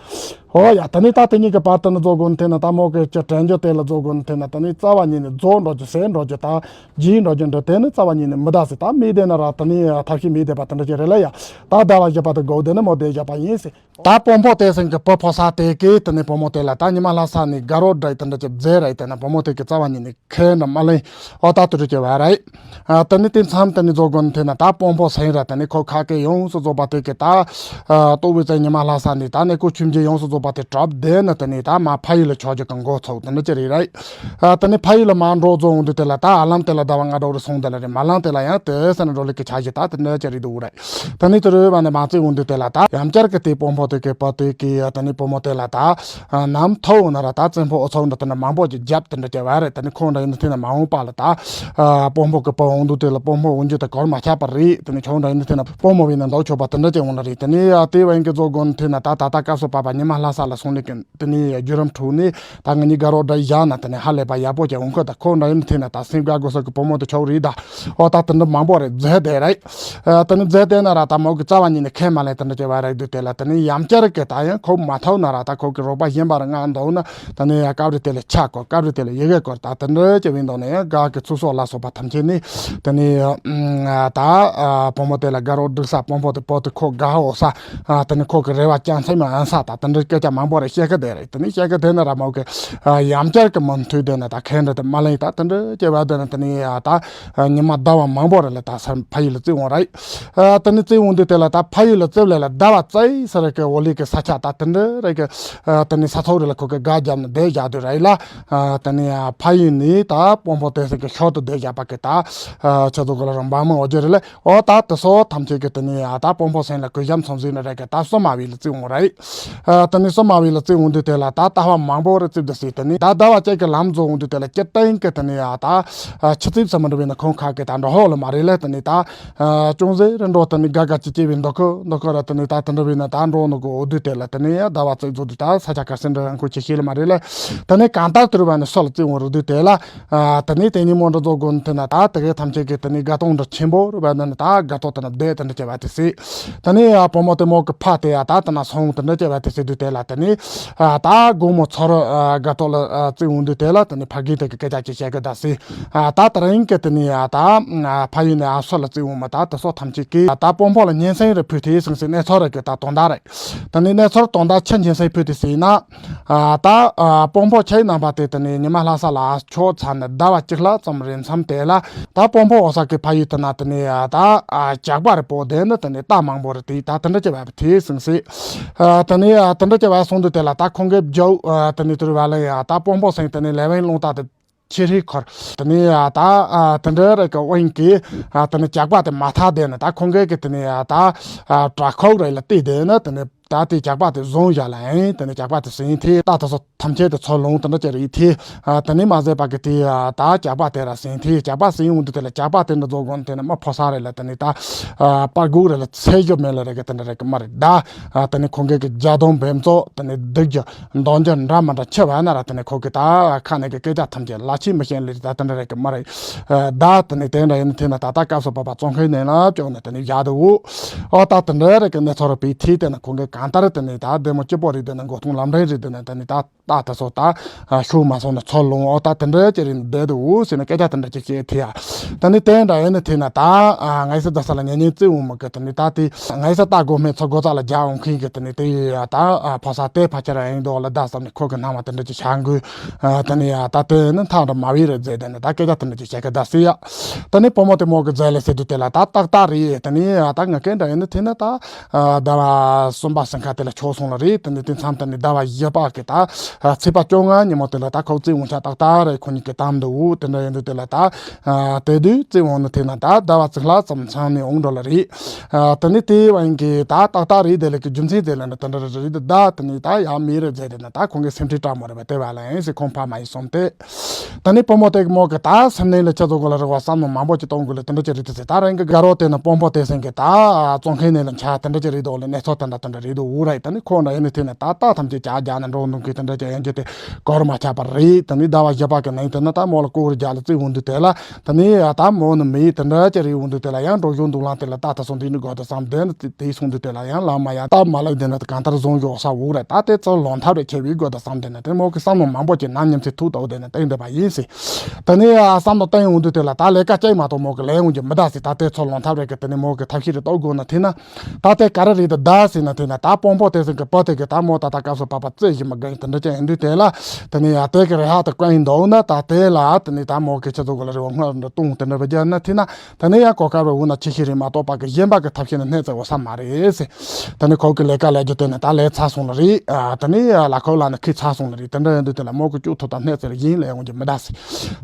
ཨོ་ཡ། ད་ནི་ད་དེ་གཉིས་ཀྱི་བར་དུ་ནི་རྫོགས་དགོས་ན་དེ་ན་ད་མོ་གི་ཅི་དྲན་རྒྱུ་དེ་ལ་རྫོགས་དགོས་ན་དེ་ན་ད་ནི་རྩ་བ་ཉིད་ནས་རྫོགས་འགྲོ་རྒྱུ་ཟད་འགྲོ་རྒྱུ་ད་བརྗེད་འགྲོ་རྒྱུ་འདྲ་དེ་ནི་རྩ་བ་ཉིད་ནས་མི་གདའ་ཟེར། ད་མི་དེ་ན་ར་ད་ནི་ཐབས་ཤེས་མི་བདེ་བ་དེ་འདྲ་ཅིག་རེད་ལ་ཡ། ད་ཟླ་བ་བཞི་པ་དེ་དགོས་དེ་ནི་མོ་དེ་བཞག་པ་ཡིན་ཟེར། ད་དཔོན་པོ་དེ་སེང་གི་བུ་ཕོ་ས་དེ་གི་དེ་ནི་བུ་མོ་དེ་ལ་ད་ཉི་མ་ལྷ་ས་ནས་དགའ་རོགས་འདྲ་དེ་འདྲ་ཅིག་མཛད་ར་ཡི། དེ་ན་བུ་མོ་དེ་གི་རྩ་བ་ཉིད་ནས་ཁས་འདྲ་མ་ལེན། ཨོ་ད་དུ་རུ་སྐྱེ་བ་རེད། ཨ་དེ་ནི་དེ་མཚམས་དེ་ནི་རྫོགས་དགོས་ན་དེ་ན་ད་དཔོན་པོ་སེང་ར་དེ་ནི་ཁོ་ཁ་སྐད་ཡོངས་སུ་རྫོགས་པ་དེ་གི་ད་ཨ་ཏོག་དབུས་རྩེ་ཉི་མ་ལྷ་ས་ནས་ད་ནི་ཁོ་ཆུང་རྒྱུ་ཡོངས་སུ་རྫོགས་པ་དེ་གྲབས་དེ་ནི་དེ་ནི་ད་མ་ཕ་ཡུལ་ལ་ཆོག་རྒྱུ་གི་འགོ་ཚུགས་དེ་འདྲ་ཅི་རེད་རེད། ཨ་དེ་ནི་ཕ་ཡུལ་ལ་མ་འགྲོ་རྫོགས་འོང་དུས་དེ་ལ་ད་ཨ་ལམ་དེ་ལ་ཟླ་བ་ལྔ་དྲུག་རེ་སོང་དེ་ལ་རེད། མ་ལམ་དེ་ལ་ཡང་དེ་ས་ནས་འགྲོ་ལུགས་ཀྱི་ཆ་གཞི་ད་དེ་འདྲ་ཅི་རེད་འདུག་རེད། དེ་ནི་དུ་རུ་བ་ནི་མ་བརྩིས་འོང་དུས་དེ་ལ་ད་ཡང་བསྐྱར་གི་དེ་དཔོན་པོ་དེ་གི་བུ་དེ་གི་དེ་ནི་བུ་མོ་དེ་ལ་ད་ཨ་ནམ་ཐོ་འོང་ན་ར་ད་བཙན་པོ་ཨུ་ཚོགས་འདྲ་དེ་འདྲ་མང་པོ་ཅིག་རྒྱབ་དེ་འདྲ་ཅི་བ་རེད། དེ་ནི་ཁོང་འདྲ་ཡིན་ན་དེ་ན་མ་འོངས་པ་ལ་ད་ཨ་དཔོན་པོ་གི་བུ་འོང་དུས་དེ་ལ་དཔོན་པོ་འོང་རྒྱུ་དེ་གོར་མ་ཆག་པ་རེད། དེ་ནི་ཁྱོད་འདྲ་ཡིན་ན་དེ་ན་དཔོན་མོ་བས་ན་འདོགས་ཆོག་པ་དེ་འདྲ་ཅི་འོང་ན་རེད། དེ་ནི་ཨ་དེ་བ་ཡིན་གི་རྫོགས་དགོས་ན་དེ་ན་ད་ད་ལྟ་སྐབས་སུ་བབ་པ་ཉི་མ་ལྷ་ས་ལ་སོང་ནས་གི་དེ་ནས་བརྒྱུད་རིམ་ཁྲོད་ནས་ད་ང་གཉིས་དགའ་རོགས་འདྲ་བཞག་ན་དེ་ནས་ཧ་ལས་པ་ཡག་པོ་ཅིག་འོང་གི། ད་ཁོ་འདྲ་ཡིན་དེ་ན་ད་སེམས་དགའ་དགོས་ས་གི་བུ་མོ་དེ་ཆོག་རེད་ད། ཨོ་ད་དེ་འདྲ་མང་པོ་རེད་མཛད་དེ་རེད། ཨ་དེ་ནས་མཛད་དེ་ན་ར་ད་མོ་གི་རྩ་བ་ཉིད་ནས་ཁས་མ་ལེན་དེ་འདྲ་ཅི་བ་རེད་དུས་དེ་ལ་དེ་ནས་ཡང་བསྐྱར་གི་ད་ཡང་ཁོ་མ་ཐོབ་ན་ར་ད་ཁོ་གི་རོགས་པ་གཞན་པ་ར་ང་འདོགས་ན་དེ་ནས་ཡ་སྐབས་རེ་དེ་ལ་ཆ་སྐོར་སྐབས་རེ་དེ་ལ་ཡི་གེ་སྐོར་ད་དེ་འདྲ་ཅི་བས་འདོགས་ན་ཡང་དགའ་གི་ཚུགས་སོགས་ལ་སོགས་པ་ཐམས་ཅད་ནས་དེ་ནས་ད་ཨ་བུ་མོ་དེ་ལ་དགའ་རོགས་སྒྲིག་ས་དཔོན་པོ་དེ་བུ་དེ་ཁོ་དགའ་འོ་ས། ཨ་དེ་ནི་ཁོ་གི་རེ་བ་ཅང་ཚད་མ་ཨན་ས་ད་དེ་འདྲའི་སྐད་ཆ་མང་པོ་རེ་བཤད་གི་དེ་རེད། དེ་ནི་བཤད་གི་དེ་ནི་ར་མོ་གི་ཨ་ཡང་བསྐྱར་གི་མུ་མཐུད་དེ་ནི་ད་ཁེ་འདྲ་དེ་མ་ལེན་ད་དེ་འདྲ་སྐྱེ་བ་དེ་ནི་དེ་ནི་ཨ་ད་ཨ་ཉི་མ་ཟླ་བ་མང་པོ་རེ་ལ་ད་སར་ཕ་ཡུལ་ལ་བརྩིས་འོང་རེད། ཨ་དེ་ནི་བརྩིས་འོང་དུས་དེ་ལ་ད་ཕ་ཡུལ་ལ་བརྩིས་ལས་ལ་ཟླ་བ་བརྩིས་ས་རེ་གི་འོ་ལི་གི་ས་ཆ་ད་དེ་འདྲ་རེ་གི་ཨ་དེ་ནི་ས་ཐོག་རེ་ལ་ཁོ་གི་དགའ་རྒྱབ་ནི་བསྡད་བཞག་དུས་རེད་ལ། ཨ་དེ་ནི་ཨ་ཕ་ཡུལ་ནི་ད་དཔོན་པོ་དེ་ཟེར་གི་ཤོར་དུ་བསྡད་བཞག་པ་གི་ད་ཨ་ཆ་ཚོ་གི་ལ་རང་འབངས་མི་འོ་ཇེ་རེ་ལ། ཨོ་ད་དེ་སོ་ཐམས་ཅད་ཀྱི་དེ་ནས་ཨ་ད་དཔོན་པོ་སེང་ལ་གུས་ཞབས་མཚམས་བཟོས་ནི་རེད་གི་ད་སོ་མ་བི་ལ་བརྩིས་འོང་རེད། ཨ་དེ་ནས་སོ་མ་བི་ལ་བརྩིས་འོང་དུས་དེ་ལ་ད་ལྟ་བ་མང་པོ་རེ་བརྩིས་དུ་སྲིད། དེ་ནས་ད་ཟླ་བ་གཅིག་གི་ལམ་རྫོགས་འོང་དུས་དེ་ལ་སྤྱིར་བཏང་གི་དེ་ནས་ཨ་ད་ཨ་ཆུ་ཚོད་ཙམ་མི་འགྲོ་བས་ན་ཁོང་ཁ་གི་ད་འགྲོ་ཧོ་ལ་མ་རེད་ལ། དེ་ནས་ད་ཨ་ཅུང་ཟད་རེ་འགྲོ་དེ་ནས་དགའ་དགའ་ཅི་ཅི་བས་འདུག་གི་འདུག་གི་ར། དེ་ནས་ད་དེ་འགྲོ་བས་ན་ད་འགྲོ་ནི་གི་འོ་དུས་དེ་ལ་དེ་ནས་ཡ་ཟླ་བ་བརྩིས་རྫོགས་དུས་ད་ས་ཆ་ག་སེ་འགྲོ་ཡང་ཁོ་ཆེ་ཤེས་ལ་མ་རེད་ལ། དེ་ནས་གང་ལྟར་དུ་རུ་བ་ནས་སོ་ལ་བརྩིས་འོང་རུ་དུས་དེ་ལ། ཨ་དེ་ནས་དེ་ཉིན་མོ་འདྲ་རྫོགས་དགོས་ན་དེ་ན་ད་དེ་གའི་ཐམས་ཅད་ཀྱིས་དེ་ནས་དགའ་སྟོན་འདྲ་ཆེན་པོ་རུ་བ་ན་ནི་ད་དགའ་ཏོག་དེ་ན་བསྡད་དེ་འདྲ་བྱས་པ་དེ་སྲིད། དེ་ནས་ཨ་བུ་མོ་དེ་མོ་གི་ཕ་དེ་ཡ་ད་དེ་ན་སོང་དེ་འདྲ་བྱས་པ་དེ་སྲིད་དུས་དེ་ལ་དེ་ནས་ཨ་ད་དགོང་མོ་ཚོ་རུ་ཨ་དགའ་ཏོག་ལ་ཨ་བརྩིས་འོང་དུས་དེ་ལ་དེ་ནས་ཕ་གི་དེ་གི་སྐད་ཆ་ཅིག་བཤད་གི་ད་སྲིད། ཨ་ད་དེ་རིང་གི་དེ་ནས་ཨ་ད་ཨ་ཕ་ཡུལ་ནས་ཨ་སོ་ལ་བརྩིས་འོང་མ་ད་དེ་སོ་ཐམས་ཅད་ཀྱིས་ཨ་ད་དཔོན་པོ་ལ་སྙན་སེང་རེ་ཕུལ་དེ་སྲིད་སྲིད་གནས་ཚུལ་རེ་གི་ད་དོན་དག་རེད། དེ་ནས་གནས་ཚུལ་དོན་དག་ཆི་སྙན་སེང་ཕུལ་དེ་སྲིད་ན། ཨ་ད་ཨ་དཔོན་པོ་ཁྱེད་རྣམ་པ་དེ་དེ་ནས་ཉི་མ་ལྷ་ས་ལ་ཆོག་ཚར་ནས་ཟླ་བ་གཅིག་ལྷག་ཙམ་རིང་མཚམས་དེ་ལ་ད་དཔོན་པོ་འོ་ས་གི་ཕ་ཡུལ་དེ་ན་དེ་ནས་ཨ་ད་ཨ་ཇག་པ་རེ་པོ་དེ་ནི་དེ་ནས་རྟ་མང་པོ་རེ་དེ་ད་དེ་འདྲ་བྱས་པ་དེ་སྲིད་སྲིད། ཨ་དེ་ནས་ཨ་དེ་འདྲ་བྱས་པ་སོང་དུས་དེ་ལ་ད་ཁོང་གི་རྒྱུ་ཨ་དེ་ནས་དུ་རུ་བ་ལ་ཡ་ད་དཔོན་པོ་སེང་དེ་ནས་ལས་དབང་རླུང་རྟ་དེ་ཁྱེར་རེ་འཁོར། དེ་ནས་ཨ་ད་ཨ་དེ་འདྲ་རེ་གི་དབང་གིས་ཨ་དེ་ནས་ཇག་པ་དེ་མ་ཐག་དེ་ནས་ད་ཁོང་གི་གི་དེ་ནས་ཨ་ད་ཨ་བྲག་ཁོག་རེ་ལ་བལྟས་དེ་ནས་དེ་ནས། ད་དེ་ཇག་པ་དེ་བཟུང་བཞག་ལ་ཨེ་དེ་ནས་ཇག་པ་དེ་ཟིན་ཐེ་ད་དེ་ཚོ་ཐམས་ཅད་དེ་ཚོ་ལོང་དེ་འདྲ་ཅིག་རེད་ཐེ། ཨ་དེ་ནས་མ་ཟད་པ་གི་དེ་ཨ་ད་ཇག་པ་དེ་ར་ཟིན་ཐེ་ཇག་པ་ཟིན་འོང་དུས་དེ་ལ་ཇག་པ་དེ་འདྲ་རྫོགས་དགོས་ནས་དེ་ནས་མ་ཕོ་གསར་རེ་ལ་དེ་ནས་ད་ཨ་པར་སྒུག་རེ་ལ་ཚད་ཞོ་མེད་ལ་རེ་གི་དེ་འདྲ་རེ་གི་མ་རེད་ད། ཨ་དེ་ནས་ཁོང་གི་གི་རྒྱ་སྡོམ་བེམ་ཙོ་དེ་ནས་སྡིག་རྒྱུ་འདོན་རྒྱུ་འདྲ་མ་འདྲ་ཆེ་བ་ན་ར་དེ་ནས་ཁོ་གི་ད་ཁ་ནས་གི་སྐད་ཆ་ཐམས་ཅད་ལ་ཆེ་མི་ཤེས་ལེ་ད་དེ་འདྲ་རེ་གི་མ་རེད། ཨ་ད་དེ་ནས་དེ་འདྲ་ཡིན་ན་དེ་ན་ད་ལྟ་སྐབས་སུ་བབ་པ་བཙོན་ཁང་ནས་ལ་བཅོག་ནས་དེ་ནས་བཞག་འདུག་ཨོ་ད་དེ་འདྲ་རེ་གི་གནས་ཚུལ་རེ་བའི་ཐད་དེ་ན་ཁོང་གི་གང་ལྟར་དེ་ནས་ད་བདེ་མོ་སྐྱིད་པོ་རེད་དེ་ན་མགོ་ཐོང་ལམ་འདྲེན་རེད་དེ་ན་དེ་ནས་ད། ད་ད་སོ་ད་ཤུགས་མ་སོང་ན་ཚོ་ལོང་ཨོ་ད་དེ་འདྲ་ཅི་རིང་བསྡད་འདུག་ཟེར་ན་སྐད་ཆ་དེ་འདྲ་ཅིག་བཤད་ཐེ་ཡ། ད་ནི་དེ་འདྲ་ཡིན་ན་དེ་ན་ད་ང་ས་ད་ས་ལ་ཉན་ཉན་བརྩི་འོང་མི་གི་དེ་ནི་ད་དེ་ང་ས་ད་སྒོ་སྨད་ཚོ་སྒོ་ཙག་ལ་རྒྱ་འོང་མཁན་གི་དེ་ནི་དེ་ཡ་ད་ཕོ་ས་དེ་ཕ་ཆེ་ར་ཡིན་འདུག་ལ་ད་བསམ་ནས་ཁོ་གི་སྣང་བ་དེ་འདྲ་ཅིག་བྱ་འགུལ་དེ་ནི་ཡ་ད་དེ་ནི་མཐའ་འདྲ་མ་བའི་རེད་ཟེར་དེ་ནི་ད་སྐད་ཆ་དེ་འདྲ་ཅིག་བཤད་གི་ད་སི་ཡ། ད་ནི་བུ་མོ་དེ་མོ་གི་རྫས་ལས་ཟེར་དུས་དེ་ལ་ད་ཏག་ཏག་རེད་དེ་ནི་ཡ་ད་ང་སྐད་འདྲ་ཡིན་ནི་དེ་ནི་ད། ཟླ་བ་གསུམ་པ་ཟིན་ཁ་དེ་ལ་ཆོག་སོང་ལ་རེད། དེ་ནས་དེ་མཚམས་དེ་ནས་ཟླ་བ་བཞི་པ་གི་ད་ཚེས་པ་བཅོ་ལྔ་ཉིན་མོ་དེ་ལ་ད་ཁོ་བཙུན་འོང་ཆ་ཏག་ཏག་རེད། ཁོ་གཉིས་ཀྱི་གཏམ་འདུག་དེ་འདྲ་ཡིན་དུས་དེ་ལ་ད་དེ་དུས་བཙུན་འོང་ནི་དེ་ན་ད་ཟླ་བ་གཅིག་ལྷག་ཙམ་ཚང་ནས་འོང་འགྲོ་ལ་རེད། དེ་ནས་དེ་བ་ཡིན་གི་ད་ཏག་ཏག་རེད། དེ་ལ་གི་རྒྱུ་མཚན་དེ་ལ་ནི་དེ་འདྲ་རེད་ད་དེ་ནས་ད་ཡང་མི་རེད་ཟེར་དེ་ན་ད་ཁོང་གི་སེམས་ཁྲལ་སྤྲ་མོ་རེད་པ་དེ་བ་ལ་ཡིན་ཟེར་ཁོང་ཕ་མ་ཡིན་སོང་སྟེ། ད་ནི་བུ་མོ་དེ་གི་མོ་གི་ད་སེམས་ནང་ལ་ཆ་ཚང་གོ་ལ་རེ་བ་བསམ་མནོ་མང་པོ་ཅིག་གཏོང་དགོས་ལ་དེ་འདྲ་ཅིག་རེད་དེ་ཟེར། ད་རང་གི་དགའ་རོགས་དེ་ན་དཔོན་པོ་དེ་སེང་གི་ད་བཙོན་ཁང་ནས་ལ་འཆའ་དེ་འདྲ་ཅིག་རེད་འདུག་ལ་གནས་ཚུལ་དེ་འདྲ་དེ་འདྲ་རེད་འདུག་འུ་རེད། ད་ནི་ཁོ་འདྲ་ཡིན་ནི་དེ་ན་ད་ལྟ་ཐམས་ཅད་ཅག་རྒྱག་ན་འགྲོ་འདུག་གི་དེ་འདྲ་ཅིག་ཡང་རྒྱུ་དེ་གོར་མ་ཆག་པ་རེད། ད་ནི་ཟླ་བ་བཞི་པ་གི་ནང་དེ་ན་ད་མོ་ལ་ལྐོག་རུ་རྒྱག་ལ་བརྩི་འོང་དུས་དེ་ལ་ད་ནི་ད་མོ་ནི་མི་དེ་འདྲ་ཅིག་རེད་འོང་དུས་དེ་ལ་ཡང་འགྲོ་གཞུང་འདུག་ལང་དེ་ལ་ད་ད་སོང་དེ་ནི་དགོས་དུ་བསམ་དེ་ནི་དེ་སོང་དུས་དེ་ལ་ཡང་ལམ་མ་ཡ་ད་མ་ལག་དེ་ན་ད་གང་ལྟར་བཟུང་ཡོད་ས་འུ་རེད། ད་དེ་ཚོ་ལོང་ཐབས་རེ་ཆེ་བའི་དགོས་དུ་བསམ་དེ་ན་དེ་མོ་གི་བསམ་མནོ་མང་པོ་ཅིག་ནམ་ཉམས་ཚེ་ཐུག་ཏོ་དེ་ན་བསྟན་འདོད་པ་ཡིན་ཟེར། ད་ནི་ཨ་བསམ་བློ་བཏང་ཡོང་དུས་དེ་ལ་ད་ལས་ཀ་བྱས་མ་གཏོགས་མོ་གི་ལས་འོང་རྒྱུ་མི་གདའ་ཟེར། ད་དེ་ཚོ་ལོང་ཐབས་རེད་གི་དེ་ནི་མོ་གི་ཐབས་ཤེས་རེ་གཏོང་དགོས་ན་དེ་ན་ད་དེ་ག་རེ་རེད་ད་ཟེར་ན་དེ་ན་ད་དཔོན་པོ་དེ་ཟེར་གི་བུ་དེ་གི་ད་མོ་ད་ད་སྐབས་སུ་བབ་པ་བཙལ་ཞིག་མི་དགོས་དེ་འདྲ་ཅན་ཡིན་དུས་དེ་ལ་དེ་ནི་ཡ་དེ་གི་རེ་ཧ་ད་བཀོད་ཡིན་འདུག་ན་ད་དེ་ལ་དེ་ནི་ད་མོ་གི་ཆེ་ཚོ་གི་ལ་རེ་བ་སྔར་འདྲ་གཏོང་དེ་འདྲ་བ་རྒྱ་ན་དེ་ན་དེ་ནི་ཡ་གོ་སྐབས་རེ་འོ་ན་ཆེ་ཤོས་རེད་མ་གཏོགས་པ་གི་གཞན་པ་གི་ཐབས་ཤེས་ནི་གནས་ཚད་འོ་ས་མ་རེད་ཟེར། ད་ནི་ཁོ་གི་ལས་ཀ་ལས་རྒྱུ་དེ་ནི་ད་ལས་ཚར་སོང་ལ་རེད། ཨ་ད་ནི་ལ་ཁོ་ལ་ནི་ཁི་ཚར་སོང་ལ་རེད། དེ་འདྲ་ཡིན་དུས་དེ་ལ་མོ་གི་བཅུག་ཐུབ་ད་གནས་ཚད་ལ་ཡིན་ལས་འོང་རྒྱུ་མི་གདའ་ཟེར།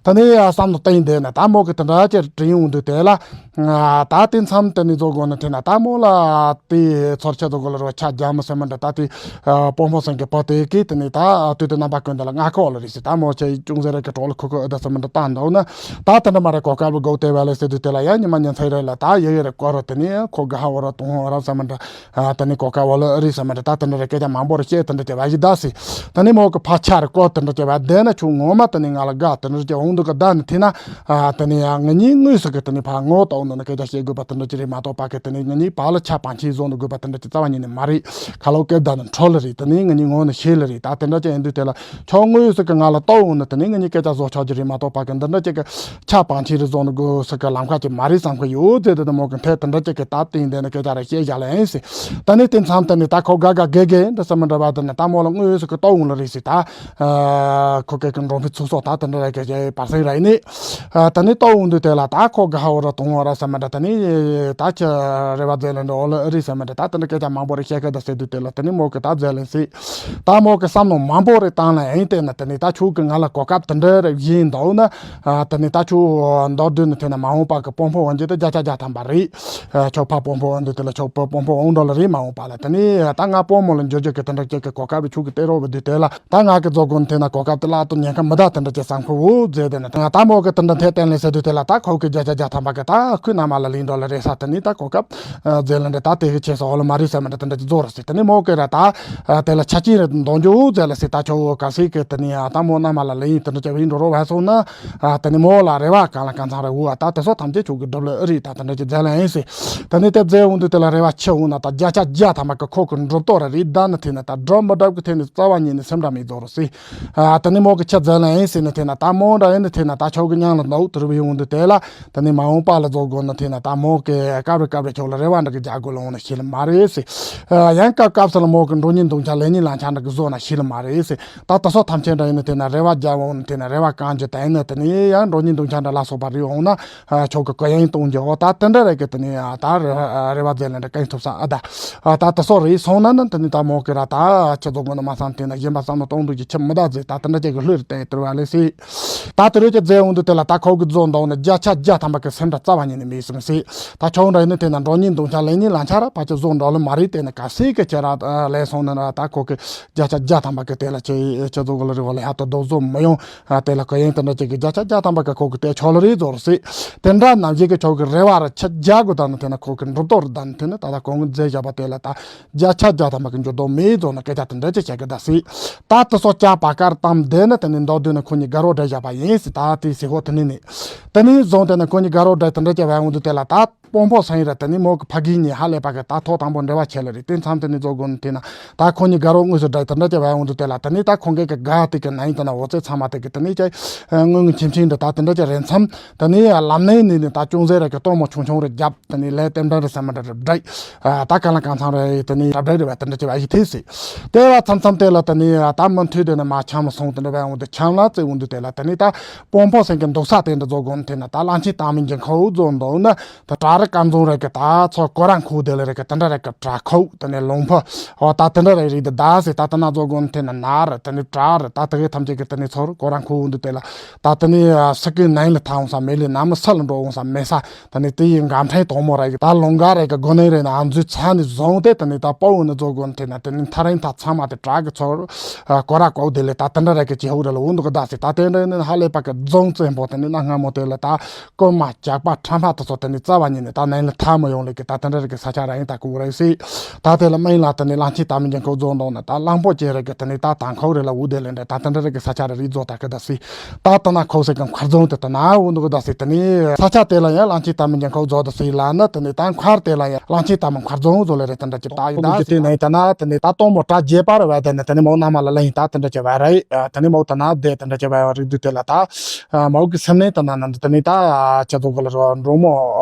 ད་ནི་བསམ་བློ་བཏང་དེ་ནི་ད་མོ་གི་དེ་འདྲ་ཅིག་དྲན་ཡོང་དུས་དེ་ལ་ད་དེ་མཚམས་དེ་ནི་རྫོགས་དགོས་ནི་དེ་ན་ད་མོ་ལ་དེ་ཚོར་ཆེ་རྫོགས་དགོས་ལ་རོ་ཆ་རྒྱ་མི་སེམས་མི་འདྲ་ད་དེ་དཔོན་པོ་སེང་གི་བུ་དེ་གི་དེ་ནི་ད་དུས་དེ་རྣམ་པ་ཀུན་ད་ལ་ང་ཁོ་ལ་རེད་ཟེར། ད་མོ་ཆེ་ཅུང་ཟད་རེ་གི་གྲོགས་ལ་ཁུ་ཁུ་ཨ་ད་སེམས་མི་འདྲ་བཏང་འདུག་ན་ད་དེ་འདྲ་མ་རེད། གོ་སྐབས་ལ་དགོས་དེ་བས་ལ་ཟེར་དུས་དེ་ལ་ཡ་ཉི་མ་ཉིན་མཚན་རེ་ལ་ད་ཡ་ཡ་རེ་སྐོར་རོ་དེ་ནི་ཁོ་ག་ཧ་འོ་ར་དུང་འོ་ར་སེམས་མི་འདྲ། ཨ་ད་ནི་གོ་སྐབས་འོ་ལ་ཨ་རི་ས་མ་འདྲ་ད་དེ་འདྲ་རེ་སྐད་ཆ་མང་པོ་རེ་བཤད་དེ་འདྲ་བྱས་བ་ཡི་ད་སི། ད་ནི་མོ་གི་ཕ་ཆ་རེ་སྐོར་དེ་འདྲ་བྱས་བ་བསྡད་ན་ཆུ་ངོ་མ་ད་ནི་ང་ལ་དགའ་དེ་འདྲ་བྱས་འོང་འདུག་ག་ད་ནི་དེ་ན་ཨ་ད་ནི་ཡ་ང་གཉིས་དངོས་སུ་གི་ད་ནི་ཕ་ངོ་ཏོག་ནང་ནས་སྐད་ཆ་བཤད་དགོས་པ་དེ་འདྲ་ཅི་རེད་མ་གཏོགས་པ་གི་ད་ནི་ང་གཉིས་བར་ལ་ཆ་བང་ཆེན་བཟོ་འདུག་དགོས་པ་དེ་འདྲ་ཅི་རྩ་བ་ཉིད་ནས་མ་རེད། ཁ་ལོ་སྐད་བརྡ་ནི་འཕྲོ་ལ་རེད། ད་ནི་ང་གཉིས་ངོ་ནས་ཤེས་ལ་རེད། ད་དེ་འདྲ་ཅི་ཡིན་དུས་དེ་ལ་ཁྱོད་དངོས་སུ་གི་ང་ལ་ཏོག་འོང་ན་ད་ནི་ང་གཉིས་སྐད་ཆ་བཟོ་ཆོག་གི་རེད་མ་གཏོགས་པ་གི་འདི་འདྲ་ཅི་གི་ཆ་བང་ཆེན་རེ་བཟོ་ནི་དགོས་ས་གི་ལམ་ཁ་ཅིག་མ་རེད་བསམ་གི་ཡོད་ཟེར་དེ་ད་མོ་གི་འཐད་དེ་འདྲ་ཅིག་གི་ད་བསྟན་དེ་ནི་སྐད་ཆ་རེ་བཤད་བཞག་ལ་ཡིན་ཟེར། ད་ནི་དེ་མཚམས་དེ་ནི་ད་ཁོ་དགའ་དགའ་དགེ་དགེ་འདི་ས་མི་འདྲ་བ་དེ་ནི་ད་མོ་ལ་དངོས་སུ་གི་ལྟ་འོང་ལ་རེད་ཟེར། ད་ཁོ་སྐད་གི་འགྲོ་མི་ཚུགས་སོགས་ད་དེ་འདྲ་རེ་གི་བར་སེང་ར་ཡིན་ནི། ད་ནི་ལྟ་འོང་དུས་དེ་ལ་ད་ཁོ་དགའ་འོ་ར་དུང་འོ་ར་ས་མི་འདྲ་ད་ནི་ད་ཁྱི་རེ་བ་མཛད་ལ་འདྲ་འོ་ལ་ཨ་རི་ས་མི་འདྲ་ད་དེ་འདྲ་སྐད་ཆ་མང་པོ་རེ་བཤད་གི་ད་ཟེར་དུས་དེ་ལ་ད་ནི་མོ་གི་ད་མཛད་ལ་ཟེར། ད་མོ་གི་བསམ་བློ་མང་པོ་རེ་བཏང་ལ་ཡིན་དེ་ན་ད་ནི་ད་ཁྱོད་གི་ང་ལ་གོ་སྐབས་དེ་འདྲ་རེ་བཞིན་འདུག་ན། ཨ་དེ་ནས་ད་ཁྱོད་མདོར་བསྡུས་ནས་དེ་ན་མ་འོངས་པ་གི་དཔོན་པོ་འོན་ཀྱི་དེ་བརྒྱ་ཆ་བརྒྱ་ཐམ་པ་རེད། ཨ་ཁྱོད་ཕ་དཔོན་པོ་འོན་དུས་དེ་ལ་ཁྱོད་བུ་དཔོན་པོ་འོང་འགྲོ་ལ་རེད། མ་འོངས་པ་ལ་དེ་ནས་ད་ང་དཔོན་མོ་ལ་འགྱུར་རྒྱུ་གི་དེ་འདྲ་སྐྱེ་གི་གོ་སྐབས་བི་ཆུ་གི་སྟེ་རོགས་བི་དུས་དེ་ལ་ད་ང་གི་རྫོགས་དགོན་དེ་ན་གོ་སྐབས་དེ་ལ་ཏུ་ཉེན་ཁ་མི་ད་དེ་འདྲ་ཅི་བསམ་ཁོ་བོ་མཛད་དེ་ན་ད་ང་ད་མོ་གི་དེ་འདྲ་འཐད་བསྟན་ལེ་ཟེར་དུས་དེ་ལ་ད་ཁོ་གི་བརྒྱ་ཆ་བརྒྱ་ཐམ་པ་གི་ད་ཁོའི་མནའ་མ་ལ་ལིང་འགྲོ་ལ་རེད་ས་དེ་ནས་ད་གོ་སྐབས་མཛད་ལ་འདྲ་ད་དེ་གི་ཆེ་ས་འོ་ལ་མ་རེད་ས་མི་འདྲ་དེ་འདྲ་ཅི་རྫོགས་ར་ཟེར། དེ་ནས་མོ་གི་ར་ད་དེ་ལ་ཆ་ཅི་རེད་འདོན་རྒྱུ་མཛད་ལ་ཟེར། ད་ཁྱོད་བོ་ག་ཟེར་གི་དེ་ནས་ད་མོ་མནའ་མ་ལ་ལིང་དེ་འདྲ་ཅི་བི་འགྲོ་རོགས་བ་སོང་ན། ཨ་དེ་ནི་མོ་ལ་རེ་བ་གང་ལ་གང་འཚམ་རེ་འུ་ཨ་ད་དེ་སོ་ཐམས་ཅད་ཆུ་གི་སྒྲུབ་ལ་ཨི་རི་ད་དེ་འདྲ་ཅི་མཛད་ལ་ཨིན་སི། དེ་ནི་དེ་མཛད་འོང་དུས་དེ་ལ་རེ་བ་ཆེ་འུ་ན་ད་བརྒྱ་ཆ་བརྒྱ་ཐམ་པ་གི་ཁོ་གི་འགྲུབ་ཏོ་ར་རི་ད་ནི་ཐེ་ནི་ད་སྒྲུབ་མི་སྒྲུབ་གི་ཐེ་ནི་རྩ་བ་ཉིད་ནི་སེམས་འདྲ་མི་རྫོགས་རུ་སི། ཨ་དེ་ནི་མོ་གི་ཆ་མཛད་ལ་ཨིན་སི་ནི་ཐེ་ནི་ད་མོ་འདྲ་ཨིན་ནི་ཐེ་ནི་ད་ཆོ་གི་ཉང་ལ་འདུག་དེ་རུ་བི་འོང་དུས་དེ་ལ་དེ་ནི་མ་འོངས་པ་ལ་རྫོགས་དགོས་ནི་ཐེ་ནི་ད་མོ་གི་སྐབས་རེ་སྐབས་རེ་ཆོ་ལ་རེ་བ་འདྲ་གི་རྒྱ་དགོས་ལ་འོང་ནི་ཤི་ལ་མ་རེད་སི། ཨ་ཡང་སྐབས་སྐབས་སུ་ལ་མོ་གི་འགྲོ་ཉིན་འདུག་ཆ་ལེ་ཉིན་ལང་ཆ་འདྲ་གི་བཟོ་ན་ཤི་ལ་མ་རེད་སི། ད་ད་སོ་ཐམས་ཅད་འདྲ་ཡིན་ན་དེ་ན་རེ་བ་རྒྱབ་འོང་ན་དེ་ན་རེ་བ་གང་རྒྱུ་ད་ཡིན་ན་དེ་ནི་ཡང་འགྲོ་ཉིན་འདུག་ཆ་འདྲ་ལ་སོགས་པ་རེད་འོང་ན་ཆོག་གི་གོ་ཡང་གཏོང་རྒྱུ་འོ་ད་དེ་འདྲ་རེད་གི་དེ་ནི་ད་རེ་བ་རྒྱབ་ལ་འདྲ་གང་ཐུབ་ས་ཨ་ད་ད་ད་སོ་རེད་སོང་ན་ན་དེ་ནི་ད་མོ་གི་ར་ད་ཆ་རྫོགས་དགོས་ན་མ་བསམ་དེ་ན་གཞན་པ་བསམ་ན་གཏོང་འདུག་གི་ཆི་མི་ད་ཟེར་ད་དེ་འདྲ་ཅིག་གི་ལྷུར་ཏེ་དེར་བ་ལེ་སི། ད་དེ་རེད་ཀྱི་མཛད་འོང་དུས་དེ་ལ་ད་ཁོ་གི་བཟོ་འདོགས་ནི་བརྒྱ་ཆ་བརྒྱ་ཐམ་པ་གི་སེམས་སྒྲ་རྩ་བ་ཉིད་ནས་མེད་སོང་ཟེར། ད་ཁྱོད་འདྲ་ཡིན་ན་དེ་ན་འགྲོ་ཉིན་འདུག་ཆ་ལེན་ཉིན་ལ་ཆ་ར་ཕ་ཅི་བཟོ་འདོགས་ལ་མ་རེད། དེ་ན་ག་སྲིད་གི་ཁྱེད་ར་ལས་སོང་ན་ར་ད་ཁོ་གི་བརྒྱ་ཆ་བརྒྱ་ཐམ་པ་གི་དེ་ལ་ཁྱེད་ཁྱེད་ཚོ་གི་ལ་རེ་བ་ལ་ཧ་ཏོ་རྡོག་བཟོ་མི་ཡོང་། དེ་ལ་གོ་ཡིན་དེ་འདྲ་ཅིག་གི་བརྒྱ་ཆ་བརྒྱ་ཐམ་པ་གི་ཁོ་གི་དེ་ཆོག་ལ་རེད་བཟོ་རུ་སྲིད། དེ་འདྲ་ནམ་ཞིག་གི་ཁྱོད་གི་རེ་བ་ར་ཆ་བརྒྱ་གི་ད་ནི་དེ་ན་ཁོ་གི་འགྲུབ་རྡོག་ར་ད་ནི་དེ་ནི་ད་ལྟ་གོང་གི་མཛད་བཞག་པ་དེ་ལ་ད་བརྒྱ་ཆ་བརྒྱ་ཐམ་པ་གི་འགྱུར་ལྡོག་མེད་བཟོ་ན་སྐད་ཆ་དེ་འདྲ་ཅིག་བཤད་གི་ད་སྲིད། ད་དེ་སོ་ཅག་བ་ཀར་གཏམ་བདེ་ན་དེ་ནི་མདོ་བདུན་ན་ཁོ་གཉིས་དགའ་རོགས་བསྒྲལ་བཞག་པ་ཡིན་སྲིད། ད་དེ་ཟེར་ཧོ་དེ་ནི་ནི། དེ་ནི་བཟུང་དེ་ནི་ཁོ་གཉིས་དགའ་རོགས་བསྒྲལ་དེ་འདྲ་ཅིག་བས་འོང་དུས་དེ་ལ་ད་དཔོན་པོ་སེང་ར་དེ་ནི་མོ་གི་ཕ་གི་གཉིས་ཧ་ལས་པ་གི་ད་ཐོག་དང་པོ་འབྲེལ་བ་ཆད་ལ་རེད། དེ་མཚམས་དེ་ནི་རྫོགས་དགོས་ནི་དེ་ན། ད་ཁོ་གཉིས་དགའ་རོགས་དངོས་སུ་བསྒྲལ་དེ་འདྲ་ཅིག་བས་འོང་དུས་དེ་ལ་དེ་ནི་ད་ཁོང་གི་གི་དགའ་དེ་གི་ནང་དེ་ན་འོ་ཙེ་ཚང་མ་དེ་གི་དེ་ནི་ཅིག་དངོས་ངན་ཁྱིམ་ཆེན་འདི་ད་དེ་འདྲ་ཅིག་རེད་མཚམས། དེ་ནས་ལམ་སྣེ་ནས་ནི་ད་ཅུང་ཟད་རེ་གི་སྟོན་མོ་ཆུང་ཆུང་རེ་བརྒྱབ། དེ་ནས་ལས་རྟེན་འབྲེལ་རེ་ཟེར་མི་འདྲ་རེ་བསྒྲིགས། ད་གང་ལ་གང་འཚམ་རེ་དེ་ནས་གྲ་སྒྲིག་རེ་བ་དེ་འདྲ་བྱས་པ་ཡིན་ཐེ་སྲིད། དེ་བ་མཚམས་མཚམས་དེ་ལ་དེ་ནས་ད་མུ་མཐུད་དེ་ནས་མ་འཆམ་སོང་དེ་འདྲ་བས་འོང་དུས་འཆམ་ལ་བརྩི་འོང་དུས་དེ་ལ་དེ་ནས་ད་དཔོན་པོ་སེང་གི་འདུག་ས་དེ་འདྲ་རྫོགས་དགོས་དེ་ན་ད་གླང་ཆེན་སྟག་མོའི་འགྱིང་ཁུག་རྫོགས་འདུག་ན་ད་བྲག་རི་སྐམ་རྫོང་རེ་གི་ད་ཚོ་སྐོར་ར་འཁོར་དེ་ལ་རེ་གི་དེ་འདྲ་རེ་གི་བྲག་ཁུག་དེ་ནས་ལུང་ཕུ་འོ་ད་དེ་འདྲ་རེ་རེད། ད་ད་ན་རྫོགས་དགོས་དེ་ན་ན་རེ་དེ་ནས་བྲག་རེ་ད་དེ་གི་ཐམས་ཅད་ཀྱི་དེ་ནས་ཚོ་སྐོར་ར་འཁོར་འོང་དུས་དེ་ལ། ད་དེ་ནས་ས་ཀའི་ནང་ལ་ཐལ་འོང་ས་མེད་ལས་ནམ་ས་ལ་འགྲོ་འོང་ས་མེད་ས། དེ་ནས་དེ་ཡི་འགག་འཕྲིན་དོག་མོ་ར་གི་ད་ལུང་ག་ར་གི་སྒོ་ནས་རེད་ན་ཨ་མཛོད་ཚ་ནས་བཟུང་སྟེ་དེ་ནས་ད་དཔའ་བོ་ནི་རྫོགས་དགོས་དེ་ན་དེ་ནས་ཐ་རིང་ཐ་ཚང་མ་དེ་བྲག་གི་ཚོར་གོ་ར་གོ་དེ་ལས་ད་དེ་འདྲ་ར་གི་ཅི་ཧུ་ར་ལ་འོང་འདུག་གི་ད་སི་ད་དེ་འདྲ་ནི་ཧ་ལས་པ་གི་རྫོང་བཙན་པོ་དེ་ནས་གནའ་སྔ་མོ་དེ་ལ་ད་རྐུན་མ་ཇག་པ་ཁྲམ་པ་དེ་ཚོ་དེ་ནས་རྩ་བ་ཉིད་ནས་ད་ནང་ལ་ཐལ་མི་ཡོང་ལས་གི་ད་དེ་འདྲ་ར་གི་ས་ཆ་ར་ཡིན་ད་གོ་ར་སི། ད་དེ་ལ་སྨན་ལ་དེ་ནས་གླང་ཆེན་སྟག་མོའི་འགྱིང་ཁུག་རྫོགས་འདུག་ན་ད་གླང་པོ་ཆེ་རེ་གི་དེ་ནས་ད་དང་ཁོག་རེ་ལ་འུ་དེ་ལས་འདྲ་ད་དེ་འདྲ་རེ་གི་ས་ཆ་རེ་རེ་རྫོགས་ད་གི་ད་སི། ད་ད་ན་ཁོ་སེ་གི་མཁར་རྫོང་དེ་ད་ན་འུ་འདུག་གི་ད་སི་དེ་ནས་ས་ཆ་དེ་ལ་ཡང་གླང་ཆེན་སྟག་མོའི་འགྱིང་ཁུག་རྫོགས་ད་སི་ལ་ན་དེ་ནས་ད་མཁར་དེ་ལ་ཡང་གླང་ཆེན་སྟག་མོ་མཁར་རྫོང་རྫོགས་ལེ་རེ་དེ་འདྲ་ཅིག་ད་ཡི་ད་སི་དེ་ནས་ད་ན་དེ་ནས་ད་སྟོང་མོ་གྲ་རྒྱས་པ་རེ་བ་དེ་ནས་དེ་ནས་མོ་ན་མ་ལ་ལ་ཡིན་ད་དེ་འདྲ་ཅིག་བ་རེ་དེ་ནས་མོ་ད་ན་དེ་དེ་འདྲ་ཅིག་བ་རེ་དུས་དེ་ལ་ད་མོ་གི་སེམས་ནས་ད་ན་ན་དེ་ནས་ད་ཅི་ཚོ་གི་ལ་རོ་འགྲོ་མོ་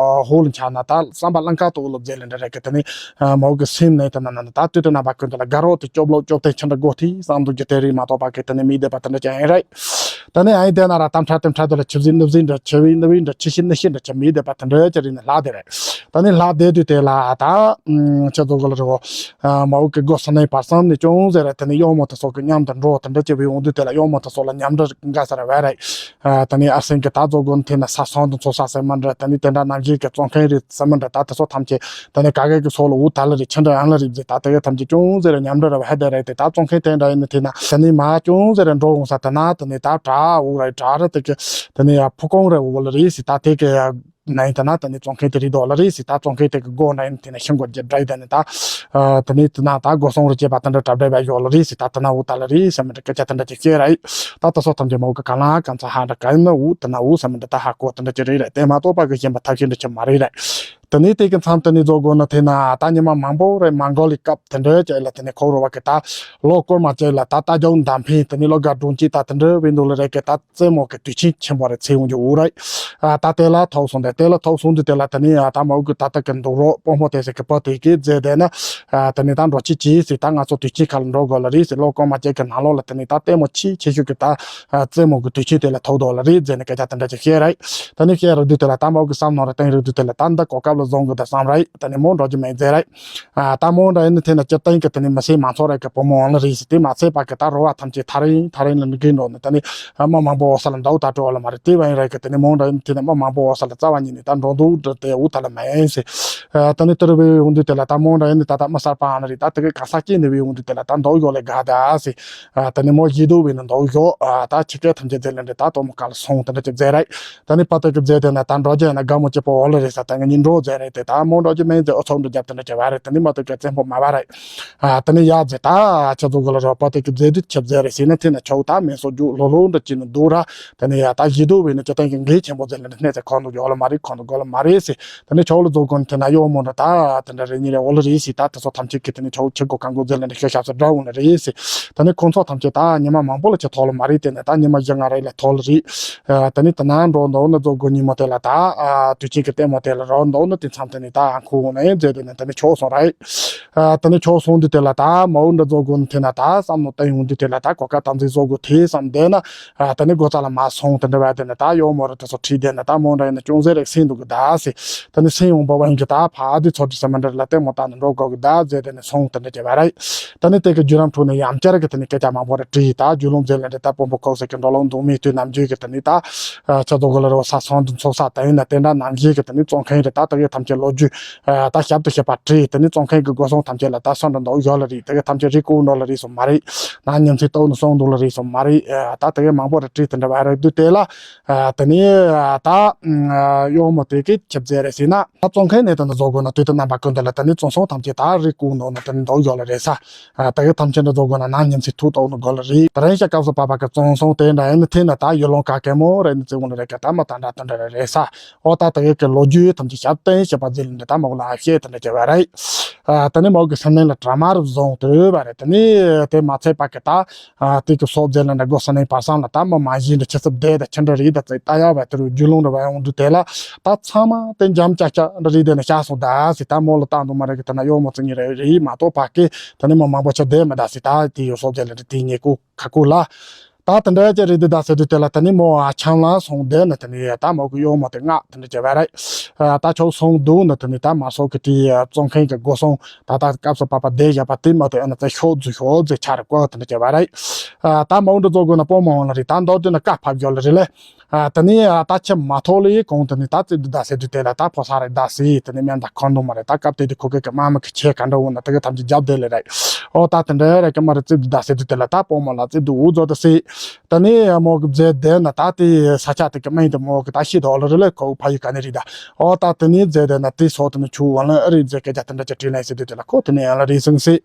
ཧོ་ལ་ཆ་ན་ད་བསམ་པ་གླང་ཁ་དོག་ལ་རྫས་ལེ་འདྲ་རེ་གི་དེ་ནས། མོ་གི་སེམས་ནས་དེ་ན་ན་ད་དུས་དེ་ན་བ་ཀུན་ཏུ་ལ་དགའ་རོགས་དེ་སྐྱོབ་ལོ་སྐྱོབ་དེ་ཆེན་འདྲ་དགོ་ཐི་བསམ་དུ་རྒྱུ་དེ་རིག་མ་གཏོགས་པ་གི་དེ་ནས་མི་བདེ་པ་དེ་འདྲ་ཅང་ཡིན་རེད། དེ་ནས་ཨ་ཡིན་དེ་ན་ར་གཏམ་ཁྲ་གཏམ་ཁྲ་དེ་ལ་ཆུ་བཟི་ནུབ་བཟི་འདྲ་ཆུ་བི་ནུབ་བི་འདྲ་ཆུ་ཤི་ནུབ་ཤི་འདྲ་ཆུ་མི་བདེ་པ་དེ་འདྲ་ཅི་རིག་ནས་ལྷ་དེ་རེད། དེ་ནས་ལྷ་དེ་དུས་དེ་ལ་ད་ཆ་ཚོ་གི་ལ་རོ། མོ་གི་སྒོ་ས་ནས་བར་གསུམ་ནས་ཅུང་ཟད་རེ་དེ་ནས་གཡོག་མོ་དེ་ཚོ་གི་མཉམ་དུ་འགྲོ་དེ་འདྲ་ཅི་བི་འོང་དུས་དེ་ལ་གཡོག་མོ་དེ་ཚོ་ལ་མཉམ་འབྲེལ་འགའ་ས་རེ་བ་རེད། ཨ་ད་ནི་ཨ་སེང་གི་ད་རྫོགས་དགོན་དེ་ན་ས་སོང་དུ་འཚོ་ས་ཟེར་མ་འདྲ། ད་ནི་དེ་འདྲ་ནང་བཞིན་གྱི་བཙོང་མཁན་རེད་ཟེར་མ་འདྲ། ད་དེ་ཚོ་ཐམས་ཅད་ད་ནི་ག་གེ་གི་ཚོ་ལ་འུ་ད་ལ་རེད་ཆི་འདྲ་ཡང་ལ་རེད་ཟེར། ད་དེ་ག་ཐམས་ཅད་ཅུང་ཟད་རེ་མཉམ་འདྲ་རེ་བ་ཧ་དེ་རེད་དེ། ད་བཙོང་མཁན་དེ་འདྲ་ཡིན་ནི་དེ་ན་ད་ནི་མ་ཅུང་ཟད་རེ་འགྲོ་འོང་ས་དེ་ན་ད་ནི་ད་བྲག་འུ་རེད་བྲག་རེད་དེ་གི་ད་ནི་ཡ་ཕུ་ཀོང་རེད་འུ་ལ་རེད་ཟེར། ད་དེ་གི་ཡ་ནས་ད་ན་ད་ནི་བཙོང་མཁན་དེ་རེད་དོ་ལ་རེད་ཟེར། ད་བཙོང་མཁན་དེ་གི་སྒོ་ནས་ཡིན་དེ་ན་ཤིང་སྒོ་རྒྱབ་འདྲ་ཡི་ད་ནི་ད་ད་ནི་དེ་ན་ད་སྒོ་སོང་རུ་སྐྱེས་པ་དེ་འདྲ་གྲབས་འདྲ་བ་ཡོད་ལ་རེད་ཟེར། ད་དེ་ན་འུ་ད་ལ་རེད་ཟེར་མ་འདྲ་སྐད་ཆ་དེ་འདྲ་ཅིག་བཤད་ར་ཡི། ད་ད་སོ་ཐམས་ཅད་མ་འུ་གི་ག་ལ་ག་ཚ་ཧ་འདྲ་ག་ཡིན་ན་འུ་དེ་ན་འུ་ཟེར་མ་འདྲ་ད་ཧ་གོ་དེ་འདྲ་ཅིག་རེད་ར། དེ་མ་གཏོགས་པ་གི་གཞན་པ་ཐབས་ཤེས་འདྲ་ཅིག་མ་རེད་ར། དེ་ནས་དེ་གི་མཚམས་དེ་ནས་རྫོགས་དགོས་ན་དེ་ན་ད་ཉི་མ་མང་པོ་རེ་མོང་གོ་ལི་སྐབས་དེ་འདྲ་ཅིག་ལ་དེ་ནས་ཁོ་རུ་བ་གི་ད་ལོ་སྐོར་མ་ཅིག་ལ་ད་རྟ་རྒྱུག་མདའ་འཕེན་དེ་ནས་ལོ་དགའ་སྒྲུང་གཅིག་ད་དེ་འདྲ་བའི་འདུག་ལ་རེད་གི་ད་རྩེད་མོ་གི་དུས་ཆེན་ཆེན་པོ་རེ་ཚེ་ཡོང་རྒྱུ་འུ་རེད། ད་དེ་ལ་ཐོག་སོང་དེ་དེ་ལ་ཐོག་སོང་དུས་དེ་ལ་དེ་ནས་ད་མོ་གི་ད་ལྟ་གི་འདུག་རོགས་སྤོ་མོ་དེ་ཟེར་གི་པོ་དེ་གི་རྫས་དེ་ན་དེ་ནས་ད་འགྲོ་ཅི་ཅི་ཟེར། ད་ང་ཚོ་དུས་ཆེན་ཁ་ལ་འགྲོ་དགོས་ལ་རེད་ཟེར། ལོ་སྐོར་མ་ཅིག་གི་ནང་ལོགས་ལ་དེ་ནས་ད་ལྟད་མོ་ཆེ་ཆེ་ཤོས་གི་ད་རྩེད་མོ་གི་དུས་ཆེན་དེ་ལ་ཐོག་དོག་ལ་རེད་ཟེར་ནས་སྐད་ཆ་དེ་འདྲ་ཅིག་བཤད་རེད། དེ་ནས་བཤད་ར་དུས་དེ་ལ་ད་མོ་གི་བསམ་ནོར་ར་བསྟན་ར་དུས་དེ་ལ་ད་འདི་གོ་སྐབས་ལ་བཟུང་གི་ད་བསམ་རེད། དེ་ནས་མོ་འགྲོ་རྒྱུ་མེད་ཟེར་རེད། ད་མོ་འདྲ་ཡིན་ན་དེ་ན་སྤྱིར་བཏང་གི་དེ་ནས་མི་སེར་མང་ཚོགས་རེ་གི་བུ་མོ་འོང་ལ་རེད་ཟེར། དེ་མ་ཚད་པ་གི་ད་རོ་བ་ཐམས་ཅད་ཐག་རིང་ཐག་རིང་ལ་འགྲོ་གི་འགྲོ་ནས་དེ་ནས་མི་མང་པོ་འོ་ས་ལ་འདའུ་ད་སྤྲོ་བ་ལ་མ་རེད། དེ་བ་ཡིན་རེད་གི་དེ་ནས་མོ་འདྲ་ཡིན་དེ་ནས་མི་མང་པོ་འོ་ས་ལ་རྩ་བ་ཉིད་ནས་ད་འགྲོ་འདུག་འདྲ་དེ་འུ་ཐ་ལ་མ་ཡིན་ཟེར། དེ་ནས་དེ་རུ་བའི་འོང་དུས་དེ་ལ་ད་མོ་འདྲ་ཡིན་ནི་ད་ད་མི་གསར་པ་ཨ་ན་རེད། ད་དེ་གི་ག་ས་སྐྱེས་ནས་བའི་འོང་དུས་དེ་ལ་ད་འདའུ་ཡོ་ལས་དགའ་ད་ཟེར། དེ་ནས་མོ་ཡིད་དུ་བའི་ནི་འདའུ་ཡོ་ད་ཁྱི་སྐད་ཐམས་ཅད་དེ་ལ་འདྲ་ད་ལྟད་མོ་ག་ལ་སོང་དེ་འདྲ་ཅིག་མཛད་རེད། ད་ནི་པ་ཏི་གི་རྫས་དེ་ན་ད་འགྲོ་རྒྱུ་ཡིན་ན་དགའ་མོ་སྐྱིད་པོ་འོ་ལ་རེད་ས། ད་ངེད་གཉིས་འགྲོ་རྫས་རེད་དེ། ད་མོ་འགྲོ་རྒྱུ་མེད་རྫས་ཨོ་ཚོགས་འགྲོ་རྒྱབ་དེ་འདྲ་བྱས་བ་རེད། དེ་ནི་མ་ཏི་གི་བཙན་པོ་མ་བ་རེད། ཨ་དེ་ནི་ཡ་རྫས་ད་ཁྱེད་ཚོ་གི་ལ་རོ་པ་ཏི་གི་རྫས་དུ་ཁྱབ་རྫས་རེད་ཟེར་ན་དེ་ན་ཆོག་ད་མེད་སོ་རྒྱུ་ལྷོ་ལྷོ་འདྲ་ཅི་ནི་འདུག་ར། དེ་ནི་ཡ་ད་ཡིད་དུ་བས་ནི་ཅི་ཏན་གི་འགལ་ཆེན་པོ་རྫས་ལ་ནི་གནས་ཚེ་ཁོ་འདུག་ཡོ་ལ་མ་རེད་ཁོ་འདུག་གོ་ལ་མ་རེད་ཟེར། དེ་ནི་ཆོག་ལ་རྫོགས་གོ་ནི་དེ་ན་ཡོ་མོ་འདྲ་ད་དེ་འདྲ་རེད་ཉི་རེད་འོ་ལ་རེད་ཟེར། ད་དེ་ཚོ་ཐམས་ཅད་ཀྱི་དེ་ནི་ཆོག་ཁྱེད་གོ་གང་གོ་རྫས་ལ་ནི་ཤ་ཤ་ས་འདྲ་འོ་ན་རེད་ཟེར། དེ་ནི་ཁོང་ཚོ་ཐམས་ཅད་ད་ཉི་མ་མང་པོ་ལ་ཁྱེད་ཐོག་ལ་མ་རེད། དེ་ནི་ད་ཉི་མ་བཞི་ལྔ་རེ་ལ་ཐོག་ལ་རེད། ཨ་ད་ནི་ད་ནང་འགྲོ་འདུག་ན་རྫོགས་དགོས་ཉིན་མོ་དེ་ལ་ད་ཨ་དུས་ཆེན་གྱི་ལྟད་མོ་དེ་ལ་རོ་འདུག་ན་ དེ་མཚམས་དེ་ནས་ད་ཁོ་འོང་ནས་མཛད་དེ་ནས་དེ་ནས་ཆོག་སོང་རེད། ཨ་དེ་ནས་ཆོག་སོང་དུས་དེ་ལ་ད་མ་འོ་འདྲ་བཟོ་དགོས་ནི་དེ་ན་ད་བསམ་མནོ་བཏང་ཡོང་དུས་དེ་ལ་ད་གོ་སྐབས་དམ་འཛིན་བཟོ་དགོས་དེ་བསམ་བསྡད་ན། ཨ་དེ་ནས་སྒོ་རྩ་ལ་མ་སོང་དེ་འདྲ་བ་དེ་ནས་ད་གཡོག་མོ་ར་དེ་ཚོ་ཁྲིད་དེ་ནས་ད་མོ་འདྲ་ཡིན་ན་ཅུང་ཟད་རེ་སེང་འདུག་གི་ད་ཟེར། དེ་ནས་སེང་ཡོང་བ་བ་ཡིན་གི་ད་ཕ་དེ་ཚོ་དྲི་ས་མ་འདྲ་ལ་ལྟད་མོ་ལྟ་ནས་འགྲོ་དགོས་གི་ད་ཟེར་དེ་ནས་སོང་དེ་འདྲ་བྱས་པ་རེད། དེ་ནས་དེ་གི་བརྒྱུད་རིམ་ཁྲོད་ནས་ཡང་བསྐྱར་གི་དེ་ནས་སྐད་ཆ་མང་པོ་རེ་དྲིས། ད་རྒྱུས་ལོན་མཛད་ལེ་འདྲ་ད་དཔོན་པོ་ཁོག་ཟེར་གི་འགྲོ་ལོང་འདུག་མི་དུས་ནམ་རྒྱུན་གི་དེ་ནས་ད། ཨ་ཆ་ཚོ་གི་ལ་རོ་ས་སོང་དུ་ཚོགས་ས་དེ་ཡིན་ན་དེ་འདྲ་ནམ་རྒྱུན་གི་དེ་ནི་བཙོན་མཁན་རེད། ད་དེ་གི་ཐམས་ཅད་ལོ་རྒྱུས་ཨ་ད་ཞབས་ཏུ་བཤད་པ་བྲིས། དེ་ནི་བཙོན་མཁན་གི་སྒོ་སྲུང་ཐམས་ཅད་ལ་ད་སོང་འགྲོ་འདུག་ཡོད་ལ་རེད། དེ་གི་ཐམས་ཅད་རིག་གོ་འགྲོ་ལ་རེད་སོང་མ་རེད། ན་ཉིན་ཚེ་ཏོག་ནི་སོང་འདུག་ལ་རེད་སོང་མ་རེད། ཨ་ད་དེ་གི་མང་པོ་རེ་བྲིས་དེ་འདྲ་བ་རེད་འདུག་དེ་ལ་ཨ་དེ་ནི་ཨ་ད་ཨ་གཡོག་མོ་དེ་གི་ཁྱབ་རྩལ་རེད་ཟེར་ན། ད་བཙོན་མཁན་ནས་དེ་འདྲ་བཟོ་དགོས་ན་དུས་དེ་རྣམ་པ་ཀུན་ཏུ་ལ་དེ་ནི་བཙོན་སྲུང་ཐམས་ཅད་ད་རིག་གོ་འགྲོ་ན་དེ་ནི་འདུག་ཡོད་ལ་རེད་ས། ཨ་ད་གི་ཐམས་ཅད་འདྲ་བཟོ་དགོས་ན་ན་ཉིན་ཚེ་ཐུག་ཏོག་ནི་དགོས་ལ་རེད། ད་རེས་ཤ་སྐབས་སུ་བབ་པ་གི་བཙོན་སྲུང་དེ་འདྲ་ཡིན་ནི་དེ་ན་ད་ཡུལ་ལུང་ག་གེ་མོ་རེད་ནི་བཙན་དབང་ལ་རེད་ག་ད་མ་ད་འདྲ་དེ་འདྲ་རེད་རེད་ས། ཨོ་ད་ད་གི་གི་ལོ་རྒྱུས་ཐམས་ཅད་ཞབས་བརྟན་བྱེད་པ་ཟེར་ལ་འདྲ་ད་མ་གུ་ལ་ཨ་བཤད་དེ་འདྲ་བྱས་པ་རེད། ཨ་ད་ནི་མ་གུ་གི་སེམས་ནང་ལ་དྲ་མ་རུ་བཟུང་དུ་བ་རེད། ད་ནི་དེ་མ་ཚད་པ་གི་ད་ཨ་དེ་གི་སོ་ཟེར་ལ་འདྲ་སྒོ་ས་ནས་བར་སང་ལ་ད་མ་མ་བཞིན་འདྲ་ཆི་ཚབ་བསྡད་ད་ཆི་འདྲ་རེད་ད་ཚེ་ལྟ་ཡག་བ་དེ་རུ་རྒྱུས་ལོང་འདྲ་བ་ཡོང་དུས་དེ་ལ་ད་ཚང་མ་དེ་འཇམ་ཅག་ཅག་འདྲ་རེད་དེ་ན་ཤ་སོང་ད་ཟེར། ད་མོ་ལ་བཏང་འདུག་མ་རེད་གི་ད་ན་གཡོག་མོ་ཚོ་གཉིས་རེད་རེད་མ་གཏོགས་པ་གི་ད་ནི་མ་མང་པོ་ཆ་བསྡད་མི་ད་ཟེར། ད་དེ་ཡོད་སོ་བྱས་ལ་དེ་ཉེ་ཁུ་ཁ་ཁུ་ལ། ད་དེ་འདྲ་ཅི་རེད་དེ་ད་ཟེར་དུས་དེ་ལ་ད་ནི་མོ་ཨ་ཆང་ལ་སོང་བསྡད་ན་དེ་ནི་ད་མོ་གི་གཡོག་མོ་དེ་ངག་དེ་འདྲ་བྱས་པ་རེད། ཨ་ད་ཆོག་སོང་འདུག་ན་དེ་ནི་ད་མ་སོགས་གི་དེ་བཙོན་མཁན་གི་སྒོ་སྲུང་ད་ད་སྐབས་སུ་བབ་པ་བསྡད་བཞག་པ་དེ་མ་དེ་ཨ་ན་ད་ཤོག་རྫུ་ཤོག་རྫུ་ཆ་རེ་བཀོད་དེ་འདྲ་བྱས་པ་རེད། ཨ་ད་མོ་འདྲ་བཟོ་དགོས་ན་སྤོ་མོ་འོང་ལ་རེད། ད་མདོ་དེ་ན་བཀའ་ཕབ་ཡོད་ལ་རེད་ལེ། ཨ་དེ་ནས་ཨ་ད་ཁྱི་མ་ཐོག་ལ་ཡི་གོང་དེ་ནས་ད་རྩིབ་འདི་ད་ཟེར་དུས་དེ་ལ་ད་ཕོ་ས་རེད་ད་ཟེར་དེ་ནས་སྨན་ད་ཁོ་འདུག་མ་རེད། ད་སྐབས་དེ་དུས་ཁོ་གེ་གི་དམག་མི་གི་ཆས་ག་འདྲ་འོང་ན་དེ་གི་ཐམས་ཅད་རྒྱབ་བསྡད་ལེ་རེད། ཨོ་ད་དེ་འདྲ་རེད་གི་མ་རེད། རྩིབ་འདི་ད་ཟེར་དུས་དེ་ལ་ད་སྤོ་མོ་ལ་རྩིབ་འདི་འུ་ཛོ་ད་ཟེར། དེ་ནས་མོ་གི་མཛད་དེ་ན་ད་དེ་ས་ཆ་དེ་གི་སྨན་དེ་མོ་གི་ད་ཤི་དོ་ལ་རེད་ལེ། ཁོ་ཕ་ཡུལ་ག་ནས་རེད་ད། ཨོ་ད་དེ་ནས་མཛད་དེ་ན་དེ་སོགས་དེ་ནས་ཆུ་བ་ལ་ཨ་རེད་མཛད་སྐད་ཆ་དེ་འདྲ་ཅིག་དྲིས་ལན་ཟེར་དུས་དེ་ལ་ཁོ་དེ་ནས་ཡང་ལ་རེད་སེང་ཟེར།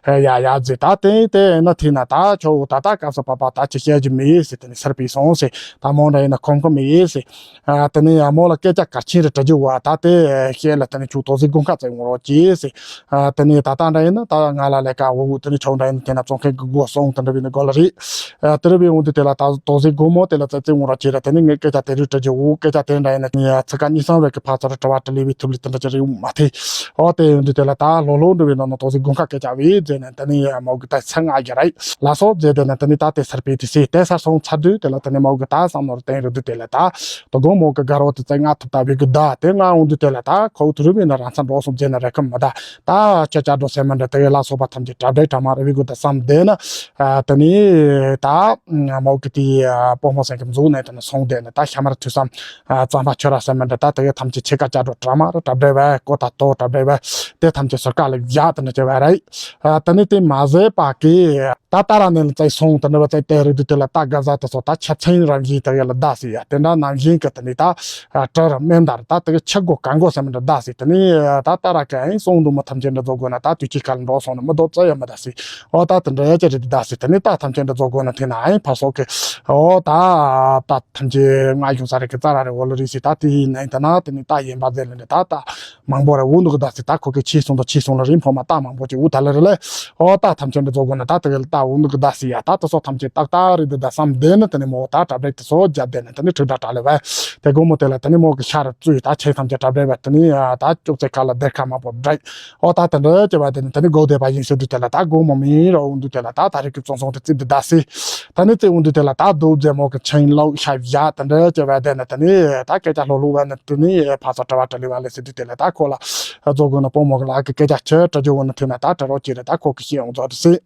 ཡ་ཡ་ཟེར། ད་དེ་དེ་ན་དེ་ན་ད་ཁྱོ་ད་ད་སྐབས་སུ་བབ་པ་ད་ཅི་བཤད་རྒྱུ་མེད་ཟེར། དེ་ནས་སེར་པས་སོང་ཟེར། ད་མོ་འདྲ་ཡིན་ན་ཁོམ་ཁོམ་མི་ཡིན་ཟེར། ཨ་དེ་ནས་ཡང་མོ་ལ་སྐད་ཆ་གལ་ཆེན་རེ་དྲི་རྒྱུ་བ་ད་དེ་བཤད་ལ་དེ་ནས་ཁྱོད་ཏོག་ཙམ་དགོངས་ཁ་བཙལ་འོང་རོགས་གྱིས་ཟེར། ཨ་དེ་ནས་ད་ལྟ་འདྲ་ཡིན་ན་ད་ང་ལ་ལས་ཀ་འོ་དེ་ནས་ཁྱོད་འདྲ་ཡིན་ན་དེ་ན་བཙོན་མཁན་གི་སྒོ་སྲུང་དེ་འདྲ་བའི་ནི་སྒོ་ལ་རེད། ཨ་དེ་རུ་བའི་འོང་དུས་དེ་ལ་ད་ཏོག་ཙམ་དགོང་མོ་དེ་ལ་བཙལ་བཙལ་འོང་རོགས་གྱིས་ར། དེ་ནས་ངས་སྐད་ཆ་དེ་རུ་དྲི་རྒྱུ་འོ་སྐད་ཆ་དེ་འདྲ་ཡིན་ན་ཚིག་ཁ་གཉིས་གསུམ་རེ་གི་ཕར་ཚུར་དྲི་བ་དྲི་ལེ་བའི་ཐུབ་ལེ་དེ་འདྲ་ཅིག་རེད་འོ་མ་ཐེ། ཨོ་དེ་ཡོང་དུས་དེ་ལ་ད་ལྷོ་ལྷོ་འགྲོ་བའི་ནང་ན་ཏོག་ཙམ་དགོངས་ཁ་སྐད་ཆ་བས་མཛད་ནས་དེ་ནས་མོ་གི་ད་ཚ་ང་རྒྱ་ར་ལ་སོགས་མཛད་དེ་ནས་དེ་ནས་ད་དེ་སེར་པས་དེ་སེ་དེ་ས་སོང་ཚར་དུས་དེ་ལ་དེ་ནས་མོ་གི་ད་བསམ་མནོ་རུ་བསྟན་རུ་དུས་དེ་ལ་ད་དོ་དགོང་མོ་གི་དགའ་རོགས་དེ་ཚེ་ང་ཐུབ་ད་བའི་གི་ད་དེ་ང་འོང་དུས་དེ་ལ་ད་ཁོ་དུ་རུ་བའི་ན་རང་ཚ་འགྲོ་སོང་མཛད་ན་རེ་ཁམ་མ་ད་ད་ཅ་ཅ་འགྲོ་སེ་མ་འདྲ་དེ་གི་ལ་སོགས་པ་ཐམས་ཅད་གྲ་སྒྲིག་གྲ་མ་རེ་བའི་གི་ད་བསམ་དེ་ན་དེ་ནས་ད་མོ་གི་དེ་སྤོ་མོ་སེང་གི་མཛུག་ནས་དེ་ནས་སོང་དེ་ནས་ད་ཤ་མར་ཐུ་བསམ། ཨ་གཙང་པ་ཁྱོད་ར་སེ་མ་འདྲ་ད་དེ་གི་ཐམས་ཅད་ཆེ་ཀ་ཅ་འགྲོ་གྲ་མ་རུ་གྲ་སྒྲིག་བས་ཀོ་ད་ཏོ་གྲ་སྒྲིག་བས་དེ་ཐམས་ཅད་ཟུར་ཀ་ལ་བཞག་དེ་ནས་བྱས་བས་རེད། ཨ་དེ་ནས་དེ་མ་ཟད་པ་གི་ད་ད་ར་ནས་ལ་བཙལ་སོང་དེ་འདྲ་བ་བཙལ་དེ་རེད་དུས་དེ་ལ་ད་ག་ཟ་དེ་ཚོ་ད་ཆ་ཚན་རང་བཞིན་དེ་གི་ལ་ད་ཟེར་ཡ་དེ་འདྲ་ནང་བཞིན་གི་དེ་ནས་ད་ཨ་གྲི་ར་སྨན་དར་ད་དེ་གི་ཆ་སྒོ་གང་དགོས་སེ་མ་འདྲ་ད་ཟེར། དེ་ནས་ད་ད་ར་གི་ཨེ་སོང་འདུག་མ་ཐམས་ཅད་འདྲ་བཟོ་དགོས་ན་ད་དུས་ཀྱི་ཁ་ལ་འགྲོ་སོང་ན་མི་ལྡོག་བཙལ་ཡ་མི་ད་ཟེར། ཨོ་ད་དེ་འདྲ་ཡ་ཅི་རེད་ད་ཟེར། དེ་ནས་ད་ཐམས་ཅད་འདྲ་བཟོ་དགོས་ན་དེ་ན་ཨེ་ཕ་སོགས་ཀྱི་ཨོ་ད་ད་ཐམས་ཅད་ང་གཞུང་ས་རེ་གི་རྩ་ར་རེ་འོ་ལོ་རེད་ཟེར། ད་དེ་ཡིན་ན་ད་ན་དེ་ནས་ད་ཡིན་པ་ཟེར་ལ་འདྲ་ད་ད་མང་པོ་རེ་འུ་འདུག་གི་ད་ཟེར། ད་ཁོ་གི་ཆེ་སོང་ད་ཆེ་སོང་ལ་རིང་ཕོ་མ་ད་མང་པོ་ཅིག་འུ་ད་ལ་རེ་ལེ། ཨོ་ད་ཐམས་ཅད་འདྲ་བཟོ་དགོས་ན་ད་དེ་གི་ད་འུ་འདུག་གི་ད་ཟེར་ཡ། ད་ད་སོགས་ཐམས་ཅད་ཏག་ཏག་རེད་འདུག་ད་བསམ་བསྡད་ན་དེ་ནས་མོ་ད་གྲ་སྒྲིག་དེ་ཚོ་རྒྱབ་བསྡད་ན་དེ་ནས་ཁྲིག་ད་གྲ་ལེ་བས་དེ་དགོང་མོ་དེ་ལ་དེ་ནས་མོ་གི་ཤ་ར་བཙོས་ད་ཆེ་ཐམས་ཅད་གྲ་སྒྲིག་བས་དེ་ནས་ད་ཅོག་ཙེ་ཁ་ལ་སྡེར་ཁ་མང་པོ་བསྒྲིགས། ཨོ་ད་དེ་འདྲ་བྱས་པ་དེ་ནི་དེ་ནི་སྒོ་བསྡད་པ་ཡིན་ཟེར་དུས་དེ་ལ་ད་སྒོ་མོ་མི་ར་འོང་དུས་དེ་ལ་ད་ད་རེས་ཀྱི་བཙོན་སྲུང་དེ་རྩིབ་དེ་ད་སི། ད་ནི་རྩིབ་འོང་དུས་དེ་ལ་ད་རྡོ་རྫས་མོ་གི་ཆིང་ལོག་ཤ་བཞག་དེ་འདྲ་བྱས་པ་དེ་ནི་དེ་ནི་ད་སྐད་ཆ་ལྷོད་ལྷོད་བ་ནི་དེ་ནི་ཕ་ཚོ་གྲྭ་བ་གྲྭ་ལི་བ་ལས་ཟེར་དུས་དེ་ལ་ད་ཁོ་ལ་རྫོགས་དགོས་ན་སྤོ་མོ་གི་ལག་གི་སྐད་ཆ་ཆེ་དྲི་རྒྱུ་བོ་ནི་དེ་ན་ད་དྲི་རོགས་ཀྱི་རེད། ད་ཁོ་གི་ཤེས་ཡོང་རྫོགས་དེ་སི།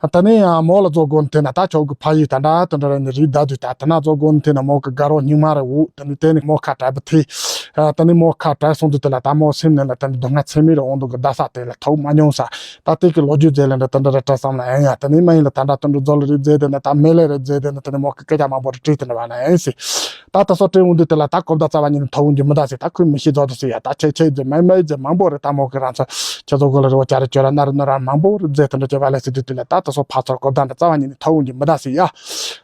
ད་ནི་མོ་ལ་རྫོགས་དགོས་ནི་དེ་ན་ད་ཁྱོད་གི་ཕ་ཡུལ་ད་འདྲ་དེ་འདྲ་རེད་ནི་རིགས་ད་དུས་ད་དེ་ན་རྫོགས་དགོས་ནི་དེ་ན་མོ་གི་དགའ་རོགས་སྙིང་མ་རེད་འུ་དེ་ནི་དེ་ནི་མོ་ཁ་བྲལ་བ་དེ། ཨ་ད་ནི་མོ་ཁ་བྲལ་སོང་དུས་དེ་ལ་ད་མོ་སེམས་ནང་ལ་ད་ནི་སྡུག་བསྔལ་ཚད་མེད་རེ་འོང་འདུག་གི་ད་ས་དེ་ལ་ཐུག་མ་མྱོང་ས། ད་དེ་གི་ལོ་རྒྱུས་རྫས་ལ་འདྲ་དེ་འདྲ་རེ་དྲ་བསམ་ལ་ཨེ་ཡ་ད་ནི་མ་ཡིན་ལ་ད་འདྲ་དེ་འདྲ་རྫོགས་ལ་རེད་རྫས་དེ་ནི་ད་མེ་ལེ་རེད་རྫས་དེ་ནི་ད་ནི་མོ་གི་སྐད་ཆ་མང་པོ་རེ་དྲིས་དེ་འདྲ་བ་ན་ཨེ་སི། ད་ད་སོ་དྲིས་འོང་དུས་དེ་ལ་ད་གོ་བརྡ་རྩ་བ་ཉིད་ནས་ཐུག་འོང་རྒྱུ་མི་ད་ཟེར། ད་ཁོས་མི་ཤེས་རྫོགས་དུ་ཟེར་ཡ། ད་ཆེ་ཆེ་རྫས་མེ་མེ་རྫས་མང་པོ་རེ་ད་མོ་གི་རང་ཚ་ཁྱེད་ཚོ་གོ་ལ་རེ་བ་ཅ་རེ་ཅོ་ར་ན་རེ་ན་ར་མང་པོ་རེ་རྫས་དེ་འདྲ་ཅོ་བ་ལ་ཟེར་དུས་དེ་ལ་ད་ད་སོ་ཕ་ཚོར་གོ་བརྡ་འདྲ་རྩ་བ་ཉིད་ནས་ཐུག་འོང་རྒྱུ་མི་ད་ཟེར་ཡ།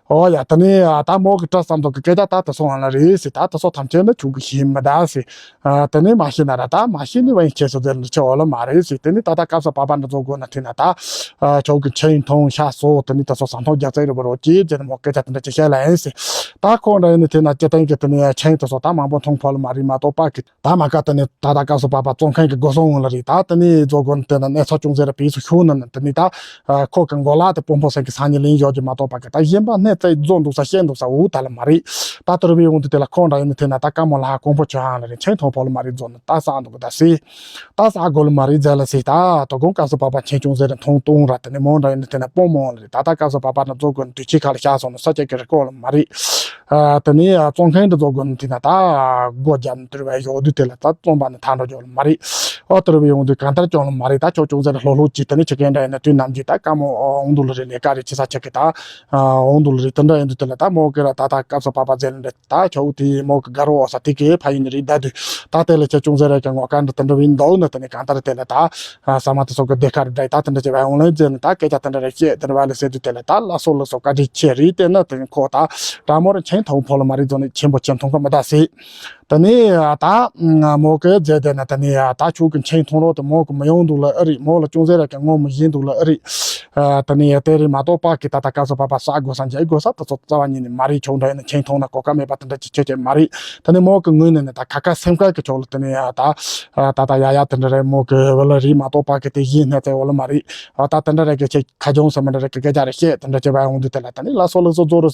ཨོ་ཡ། དེ་ནས་ཨ་ད་མོ་གི་དྲི་བསམ་དོག་གི་སྐད་ཆ་ད་དེ་སོང་བ་ལ་རེད་ཟེར། ད་དེ་སོགས་ཐམས་ཅད་ནི་ཁྱོད་ཀྱིས་ཤེས་མི་གདའ་ཟེར། ཨ་དེ་ནས་མ་ཤེས་ན་ར་ད་མ་ཤེས་ནི་བན་ཁྱེད་སོ་ཟེར་ལ་ཆེ་བ་ལ་མ་རེད་ཟེར། དེ་ནས་ད་ད་སྐབས་སུ་བབ་པ་འདྲ་བཟོ་དགོས་ན་དེ་ན་ད་ཨ་ཁྱོད་ཀྱི་ཆང་འཐུང་ཤ་ཟོ། དེ་ནས་དེ་སོགས་ཟ་འཐུང་རྒྱག་ཚད་རེད་པ་རོ་ཅེས་ཟེར་ནས་མོ་སྐད་ཆ་དེ་འདྲ་ཅིག་བཤད་ལ་ཡིན་ཟེར། ད་ཁོང་འདྲ་ཡིན་ནི་དེ་ན་སྤྱི་བཏང་གི་དེ་ནས་ཆང་དེ་སོགས་ད་མང་པོ་འཐུང་ཕོད་ལ་མ་རེད་མ་གཏོགས་པ་གི། ད་མ་ཀ་དེ་ནས་ད་ད་སྐབས་སུ་བབ་པ་བཙོང་མཁན་གྱི་སྒོ་སྲུང་ལ་རེད། ད་དེ་ནས་བཟོ་དགོས་ན་དེ་ན་གནས་ཚུལ་ཅུང་ཟད་ར་བེད་སུ་ཤོར་ན་ན་དེ་ནས་ད་ཨ་ཁོ་གི་མགོ་ལ་དེ་དཔོན་པོ་ཟེར་གི་སང་ཉིན་ལེན་ཡོད་ཀྱི་མ་གཏོགས་པ་གི། ད་གཞན་པ་སྣེ་རྩེ་རྫོགས་འདུག་ས་བཤད་འདུག་ས་འུ་ད་ལ་མ་རེད། ད་དེ་རུ་བའི་དབང་དུ་དེ་ལ་ཁོང་འདྲ་ཡིན་ནི་དེ་ན་ད་དཀའ་མོ་ལ་ཧ་གོང་པོ་ཆོས་ཧང་ལ་རེད། ཆང་འཐུང་ཕོད་ལ་མ་རེད་བཟོ་ན་ད་ཟ་འདུག་གི་ད་ཟེར། ད་ཟ་དགོས་ལ་མ་རེད་ཟེར་ལ་ཟེར། ད་དོ་དགོང་སྐབས་སུ་བབ་པ་ཆང་ཅུང་ཟད་ར་འཐུང་བཏུང་ར་དེ་ནས་མོ་འདྲ་ཡིན་ནི་དེ་ན་དཔོན་མོ་ལ་རེད། ད་ད་སྐབས་སུ་བབ་པ་ན་བཟོ་དགོས་ན་དུས་ཆེ་ཁ་ལ་བཞག་སོང་ན་ས་ཆ་གི་རེ་སྐོར་ལ་མ་རེད། ཨ་དེ་ནས་ཨ་བཙོང་མཁན་དེ་ཚོ་དགོས་ན་དེ་ན་ད་སྒོ་རྒྱབ་ནས་དེར་བས་ཡོད་དུས་དེ་ལ་ད་བཙོང་པ་ནི་ཐར་འགྲོ་རྒྱུ་ལ་མ་རེད། ཨོ་དེར་བས་ཡོང་དུས་གང་ལྟར་ཀྱང་ལ་མ་རེད། ད་ཁྱོད་ཅུང་ཟད་ལྷོད་ལྷོད་ཀྱིས་དེ་ནས་ཁྱི་རྒན་འདྲ་ཡིན་ན་དུས་ནམ་རྒྱུན་ད་དཀའ་མོ་འོང་དུ་ལ་རེད། ལས་ཀ་རེད་ཅི་ས་ཆ་གི་ད་འོང་དུ་ལ་རེད། དེ་འདྲ་ཡིན་དུས་དེ་ལ་ད་མོ་གི་ར་ད་ད་སྐབས་སུ་བབ་པ་ཟེར་ལ་འདྲ། ད་ཁྱོད་དེ་མོ་གི་དགའ་རོགས་ས་དེ་གི་ཕ་ཡིན་ནི་རེད། ད་དུས་ད་དེ་ལ་ཁྱོད་ཅུང་ཟད་ར་གི་ངོ་དཀར་འདྲ་དེ་འདྲ་བས་འདུག་ན་དེ་ནས་གང་ལྟར་དེ་ལ་ད་ཨ་ཟ་མ་དེ་ཚོ་གི་སྡེ་ཁ་རེ་འདྲ་ཡི་ད་དེ་འདྲ་བྱས་པ་འོང་ལེ་ཟེར་ནས་ད་སྐད་ཆ་དེ་འདྲ་རེ་བཤད་དེ་འདྲ་བ་ལ་ཟེར་དུས་དེ་ལ་ད་ལ་སོ་ལ་སོ་བཀའ་དྲིན་ཆེ་རེད། དེ་ན་དེ་ཁོ་ད་དྲ་མོར་ཆེན་ཐོག་ཕོ་ལ་མ་རེད་བཟོ་ནས་ཆེན་པོ་ཆེན་ཐོང་གི་མི་ད་ཟེར། དེ་ནས་ད་མོ་གི་རྗེས་དེ་ན་དེ་ནས་ད་ཁྱོད་ཀྱི་ཆེན་ཐོང་རོགས་དེ་མོ་གི་མི་ཡོང་འདུག་ལ་ཨ་རེད། མོ་ལ་ཅུང་ཟད་ར་གི་ངོ་མི་ཡིན་འདུག་ལ་ཨ་རེད། དེ་ནས་དེ་རེད་མ་གཏོགས་པ་གི་ད་ད་སྐབས་སུ་བབ་པ་ཟ་དགོས་ས་འཇལ་དགོས་ས་དེ་ཚོ་རྩ་བ་ཉིད་ནས་མ་རེད། ཁྱོད་འདྲ་ཡིན་ན་ཆེན་ཐོང་ན་གོ་སྐབས་མེད་པ་དེ་འདྲ་ཅིག་ཁྱོད་ཀྱི་མ་རེད། དེ་ནས་མོ་གི་ངོས་ནས་ནི་ད་ཁ་ཁ་སེམས་ཁ་གི་ཕྱོགས་ལ་དེ་ནས་ཡ་ད་ད་ད་ཡ་ཡ་དེ་འདྲ་རེད། མོ་གི་བུ་ལ་རེད་མ་གཏོགས་པ་གི་དེ་གཞན་སྣེ་རྩེ་བོ་ལ་མ་རེད། ད་དེ་འདྲ་རེད་གི་ཁྱེད་ཁ་སྦྱོང་ཟེར་མི་འདྲ་རེད་གི་སྐད་ཆ་རེ་བཤད་དེ་འདྲ་བྱས་པ་ཡོང་དུས་དེ་ལ་ད་ནི་ལ་སོ་ལ་སོ་རྫོགས་རུ།